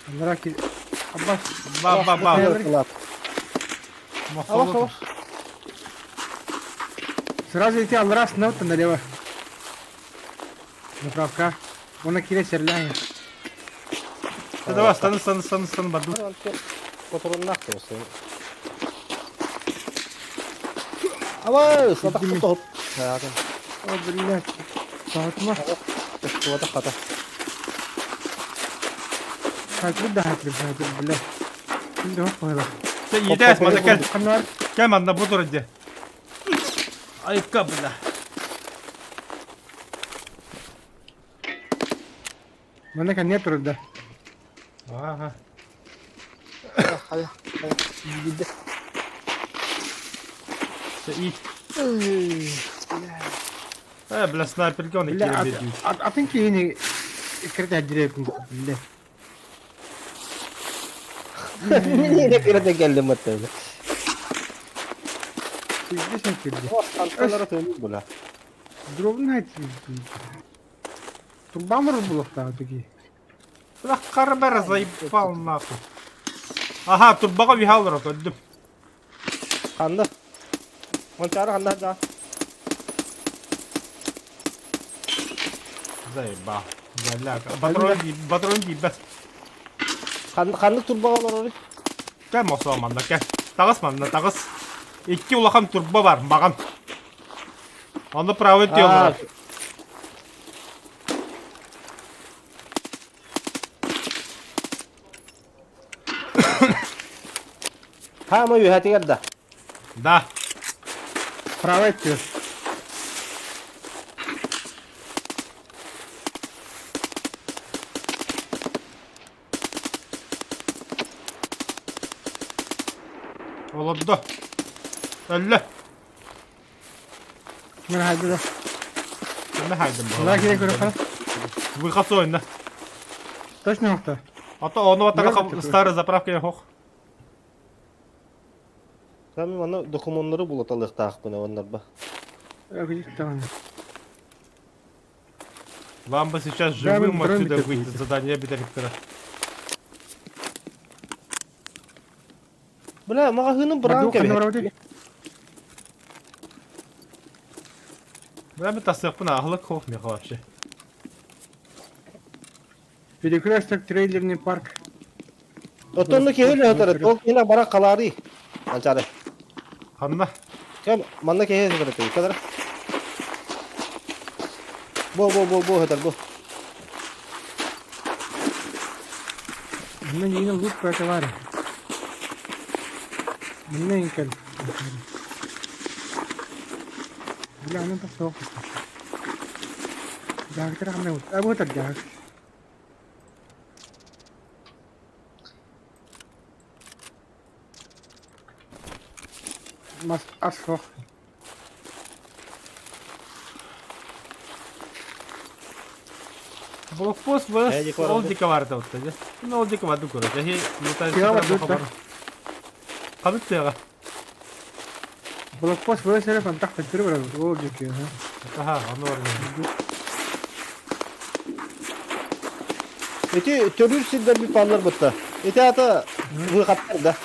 Анара ки. Аббас. Ба ба ба. Авах, авах. Сразу идти алрас на налево. Заправка. Она кире серляя. Давай, стан, стан, стан, стан, баду. Патроннаах турусын. Аваа, сатах топ. О, блядь. Саатма. Туота хата. Хатыр да хатыр хатыр, блядь. Şimdi hop koyalım. Идэс, манна кэл. Канар. Кэл манна бу турар дии. Айка, бля. Мана кан нет да. Ага. Хайа, хайа. Гидде. И. Э, бля, снайперге оны Бля, кире бердим. атын кийини кирде direkt бля. Мине кирде келдим атты. Здесь кирде. Ханталара төмүр була. Дробн хайт. Турбамыр булуктагы тиги. Бля, карбера заебал нахуй. Ага, турбаға вихалыр өтдüm. Ханна. Мончары ханна да. Заебал. Заляка. Патрон, патрон дейбэт. Ханнык турбаға олорор. Кэл мосуа манна кэл. Таҕыс манна таҕыс. Икки улахан турба бар маҕан. Онно правый тиэллэр. Ха, мы үһәтигер да. Да. Правый тиэл. Олордо. Өллө. Мен хайды да. Мен хайдым. Мына керек көрө кара. Выход ойна. Точно нокта. А то ону атака старый заправка хох. Сами мана документлары булаталыктаах бына оннар ба. Вам бы сейчас живым отсюда выйти, задание битэликтэрэ. Бля, магазинын быран кебе. Бля, мен тасыакпын аһылык хох меха вообще. Перекресток трейлерный парк. Отонну кehel өтөрөт. Ол кина бара калари. Анчары. Ханна. Кем манна кehel өтөрөт. Кадыр. Бо бо бо бо өтөр бо. Мына нені лук протовары. Мына инкел. Бля, она так соқ. Жагтыр қандай вот. А вот жаг. Мас ас соқ. Блокпост вс ол диковарды отта же. Ну ол диковарды көрөт. Эхи Киава дута. Ханнык тыаҕа? Блокпост ВСРФ антах төттөрү барабыт. Ол диэки. Аха, ону барабыт. Ити төрүүр сирдэр бипаллар бытта. Ити ата выхаттар да.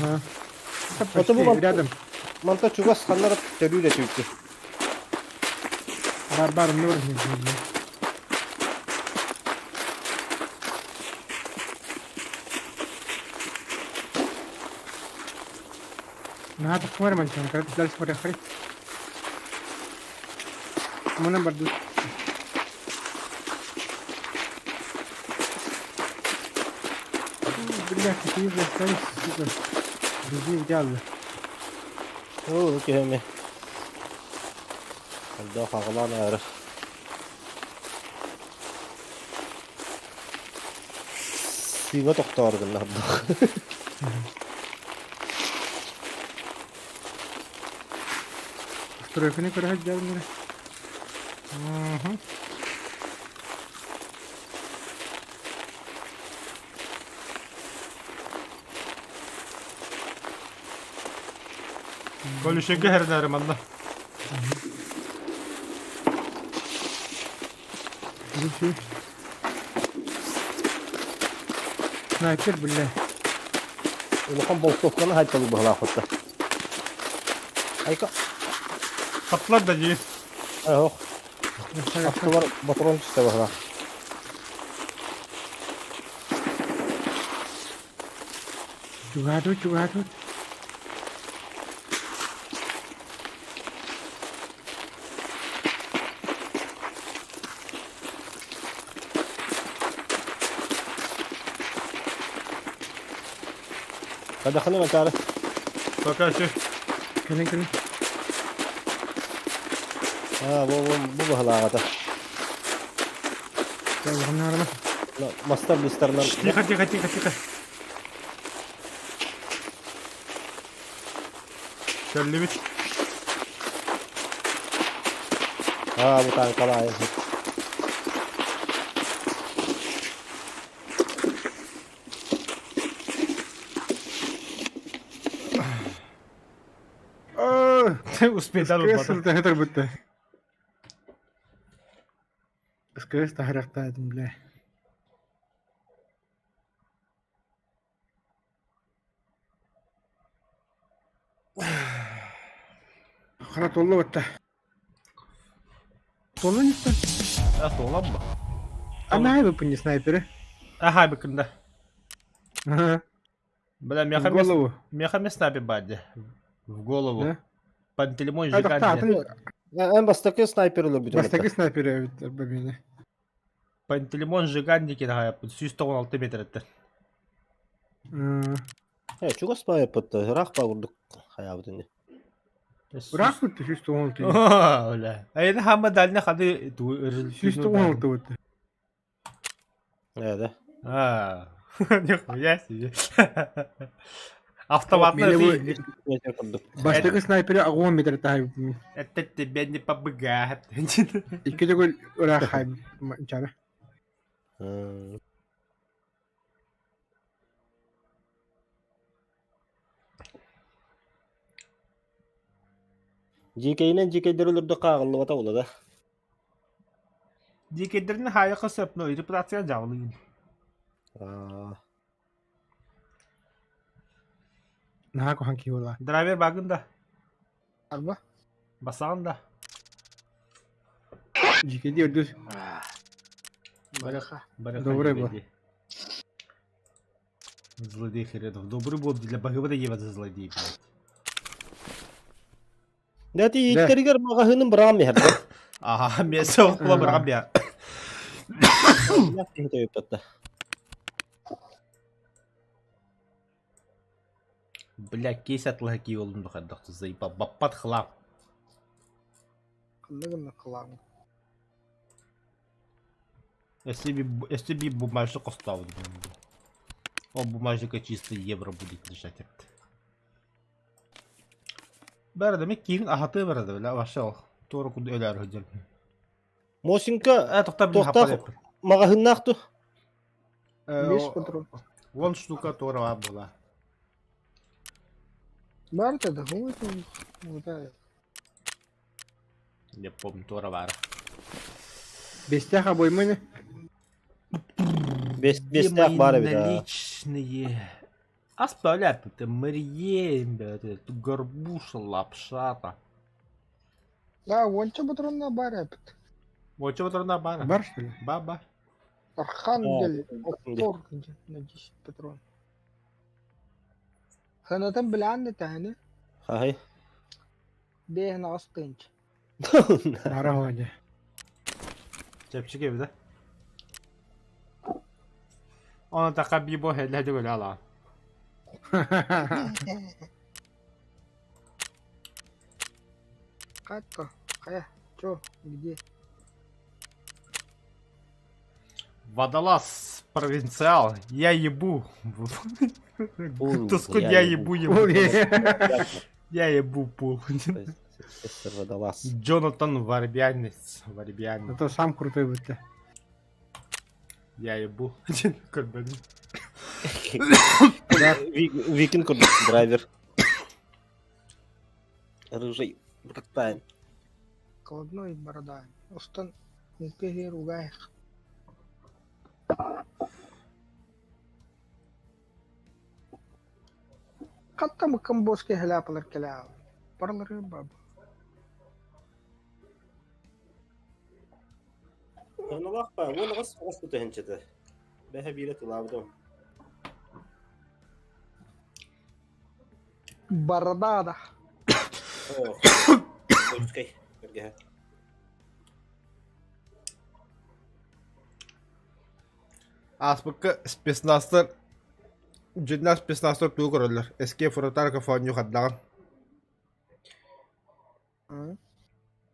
Ага. Ото бу Рядом. манта чугас ханнар төрүүр этүүккү. Бар бар нур. Наһаа тахсымар манчан, кыра дальше барыаххай. Мунан бардыбыт. Бля, какие же остались, сука. Везде идеально. Оо, киһи Хайдах аҕалаан аары. Сыыба тохтоору гыннардах. Стройканы көрө сылдьабын эрэ. Колючайга хэрнээр манна. Снайпер, бля. Улахан болтовканы хайпалы быһалаахпытта. Айка. Таптылар да дии. Ох. Аттылар патрон түстэ быһалаах. Чугаатыбыт, чугаатыбыт. Kadakını Мачары. Пока еще. Кэлин, кэлин. А, бу бу бу быһалааҕата. Улаханнаарыма. Мастар быстарынан. Тихо, тихо, тихо, тихо. Кэллибит. Аа, бу таанкалаайын. Успейдар СКС таһытар бутта. СКС таһырахтаатым, бля. Хара толло батта. Толло не А толло ба. Ана айбы не снайперы. Ага, быкында. Ага. Бля, В меха голову. Меха ме снайпер бади. В голову. Да? Пантелеймон А, так, Жиган. Эн бастакы снайпер өлөр бүтүн. Бастакы снайпер бабины. Пантелеймон Жиган дикен ага, 196 метр Э, чугас баайыппыт, ыраах баа курдук хайаабыт ини. Ыраах бутта 116. Бля. Айны хама дальний хады 116 бутта. Э, да. А. Нихуя себе. Автоматный. Бастакы снайпери 10 метр таһай. Это тебе не побегает. Икки төгүл ыраах хай чара. Дьиикэйинэн дьиикэйдэр өлөрдө хааҕыллыбата була да. Дикедерин хайа сөп, но репутация жабылыгын. Наһаа куһаҕан киһи буолла. Драйвер багын да. Арба. Басаҕын да. Дьиикэйди өрдүс. Барыха. Добрый был. Злодей хренов. Добрый был для богова ева за злодей, блядь. Да ти иттэригэр маҕаһыынын быраҕан иһэр да. Ага, место около быраҕан биэр. Бля, кейс атлаһа кии болдум дохаддах заебал. Баппат хлам. Ханна гына кылаам. Если би бумажник оставил. О, бумажника чисто евро будет лежать. Бәрі демек киин аһаты бәрі бля вообще туора куду өлөр сылдьар. Мосинка Э, тоқтар Тоқтар. маҕаһыыннаах ту. Бес патрон. Вон штука туора бар була. Барыта да вот Не помню, туора баара. Бестээх обойма ини. Бес бестээх баар эбит аа. Наличные. Оставляют это Мариен, блядь, горбуша, лапшата. Да, уонча ботуруонна баар эбит. Вот чего трудно бара. Бар что ли? Баба. Архангель, Опор на 10 патрон. Ханатын билээн да тэһини. Хаһай. Бэйэн аҕыс тыһыынча. Бара хоня. Чэпчэки эбит да? Оны така бибо хеллэ дөгөлө алаа. Как-то? Хайа? Чё? Где? Водолаз провинциал, я ебу. Пул, Туску я я ебу. ебу ебу. Я ебу пул. Ср водолаз. Джонатан Варбянец. Варбянец. Это сам крутой будто. Я ебу. Көрбөдүм. Викинг курдук драйвер. Рыжий. Братан. Колодной борода. Устан империя ругаях. Хатта камбоски хляпалар келя. Парлары баб. Аналаах ба, уон аҕыс оҕус тутуһунчата. Бэһэ биирэ тулаабытым. Борода да. Ох. Польскай. Көргөһө. Ааспыкка спецназтар дьиҥнээх спецназтар тугу көрөллөр? Эскиэ фронтарка оонньуу хардаҕын.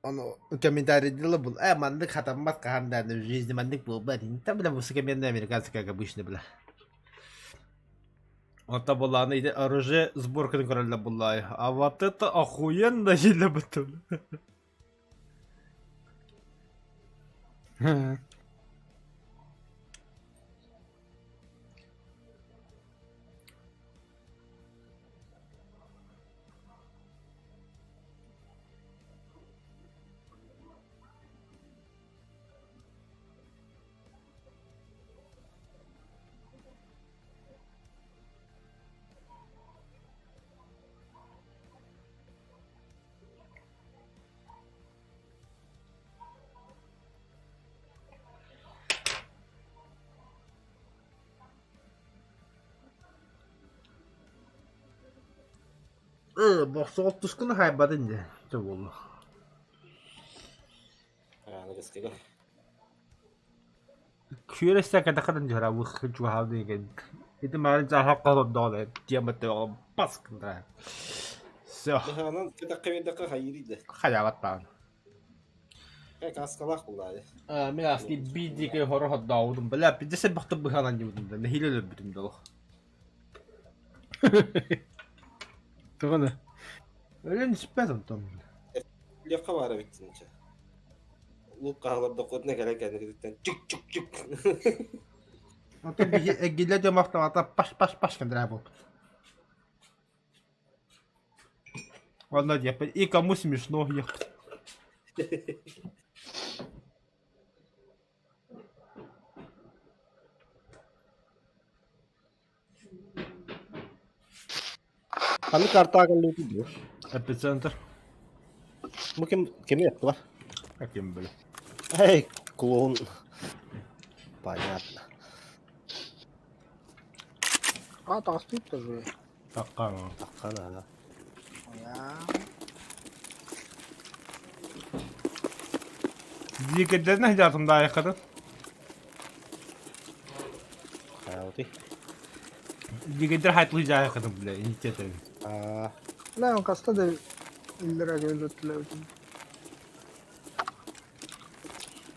Ону комментарийдыла бул. Э, маннык хатаммат хаһан да в жизни маннык буолбат. Там бля высокомерный американцы, как обычно, бля. Онто буллааны ити оружие сборканы көрөллөр буллаай. А вот это охуенно еле бутун. Э, бохсоҕо тускуну хайбатын дии, чэ буолла. Аныгыскыга. Күөрэ кэтэххин дьарабы чугаһаабыт Ити мааны дьааһах холордоҕо тиэмэтэ бас гына. Все. Быһаанан кэтэххэ биэрдэххэ хайыырый да. Хайаабат даҕаны. Э, каскалаах буллаайы. Мин аски биир диэки хоро хордообутум. Бля, пиздец элбэхтик быһаанан диэбитим да, нэһиилэ өлөрбүтүм да олох. Тоҕо да? Өлөн испэт онтон. Левка баар эбит дьэ. Лук хаалар дохуотна кэлэн кэнниттэн чук-чук-чук. Онтон биһи эгиллэ дьомохтоҕото паш-паш-паш кэндрээ буолбут. Ладно, диэппит, и кому смешно ехать. Ханнык картаҕа кэллибит дуу? Эпицентр. Бу ким кими эттилэр? Каким были? Эй, клоун. Понятно. А, таҕыспыт тоже. Таккан. Таххан аха. Я. Дикердерин хадьаатым даайыккатын. Хаалты. Дикердер хайтлы дьаайыккатын бля, инитетен. Аа, Да, он хаста да иллэрэ өлөттүлэбитин.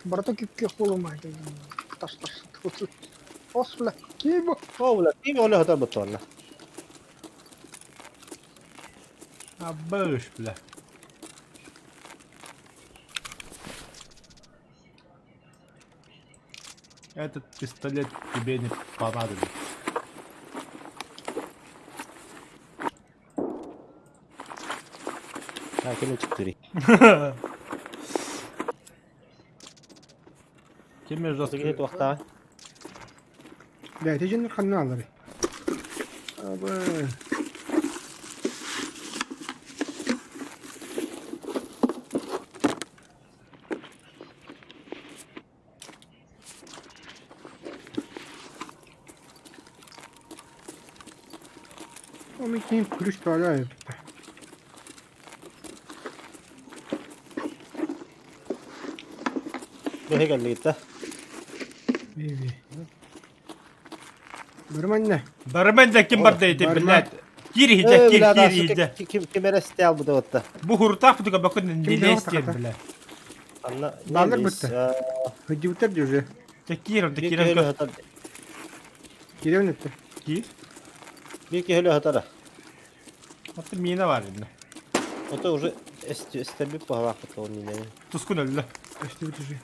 Барыта күпкүөх буолумай тас тас Ос бля, киибо. Оо, бля, ким оле хатар бутуонна. Абыш, бля. Этот пистолет тебе не понадобится. А, ким ычыктырый? Ким жестко. Кини туохтааҕый? Да, ити дьоннор ханна алары? Абы. О, ким күрүс туала эбит. Бэһэ кэллигит да? Би-би. Барманна. Бармен да ким барда ити, блядь. Кир иһдэ, кир, кир иһдэ. Ким ким эрэ стял бу да Бу хуртаах бутуга бакын Ким не да блядь. Анна Балар бытта. Хыдьыбыттар дии уже. Те кир, да кир. Кириэн өттө. Кир. Bir киһи өлө Аты мина бар инде. Ото уже эстербит баһалаахпыт ол мине. Тускун өллө. Өстүбүт уже.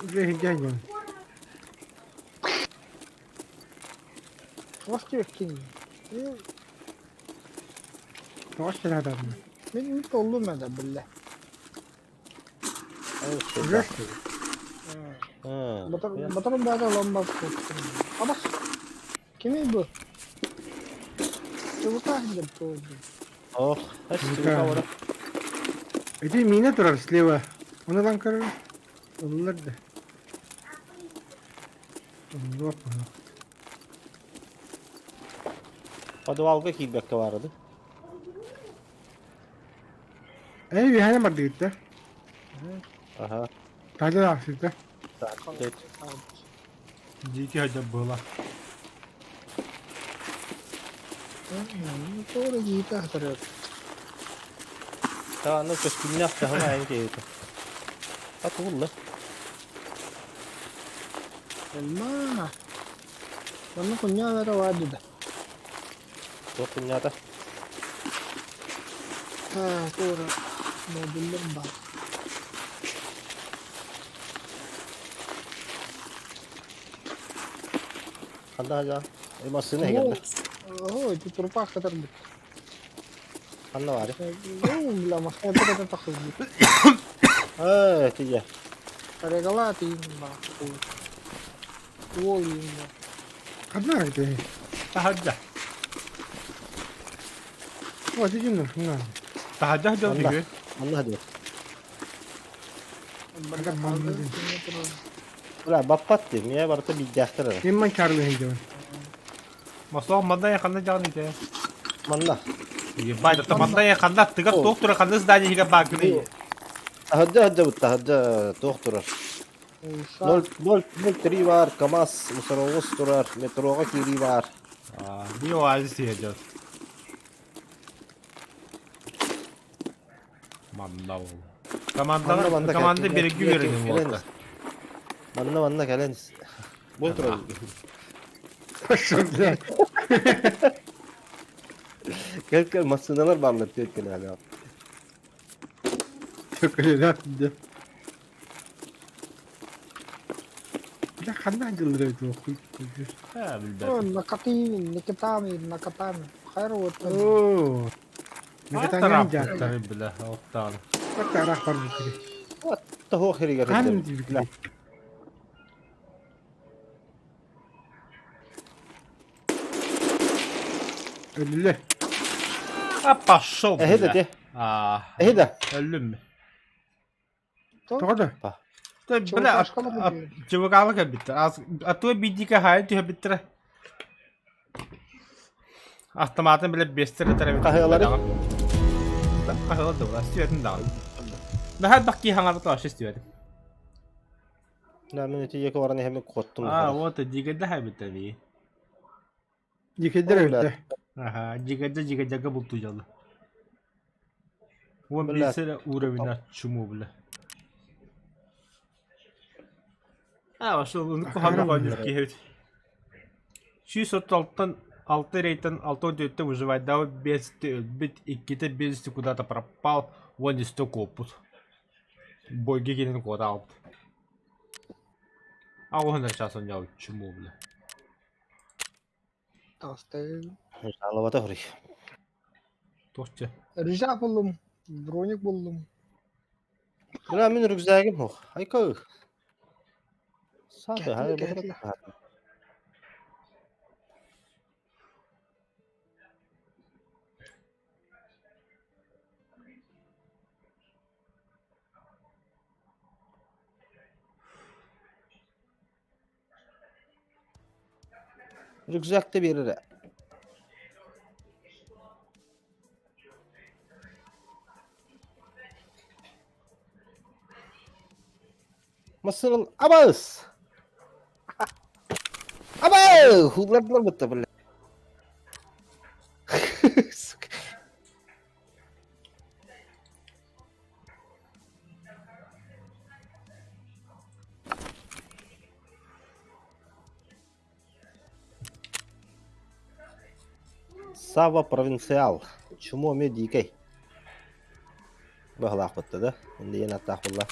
Уже хидяйден. Туох диэккин? Тоҕус сараатаатым. Мин толлум эдэ биллэ. Уже Батарым баада ломбас Абас. Кимий бу? Чубука деп туолду. Ох, Чубука. Эти мина турар слева. Оны лан көрөр. Олар да. Онно Подвалга киирбэккэ баарыды. Эй, бихане бардыгытта. Аха. Тажа ахсыта. Дикий хотя было. Туора киитэ хатарыат. Та аны көстүннэх таһын айын киһитэ. А тугулла. Элма. Онно кунньаа бара баар да. Туох кунньаата. Аа, туора модуллар баар. Ханна жа. Э массыына хегелле. Оо, ити турпаах катарбыт. Ханна баары. Оо, бля, массыына катар тахсыбыт. Э, тиге. Карегала тиин баар. Уол иин баар. Ханна где? Тахаджа. О, ти жиннер, ханна. Тахаджа жол Манна. дигү. Манна диэ. Бага манна. Бля, баппат дии. Мия барыта биирдээхтэр эрэ. Ким Чарли хидя. Масоо манна ханна жаан ите. Манна. Ебать, это манна ханна тыгар туох тура ханна здание хига бакны. Таһырдьа сылдьабыт, таһырдьа туох турар. 0,03 баар, КамАЗ, мусоровоз турар, метроҕа киирии баар. А, би оазис идет. Манна ол. Манна, Команда манна команда кэлэн- береги кэлэн- верен кэлэн- Манна, манна кэлэн. Бу турар. Пошел, блядь. Кэл кэл массыыналар бааллар түөрт кэлэҕэ. Tökülür где. Бля, ханна дылыр это хуй. А, билбэт. Оо, накатыын, накатами, накатами. Хайр вот. О. Накатан Накатан бля, оттан. Тарах бар бу. Тоһуох хэригэр Хан сылдьабыт. дибикли. Өлүлэ. А пошел. Эһи да те. А. Эһи да. Өлүм. Тоҕо да? Та бля, чувакалык битте. А то бидика хай түһэ биттер. Автоматын биле бестер тарабит. Хаһыалары? Хаһыалар да була, стюэтин даҕаны. Наһаа бакки хаҥарда вообще стюэтин. Да, мин ити екі баран иһэммин куоттум. А, вот дигәдә хай битте. Дикедер О, өлтө. Ага, дигәдә дигәдәгә булту жалды. Он Бля. билсе уровень чуму бля. А, вообще, ну кухана койдук киһит. Сүүс алтан алты рейтен алты өттө выживать дау без бит икките без куда-то пропал, вон из опыт. Бойге келин кода алып. А он сейчас он яу чуму бля. Толстой. Алабата хурий. Туохча. Рюкзак буллум, броник буллум. Бля, мин рюкзагым ох. Айка. Сааты, Кэтли, хай, кэтли. Рюкзак да биэрэрэ. Массыынан абаас! Абаа! Хууллардылар бытта, бля. Сука. Сава провинциал. Чмо эмиэ дикэй. Баһылаахпытта да. Инде аттаах булла.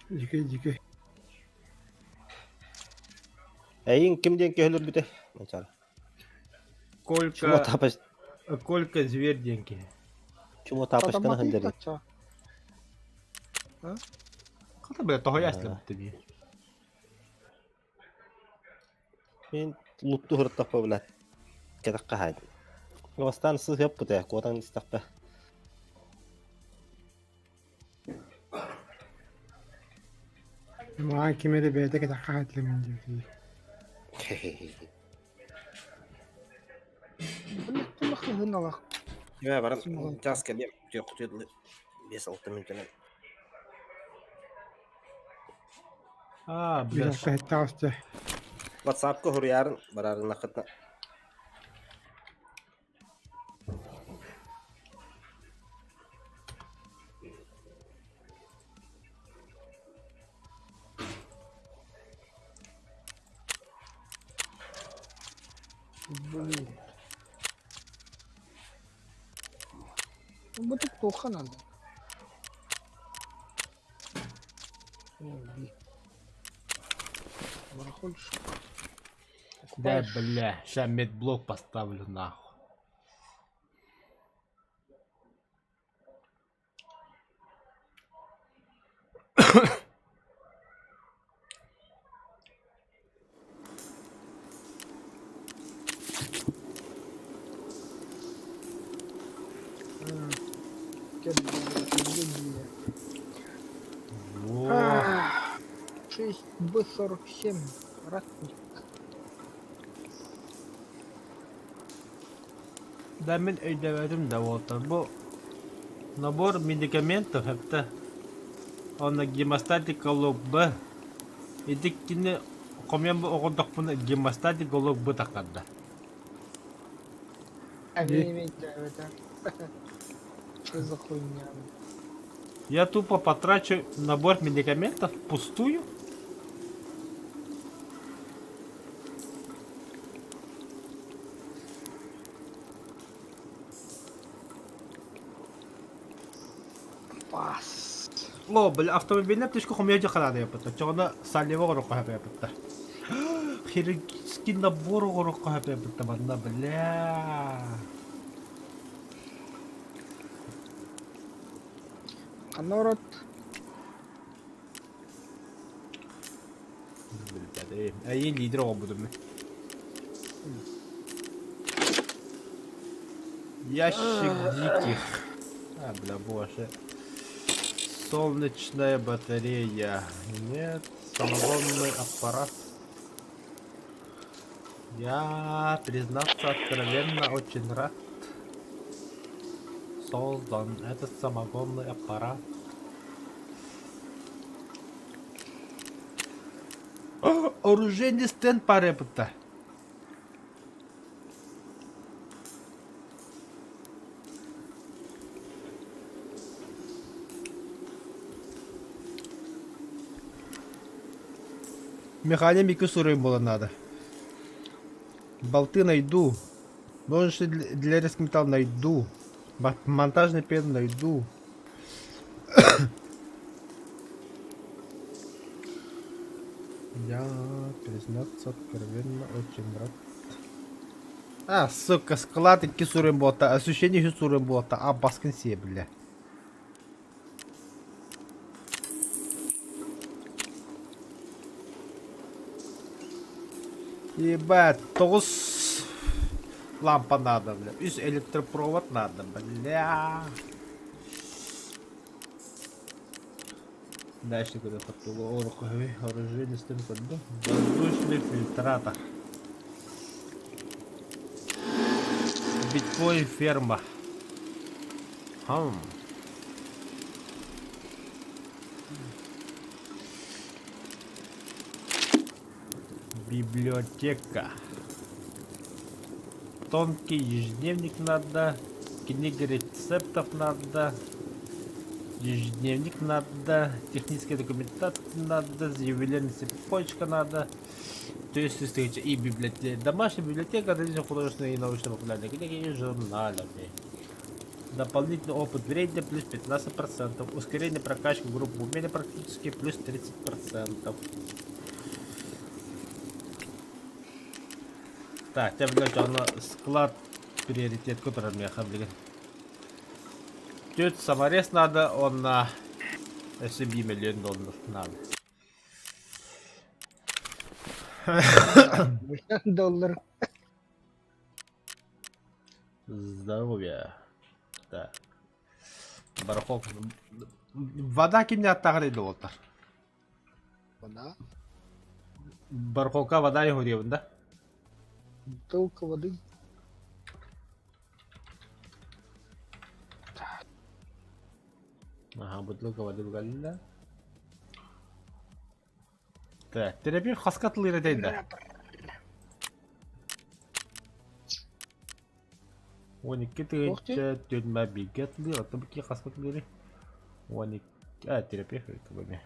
Дикэй, дикэй. Эйин ким диэн көһөлөрбүтэ? Начало. Колька, Колька зверь диэн киһи. Чумо тапочканы хандары. Хата бля тоһуйа аслабыт дии. Мин лутту хыртаппа билат. Кэтэх хаһаайын. Бастаан сыһыаппыта, куотан истэхпэ. Маа ким эрэ бэйэтэ кэтэххэ хаһаайын диэбитий. Дьэ баран чаас кэлиэм, түөххүтү дылы 5-6 мүнүүтэнэн. Аа, бля. Таҕыста. WhatsApp-ка суруйаарын бараарыннаххытына. Блин. Бу тут плохо надо. Ой, Барахольщик. Да, бля, сейчас медблок поставлю нахуй. Во. 6 Б47. Ратник. Да мин өйдөөбөтүм да уолтан. Бу набор медикаментов это онно гемостатик Б. Ити кини хомуйан оҕордохпуна гемостатик Б таххарда. Что за хуйня? Я тупо потрачу набор медикаментов впустую? Пас. О, бля, автомобильная аптечка хомуйа дьахараада яппыта. Чоҕуна Салева оҕорокко хаппыта. Хирургический набор оҕорокко хаппыта манна, бля. Ханна Эйин лидер оҕобутум. Ящик диких. А, бля, боже. Солнечная батарея. Нет, самогонный аппарат. Я, признаться откровенно, очень рад. Создан этот самогонный аппарат. О, оружейный стенд парепыта. Механик суруйум было надо. Болты найду. Ножницы для резки металла найду. Монтажный пен найду. Я, признаться откровенно, очень рад. А, сука, склад икки суруйан буолта, освещение үһүс суруйан буолта, а баскын сиэ бля. Ебать, тоҕус лампа надо, бля. Үс электропровод надо, бля. Дальше куда оружейный көрдүм. Воздушный фильтратор. Биткоин ферма. Хм. Библиотека. Тонкий ежедневник надо. Книга рецептов надо. Ежедневник надо. Техническая документация надо. Ювелирная цепочка надо. То есть встреча и библиотека. Домашняя библиотека, различные художественные и научно-популярные книги и журналами. Дополнительный опыт в рейде плюс 15%. Ускорение прокачки группы умения практически плюс 30%. Так, я, блядь, аны склад приоритет, который меха, блин. Тут саморез надо, он на SB миллион долларов надо. Доллар. Здоровье. Так. Барахолка. Вода кимне аттаҕар доллар. Вода. Барахолка вода йоһуриябын да? Бутылка воды. Ага, бутылка воды бугалла. Так, терапевт хаска тылыра дейда. 12 тыһыынча түөрмэ бииргэ атылыыр, оттон бу хаска атылыырый? 12... А, терапевт это бами.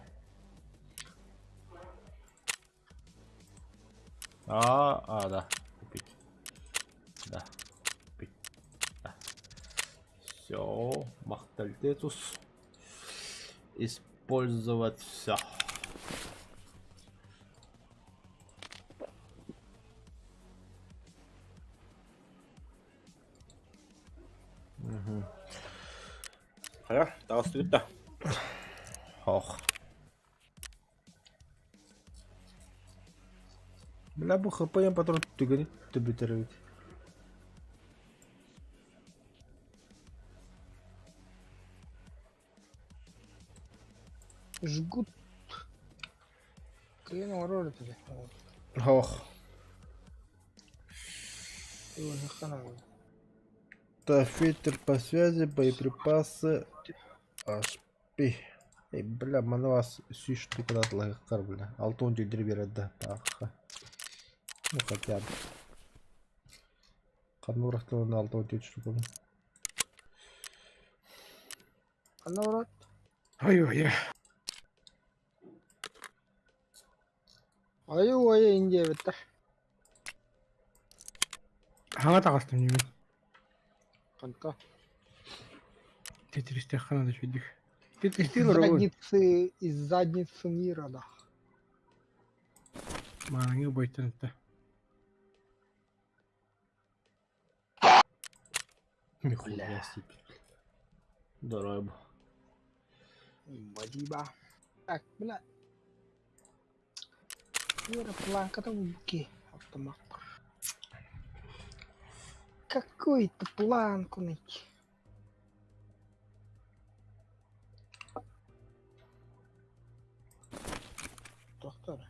А, а, да, купить. Да, купить. Да. Все, махтальтетус. Использовать все. Угу. Хайа, таҕыстыбыт да. Ох. Бля, бу ХП патрон түгэни түбүтэр эбит. Жгут. Кыйын оҥорор этилэр. Ох. Так, фильтр по связи, боеприпасы, HP. Эй, бля, маны вас сүүс штука атылаһыаххар, бля. 6 түүлдүр биэрэр да, таахха. Ну, хотя бы. Ханна урахтылын 64 штука. Ханна барат? Ой-ой. Айы-ой индиэбиттэр. Хаҥа таҕыстым дии мин. Ханта? Тетристиэххэ наада үчүгэйдик. Тетристии олоробун. Задницы из задницы мира, да. Мааҥҥы убайтан этэ. Нихуя себе. Дорогой. Спасибо. Так, бля. Вера планка буки автомат. Какой-то планку найти. Доктор.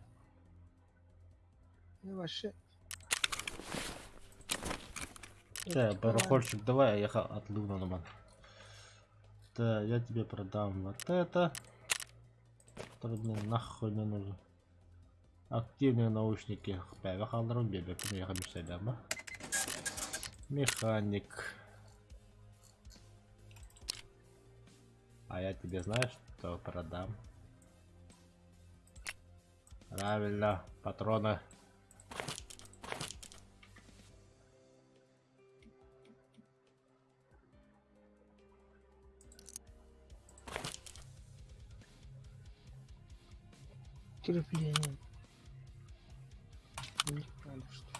Я вообще... Так, барахольщик, давай я отлыв на ман. Так, я тебе продам вот это. Который мне нахуй не нужен. Активные наушники. Бэйбэ хаалларым биэрбэппин эйиэхэ мешайдаама. Механик. А я тебе знаешь, что продам? Правильно, патроны. Крепление. Не надо что.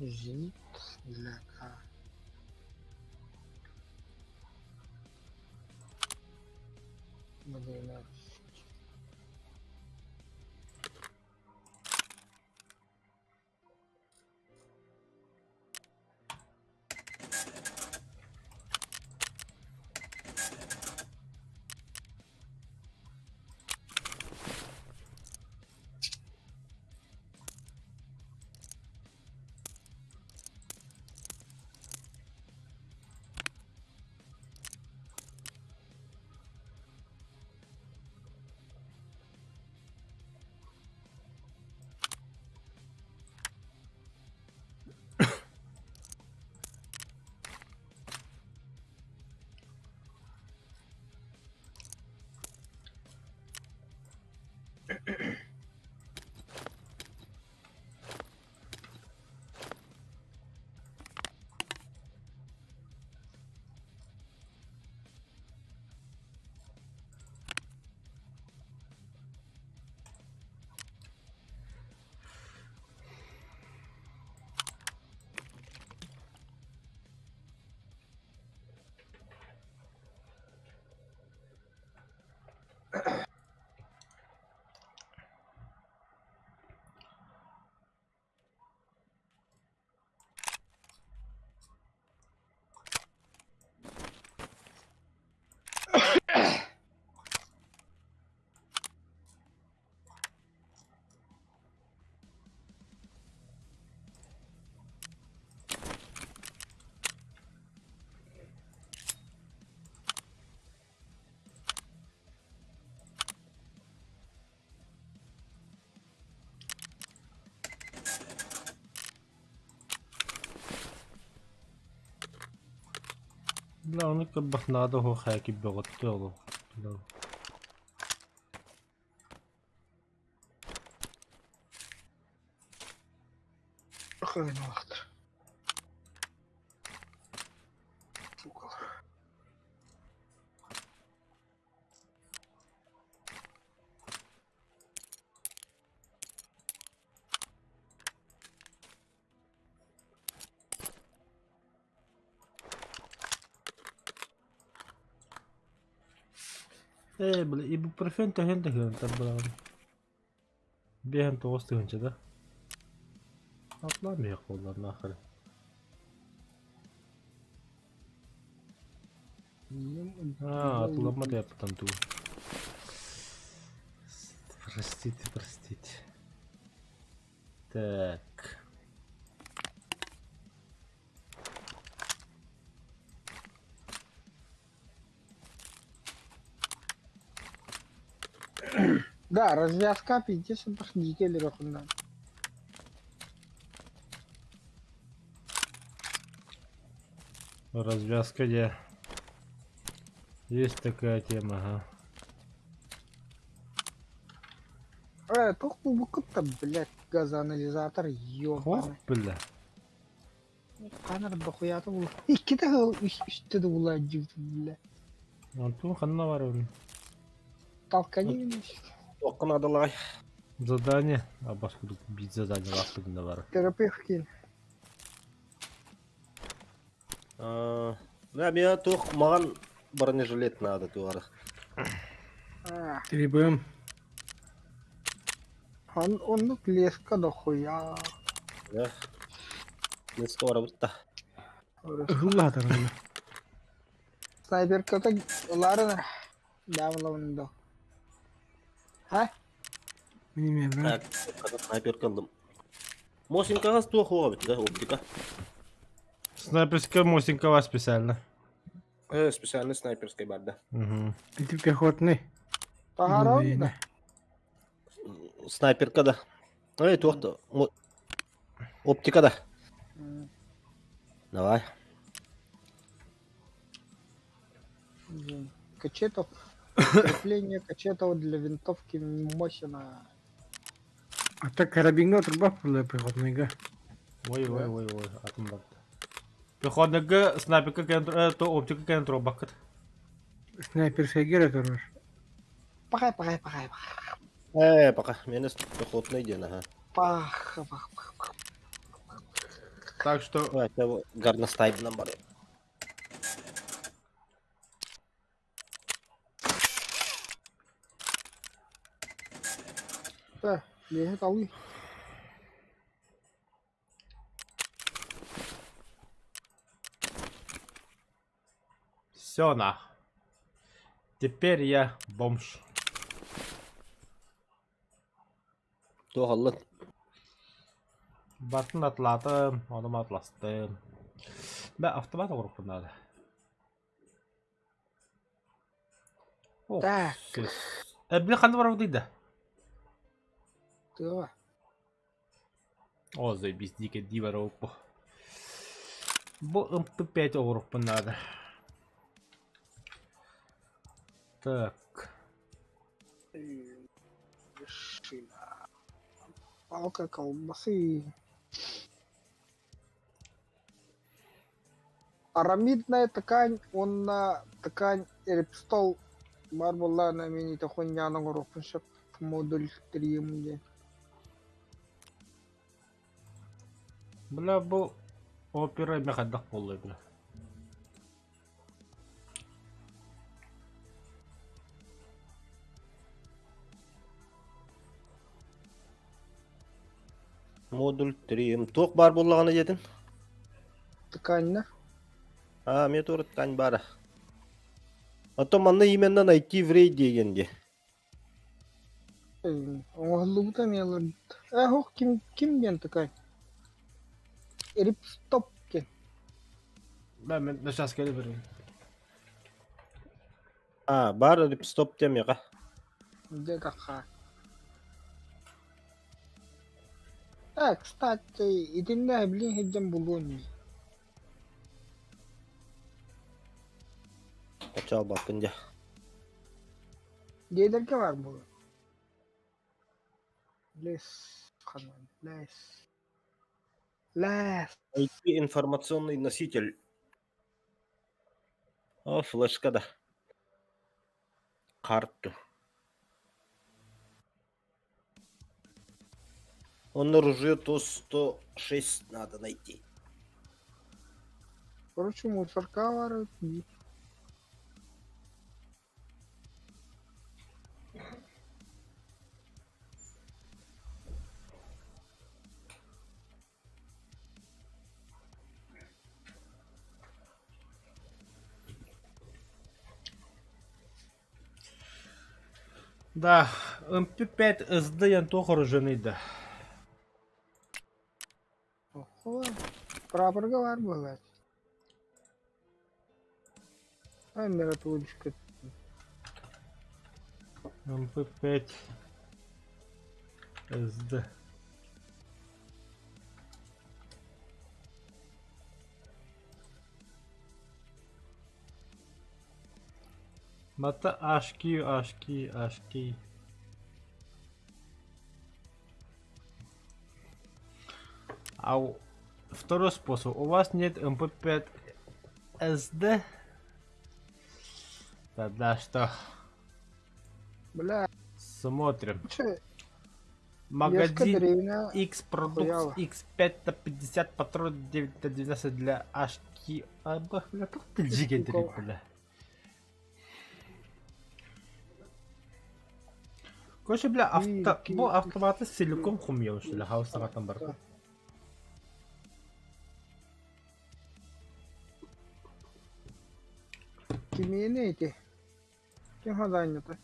Зенит для К. Блин. Бля, ону көрбөх наада суох ээ кирбэҕиттэ ол. Бля. Хойнулахтар. Сука. Ээ, бля, ибупрофен төһөн да кыһынтар быраҕын. 59 тыһыынча да. Атлаан буоллар нахрен. А, атыламмат яппытан туу. Простите, простите. Так. Да, развязка пиздец неделю рахунна. Развязка где? Есть такая тема, ага. Э, тух букутта, блядь, газоанализатор, Ох, ёбаный. бля. Канар дохуята был. Икки да үсті де була бля. Антон ханна бар onun. Толкани меня. Туохха наадалаай. Задание. А баскудук бит задание лаппыдында бар. Терапевт кин. Да, миа туох маҕан бронежилет наада туара. Требуем. Он, он леска дохуя. Да. Леска барабыт да. Ыһыллаатар онно. Снайперката ларына. Давлавында. А? Минимем, да? Так, снайперка ыллым. Мосинкаҕа туох уоҕа бит да, оптика. Снайперская Мосинкова специально. Э, специальный снайперская бар да. Угу. Ити пехотный. Таһаран да. Снайперка да. Эй, туох да. Оптика да. Давай. Качетов. Крепление качетов для винтовки Мосина. А так карабинга турба була пехотныйга. Ой, ой, ой, ой, атым бар. Пехотныйга снайперка кентр, то оптика кентр бакыт. Снайперская гера турар. Пахай, пахай, пахай, пахай. Э, пока. Мен пехотный ден, ага. Пах, пах, пах, пах. Так что Это горностайбынан бар. Да, леһит алый. Все нах. Теперь я бомж. Туох аллын? Бартын атлаатым, онум атластым. Бә автомат оҥоруохпун наада. Ох, Так. сыс. Э, били ханна барабытый да? Тыа. О, заебись, дико дии барабыт бу. Бу МП5 оҥоруохпун наада. Так. Вершина. Палка колбасы. Арамидная ткань, онна ткань репстол бар буоллаҕына мин ити хунньаан оҥоруохпун сөп модуль триум диэн. Бля, бу опера эмэ хайдах буолла бля? Модуль 3. Туох баар буоллаҕына диэтин? Тканьна. Аа, эмиэ туора ткань баара. Оттон манна именно найти в рейде диэн дии. Оҥоһуллубута эмиэ олорбут. Э, ох, ким, ким диэн ткань? Рипстоп диэн. Да, мен сейчас кэлэ берейин. Аа, баар рипстоп диэн миэхэ. Дьэ тахха. Э, кстати, итиннэ билин сылдьан булуон дии. Очоолбоппун дьэ. Диэдэргэ баар буолуо. Лес ханан лес. Лес. Найти информационный носитель. О, флешка да. Карту. Он ружье ТО-106 надо найти. Короче, мусорка баар дии. Да, МП5 СД диэн туох оружейный да? Охо, прапорга баар буолааччы. Ай, миротворчка. МП5 СД. Мата HQ, HQ, HQ. А второй способ. У вас нет МП5 СД? Тогда что? Бля, Смотрим. че, Магазин древняя X Хуяла. Продукт X5 на 50 патрон 9 на 12 для HQ. А, бля, как ты джиги бля. Короче, бля, авто... бу автоматы силикон хумья что ли, хаус саҕаттан барда. Кимиэнэ ити? Ким хадаанньата?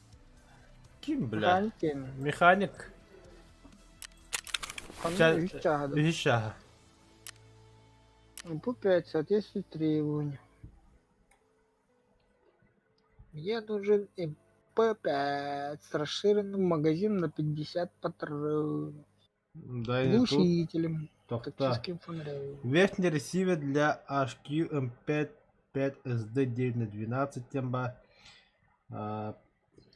Ким, бля? Механик киэнэ. Механик. Ханна үһүс чааһа да. Үһүс чааһа. МП5 соответствует требованиям. Мне нужен МП5 с расширенным магазином на 50 патронов. Да, и тут Глушителем, тохта. тактическим фонарем. Верхний ресивер для HQ M5 5SD 9 на 12 темба.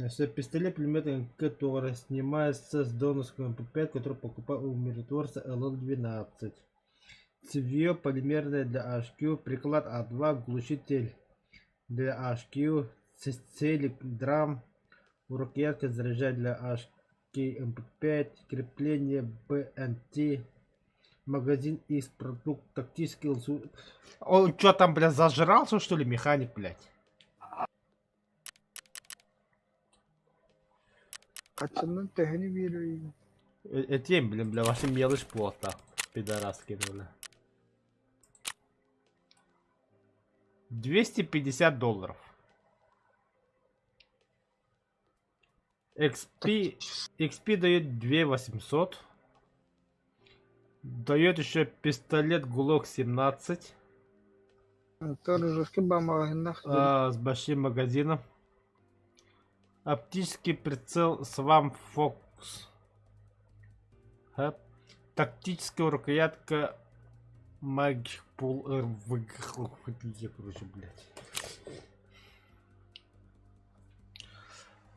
Все пистолет пулемет который снимается с донорского МП5, который покупал у миротворца ЛЛ-12. Цевье полимерное для HQ, приклад А2, глушитель для HQ, целик драм, рукоятка заряжать для HK МП5, крепление BNT, Магазин из продукт тактический лсу. Он что там, блядь, зажрался, что ли, механик, блядь? Хаччынан төһөнү биэрэр Этим, блин, бля, ваши мелочь плохо. Пидораски, бля. 250 долларов. XP, XP дает 2800. Дает еще пистолет Глок 17 Тоже маҕаһыыннах а, с большим магазином. Оптический прицел Свам Фокс. Тактическая рукоятка Магпул короче, блядь.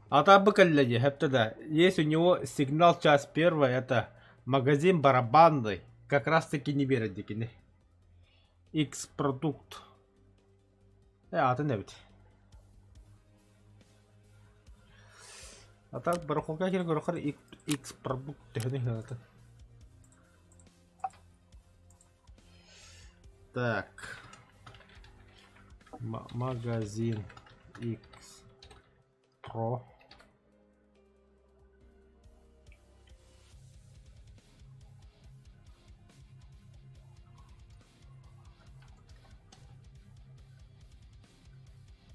А там бы да. Есть у него сигнал час первый, это магазин барабанный. Как раз таки не верят дикини. X продукт. Атын эбит. А так барахолка кире көрөхөр X продукт төһөнү атын. Так. Магазин X Pro.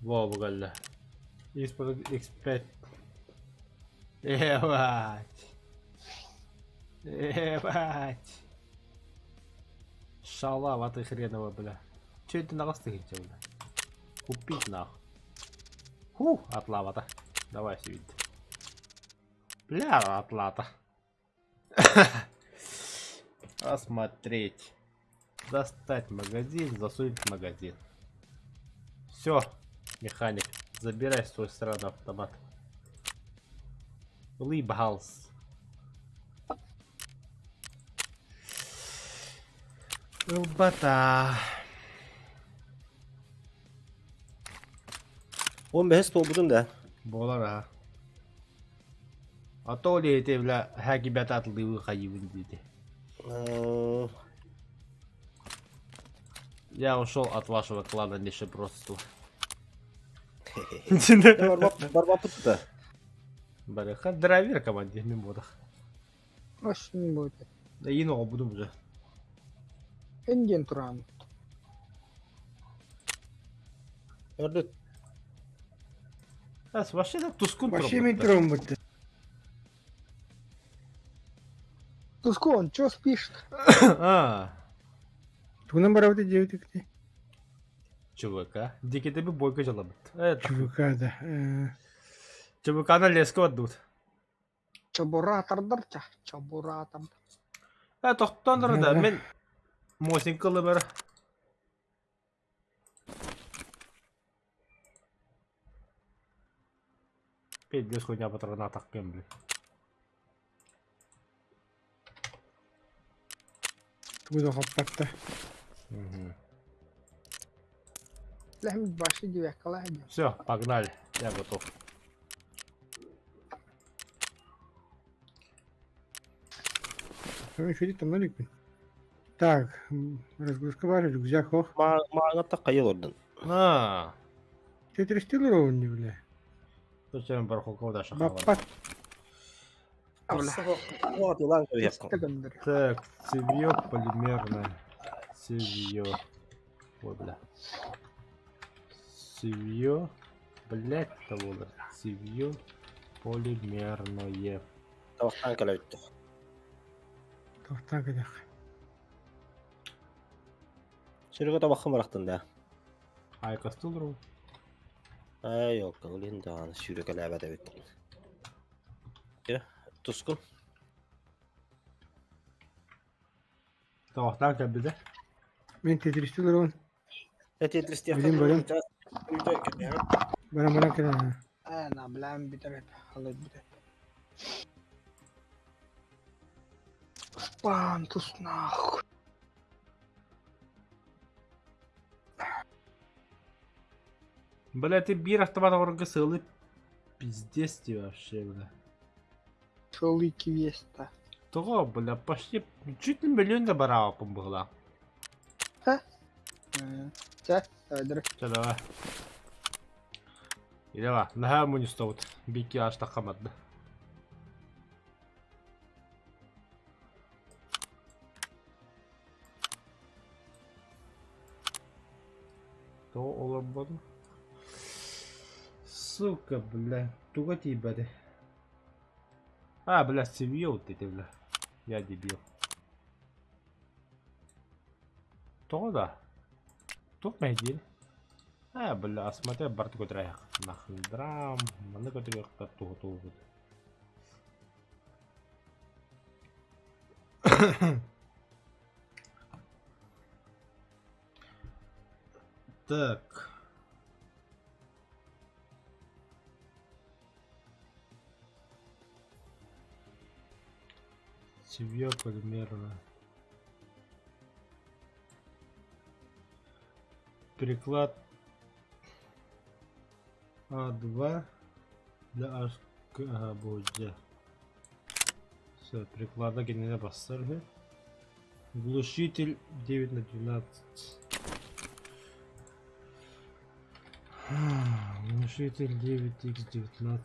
Во, бугалла. X продукт X5. Ебать. Ебать. Шалава ты хренова, бля. Че это на бля? Купить нахуй. Фу, отлава-то. Давай все видит. Бля, отлата. Осмотреть. Достать магазин, засунуть в магазин. Все, механик, забирай свой сраный автомат. Либхалс. Ылбата. 15 туолбутун да. Буолар аха. А то ли эти, бля, хагибят атлывы хайыбын диде. Я ушел от вашего клана нищебродства. Барбапыт да. Барыха драйвер команде мен бодах. Очень будет. Да и ногу буду уже. Энден туран. Көрдүт. Ас вообще да тускун Вообще мен тромбытты. Туску, он чё спишет? А, Тугунан барабыт диэбит ЧВК. Дикий бойка жалабыт. Это. ЧВК да. ЧВК на леску отдут. Чобуратордар ча, чобуратор. Э, тохтон да, мен Мосин кылымыр. Пиздец хуйня патрона так кем, блин. Тугу да хаппатта. Лэхм баши дивеккалаһ Все, погнали. Я готов. Так, разгрузка бар, рюкзак ох. Мааҥҥа хайыл ордун. А, Тетрестил ровно, бля. зачем барахолка даша хавар. Баппат. Так, цевьё полимерное. Цевьё. Ой, бля. Цевьё. Блять, того да. Цевьё полимерное. Тавахтан кэлэбит. Тохтан кадах. Сүрүгө табаххын барахтын да. Ай, кастул Ай, ёлка, улин даҕаны сүүрүкэлээбэт эбиккин. Тускун. Тавахтан кэлбитэ. Мен тетрестил ровно. Тетристиэх. Билим барым. Барам барам кэлэн. Э, на блям битэрет, халыт битэрет. Пантус нахуй. Бля, ты бир автомат орга сылы. Пиздец тебе вообще, бля. Шолыки веста. Тоҕо, бля, почти чуть не миллион да бараабаппын быһыылаах. Чэ, давай. Чэ, давай. Илэ ба, наһаа мунньустабыт. Бикки аштахха барда. Тоҕо олорботум? Сука, бля, туга тиийбэтэ? А, бля, семья вот эти, бля. Я дебил. Тоҕо да? Туох мэһэйдиир? А, бля, смотри, барты көтүрээһэх. Нахрен драм, манна көтүрүөхтэр туһу туһубут. Так. Семья полимерная. Переклад А2 для H ага, будет Все, переклада генеря бассарги. Глушитель 9 на 12. Глушитель 9х19.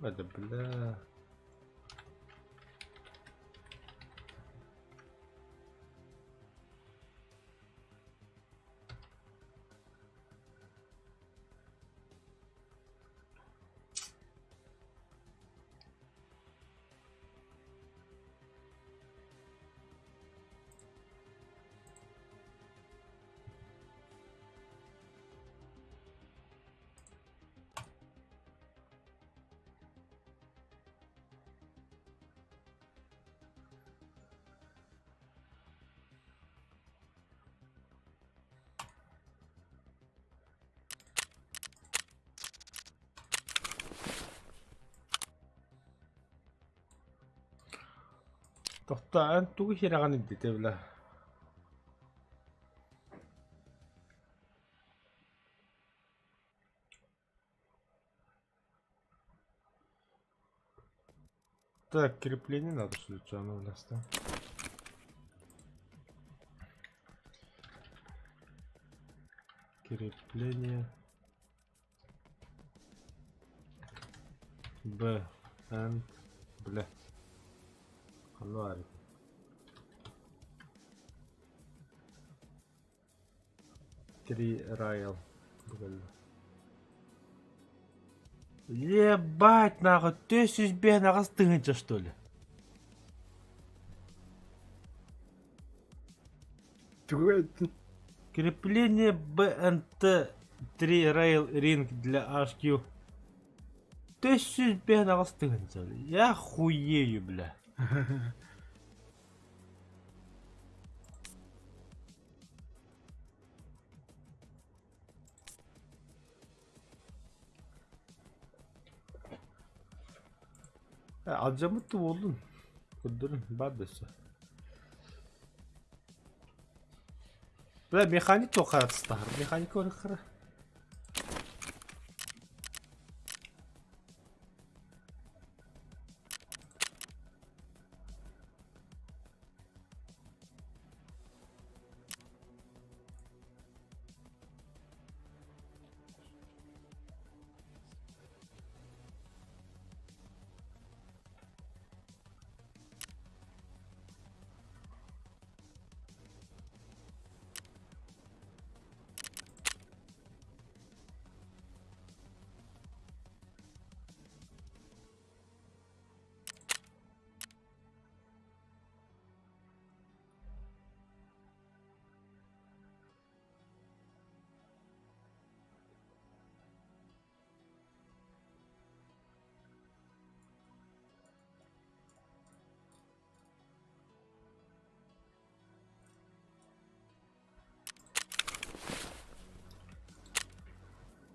Это бля. Тохтоон тугу иһирэҕин илдьитэ бile. Так, крепление надо случайно у нас там. Крепление. Б, Н, бля. Ханна Три райл. Ебать нахуй, 1008 тыһыынча что ли? Тугу эттин? Крепление БНТ 3 Rail Ring для HQ. 1008 тыһыынча. Я хуею, бля. Алдьаммыт да буоллун. Көрдөрүн баар да өссө. Бля, механик туохха атыстаһар? Механик көрөххөрө.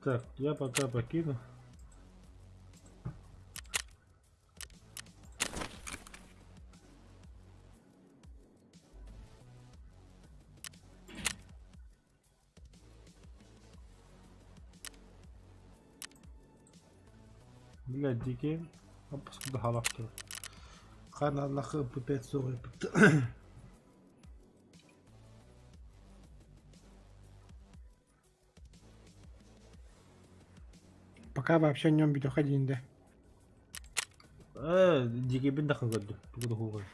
Так, я пока покину. Бля, дикий. Аппас куда халак тур. Хан Аллахы МП5 соҕуйбут. Пока вообще о нем видео один да. Дикийбин да көрдүм. Тугу да хугай.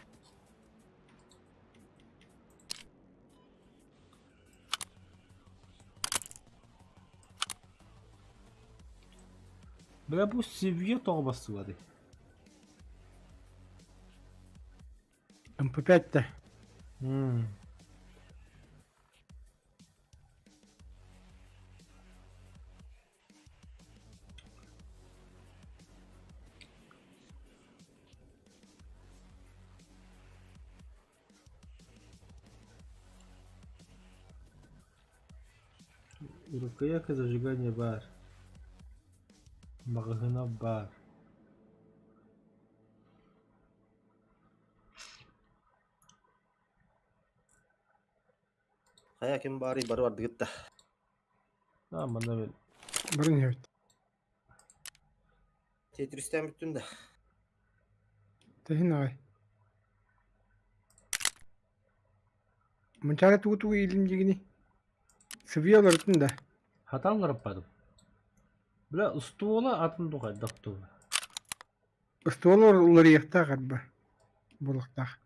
Бля, бу Севье тоҕо бассыбады. МП5-то. Рукоятка зажигания бар. Маҕаһыына баар. Хайа ким баарый бары бардыгыт да. А, манна мен Барын иһэбит. Тетристэн бүттүм да. Тэһин аҕай. Мунчаара тугу-тугу иилим дьигини? Сыбыйа олорутун да. Хатан олоруппатым. Бля, устуола атын тухайдах тула. Остуол уларыйыахтаах арба. Буолуохтаах.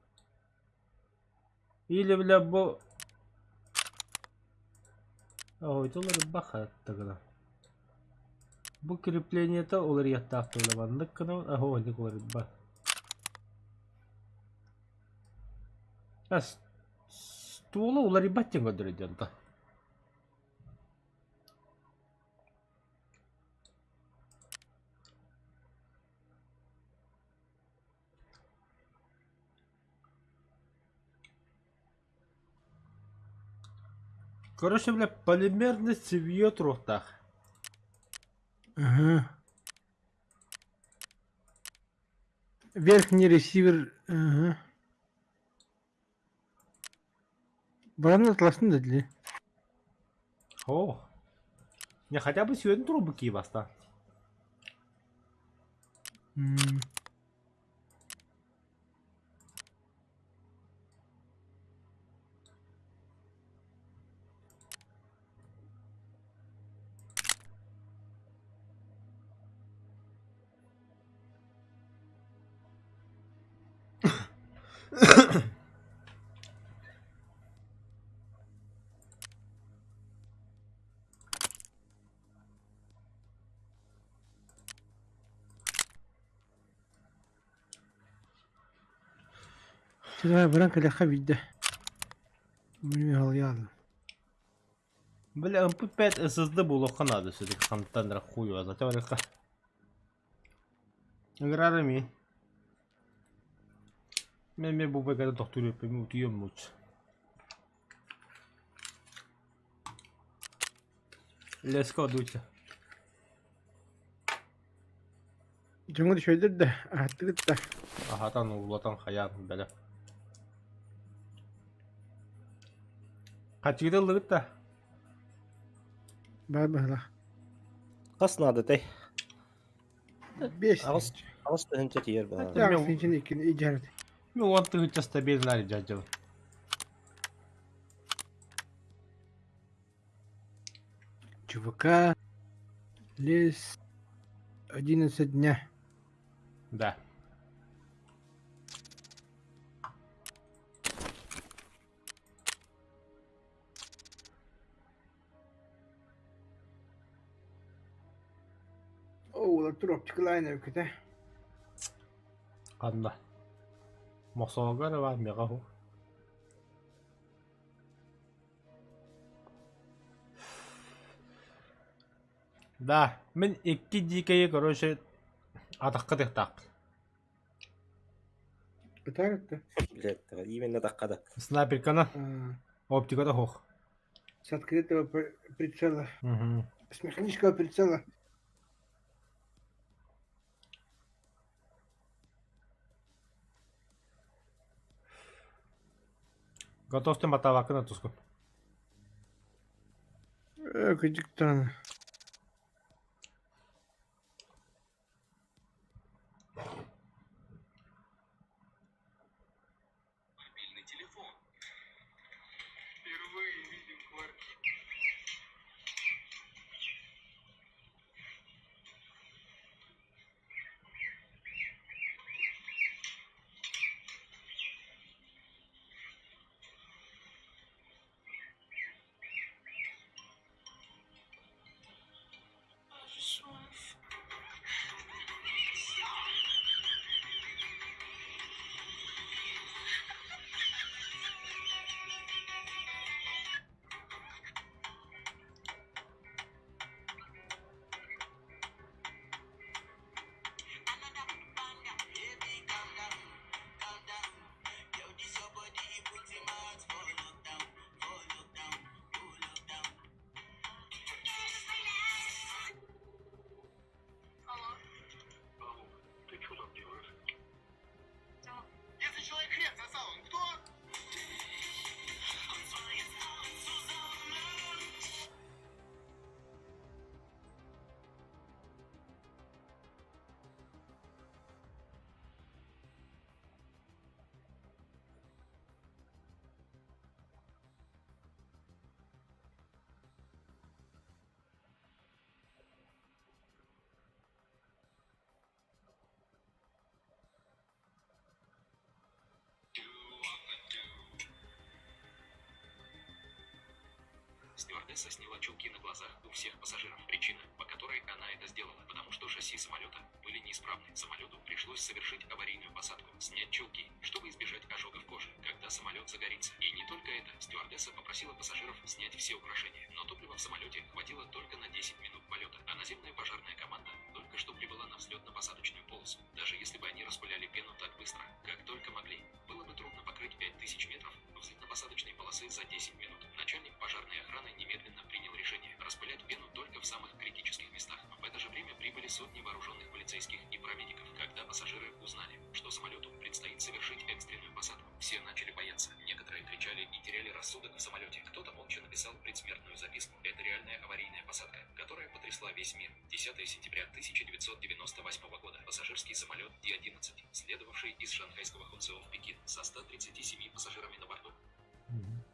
Или, бля, бу... Ой, уларыйбах хаттыгына. Бу креплениета уларыйыахтаах тула маннык гына, аһо оннук уларыйбат. Ас стуола уларыйбат диэн көрдөрөр дьонто. Короче, бля, полимерный цевье туруохтаах. Ага. Верхний ресивер. Ага. Баран атласын да дили. О, не хотя бы сегодня трубы киеваста. М. Чэ, баран кэлэххэ биирдэ. Мин Бля, МП5 SSD буолуохха наада все-таки хантан эрэ хуй его знает. Барыахха. Ыҥырар эмиэ. Мен эмиэ бу бэгэрэ тохтуур эппин утуйуом лучше. Леска одуйся. Дьоҥҥут үчүгэйдэр да, аһаттыгыт да. Аһатан уулатан хайаан бэлэ. Хаччыгыта ыллыгыт да? Баар быһыылаах. Хас наада тэй? Биэс Аҕыс тыһыынча. аҕыс тыһыынча тиийэр баҕар. Аҕыс тыһыынчаны иккини илдьэһэбит. Мен уон тыһыынча стабильно дьадьабын. ЧВК лес 11 дня. Да. Оо, туруопчукалаан эбиккитэ. Ханна? Мохсоҕолго эрэ баар миэхэ уһу. Да, мин икки дикэйи, короче, атахха тыахтаахпын. Ытаар да. Блядь, именно такка да. Снайперканы оптиката суох. С открытого прицела. Мгм. С механического прицела. Готовьте матавакы на туску. Кыдьыктаана.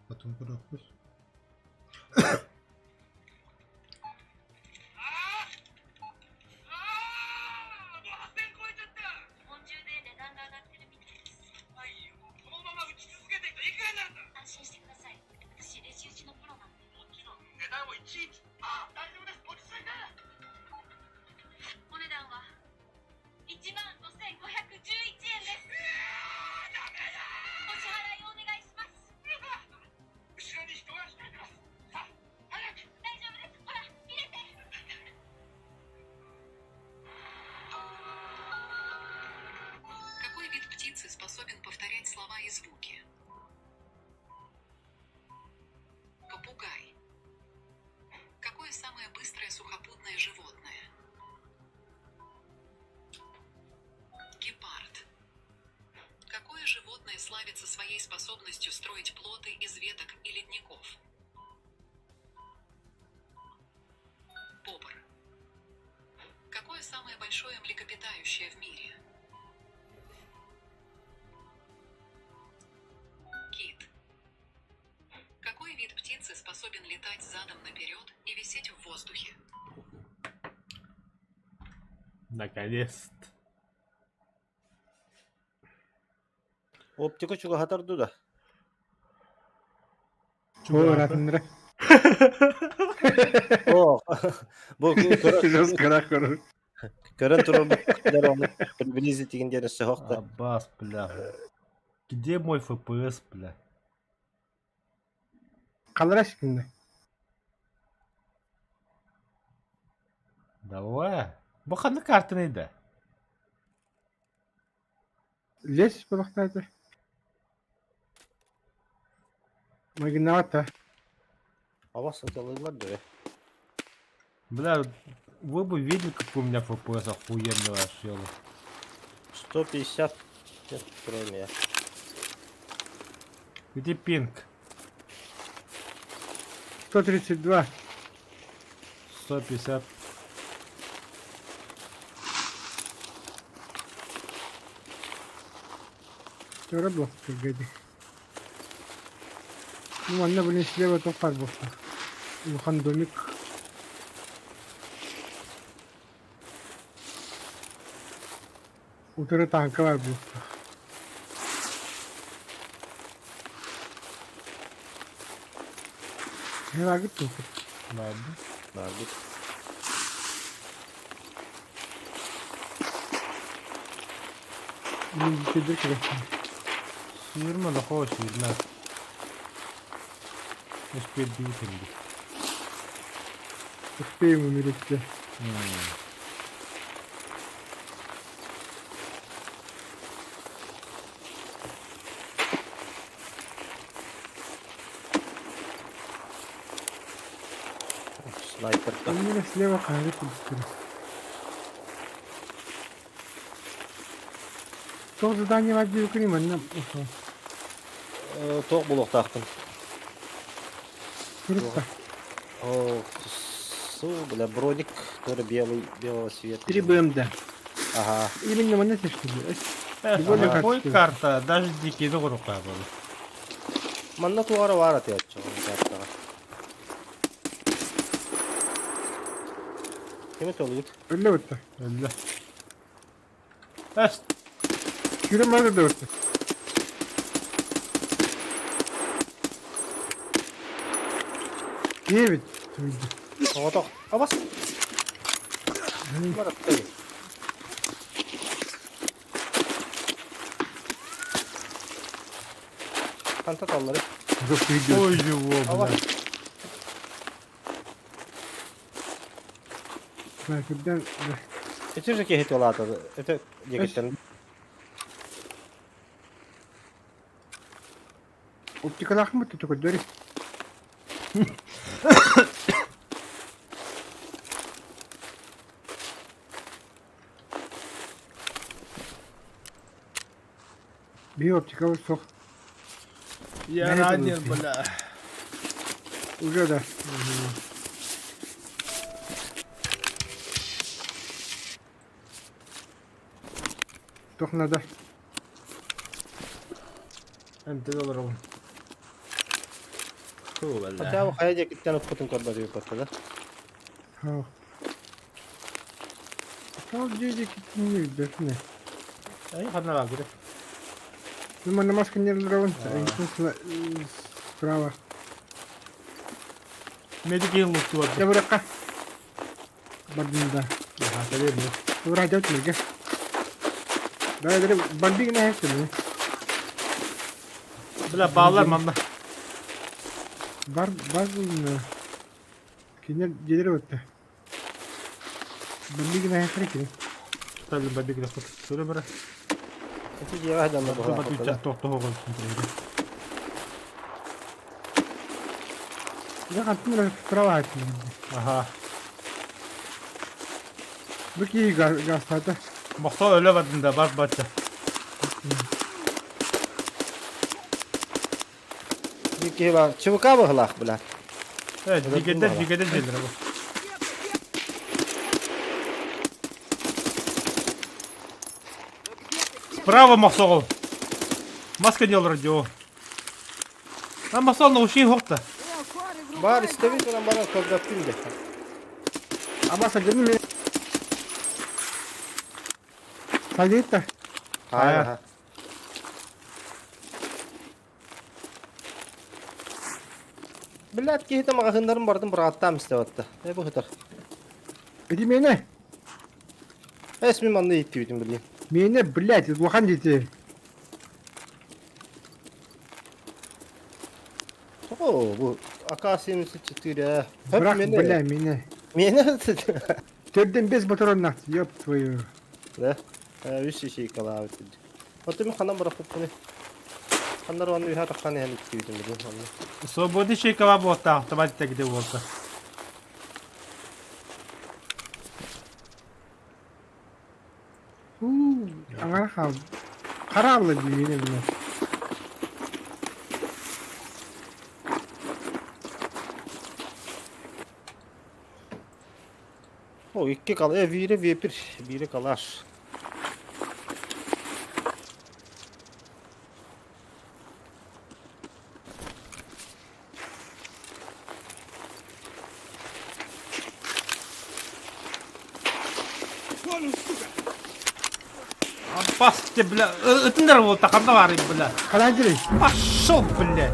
Потом көрүөхпүт. Наконец-то. Оптика чугаһатар дуу да? О, ыраатыннара. О, бу Кыра көрөр. көрөн турар оны приблизить деген диэн өссө да. Аббас, бля. Где мой FPS, бля? Қалара şimdi. Давай. Бу ханнык картаны да? Лес балықтарды. Магината. Ава саталыйлар да. Бля, вы бы видели, какой у меня FPS охуенный вообще. 150 кроме. Где пинг? 132. 150. Göre blok dedi. Ну, манна блин слева тоқпар болса. Улахан домик. Утыры танка бар болса. Не лагы тут. Ладно. Ладно. Не кетер керек. Сүүрмэ лохоо сүүрмэ. Успеть бить Успеем умереть. все. Снайпер. У меня слева қағып быстро. Тоқ задание бар деп кірейін, манна ушел. Тоқ булуқтақтым. Курса. О, су, бля, броник, который белый, белого цвета. 3 БМД. Ага. Именно манна что ли? Более Какой качественный. карта? Даже дикие рука была. Манна туара вара ты отчего. Кем это лут? Öyle өтті. Бля. Эс, Күрем бар да өтті. Киэбит. Оҕотох. Абас. Бараттай. Ханта таллары. Ой, его, Абас. бля. Снайперден Эти же киһи тылаата. Это дегеттен. оптикалаах мыт төкөдөрү. Би оптика суох. Я Знаете, ранен, вот. бля. Уже да. Туох надо. Эмтэн олоробун. Фу, бля. Хотя бы хайа диэкиттэн укпутун көрбөтү бүппэттэ да. Хаа. Ол дьиэ китини билбэппин. Эй, ханна баар Ну, манна маска не олоробун. Справа. Медик иһин луктуар. Дьэ быракка. Бардым да. Аха, кэлиэм. Ура дьэ түмэргэ. Давай, давай, бомби гына хэстэн. Бля, баалар манна. Бар, бар булна. Кинер дьиэлэр өттө. Бомби гына хэстэр кини. Табы бомби гына хот. Сүрэ бара. Эти дьиэҕэ дьонно Тоба быһалаах түччэ тохтоһоҕун. Дьэ хантан эрэ справа хэстэн. Аха. Бу киһи гаастаата. Мохсоо өлө бардын да бар бачча. Биир киһи баар. ЧВК быһалаах, бля. Э, дигеден, дигеден дьиэлэрэ бу. Справа мохсоҕол. Маска не олорор дьоо. А мохсоҕол науши хохта. Баар истэбин туран баран көрдөттүм де. Аба садьын мен. Садьытта. Хайа. Блядь, киһитэ маҕаһыыннарын бардым бырааттаам истэбэтте. Э бу хытар. Иди миэнэ. Эс мин манна ииттибитим билиим. Миэнэ, блядь, улахан дьиэтэ. О, бу АК-74. Бырах, бля, миэнэ. Миэнэ. Төрдөн бес патроннаах, ёб твою. Да. Үс ячейкалаабыт. Оттон мин ханан бырахпыппыный? Ханнар уонна үһэ таххан иһэн иттибитим билин онно. Свободный чейкала буолта, автомат где буолта. Уу, аҥара хаал. Хараалла дии миэнэ бля. О, икки кал, э, биирэ вепрь, биирэ калаш. Аппасте, бля, ытындар буолта, ханна баарый, бля. Ханан дьири. Пошел, бля.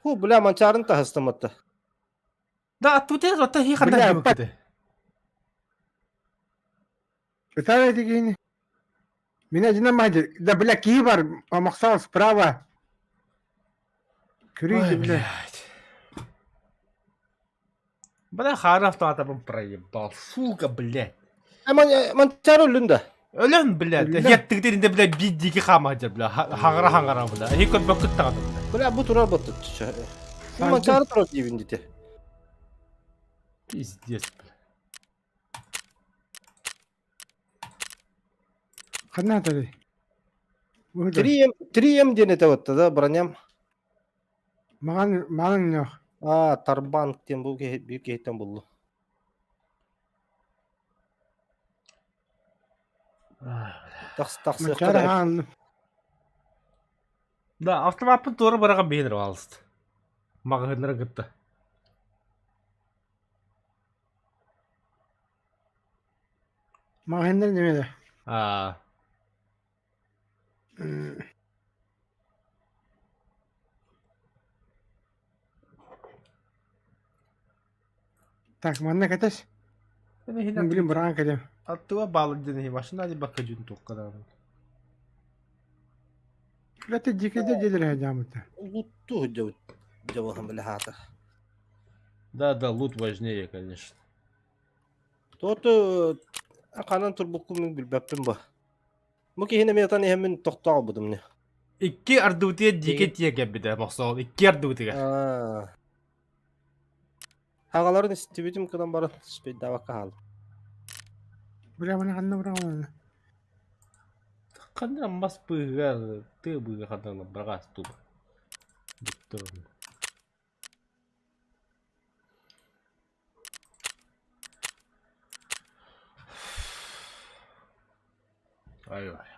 Ху, бля, манчаарын таһыстаматта. Да, тут это, это хи ханна Бля, дьиэбикките. Ытаар этигин. Меня один мадер. Да, бля, киһи бар, Махсал справа. Көрүй, Ой, бля. блядь. Бля, хаара автоматабын проебал, сука, блядь. Э, манчаары өллүн да. Өлөн, блядь, Өллө. яттыгдеринде, блядь, биддики хаамаадьар, бля, хаҥара хаҥара, бля. Хи көрбөккүт таҕаны, бля. Бля, бу турар боттут. Манчаары турар диибин дите. Пиздец, бля. Ханна атарый? Бу да. 3М, 3М диэн этэ батта да, броням. Маҕан маҕан нөх. А, Тарбанк диэн бу киһи биир киһиттэн буллу. Тахс тахсыахха Манчаары да. хаан. Да, автомаппын туора быраҕан биһин алыст. Маҕаһыыннара кытта. Маҕаһыннар неме да. Аа. Так, манна кэтэс. Мин Блин, быраан кэлиэм. Аттыга баалыр диэн иһи машина дибакка дьүн туохка даҕаны. Лэти дикэдэ дьиэлэр дьаамыта. Лутту дьабыт дьабыһым билэ хаата. Да, да, лут важнее, конечно. Тоту ханан турбуккун мин билбэппин бу. Бу киһини эмиэ иһэммин тохтообутум не. Икки ардыбытыгар диэки тиэ кэлбитэ мохсоҕол икки ардыбытыгар. Аа. Аҕаларын истибитим гынан баран спейдаабакка хаалдым. Бля, маны ханна быраҕалана? Ханна мас быыһыгар, тыа быыһыгар ханна быраҕаас туба. Бүттэ онно. Ай ай.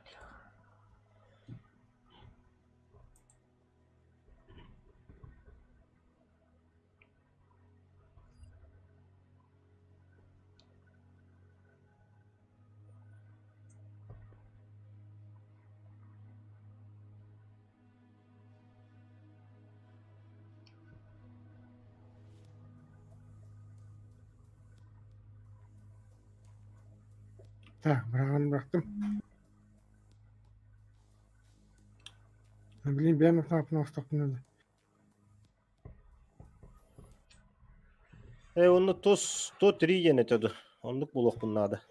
Так, быраҕан бырахтым. Блин, бэйэм аппын оҥостохпуна да. Э, онно тус 103 диэн этэ ду. Оннук буолуохпун наада.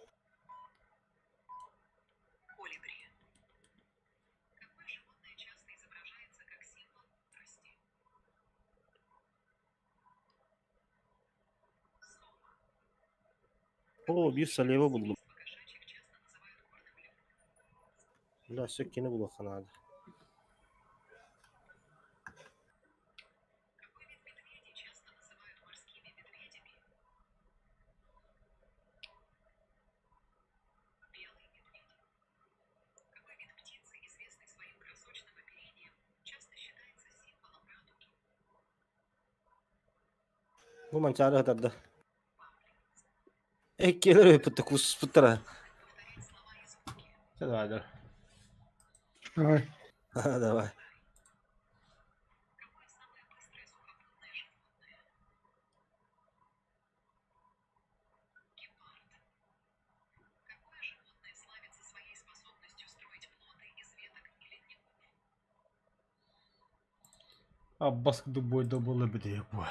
О, биир солева буллум. Бля, өссө кини булуохха наада. Бу Манчаары ытарда. Эккиэлэр өйпүттэ куспуттара. Давай, давай. Давай. Давай. Аббас дубой добулы бит.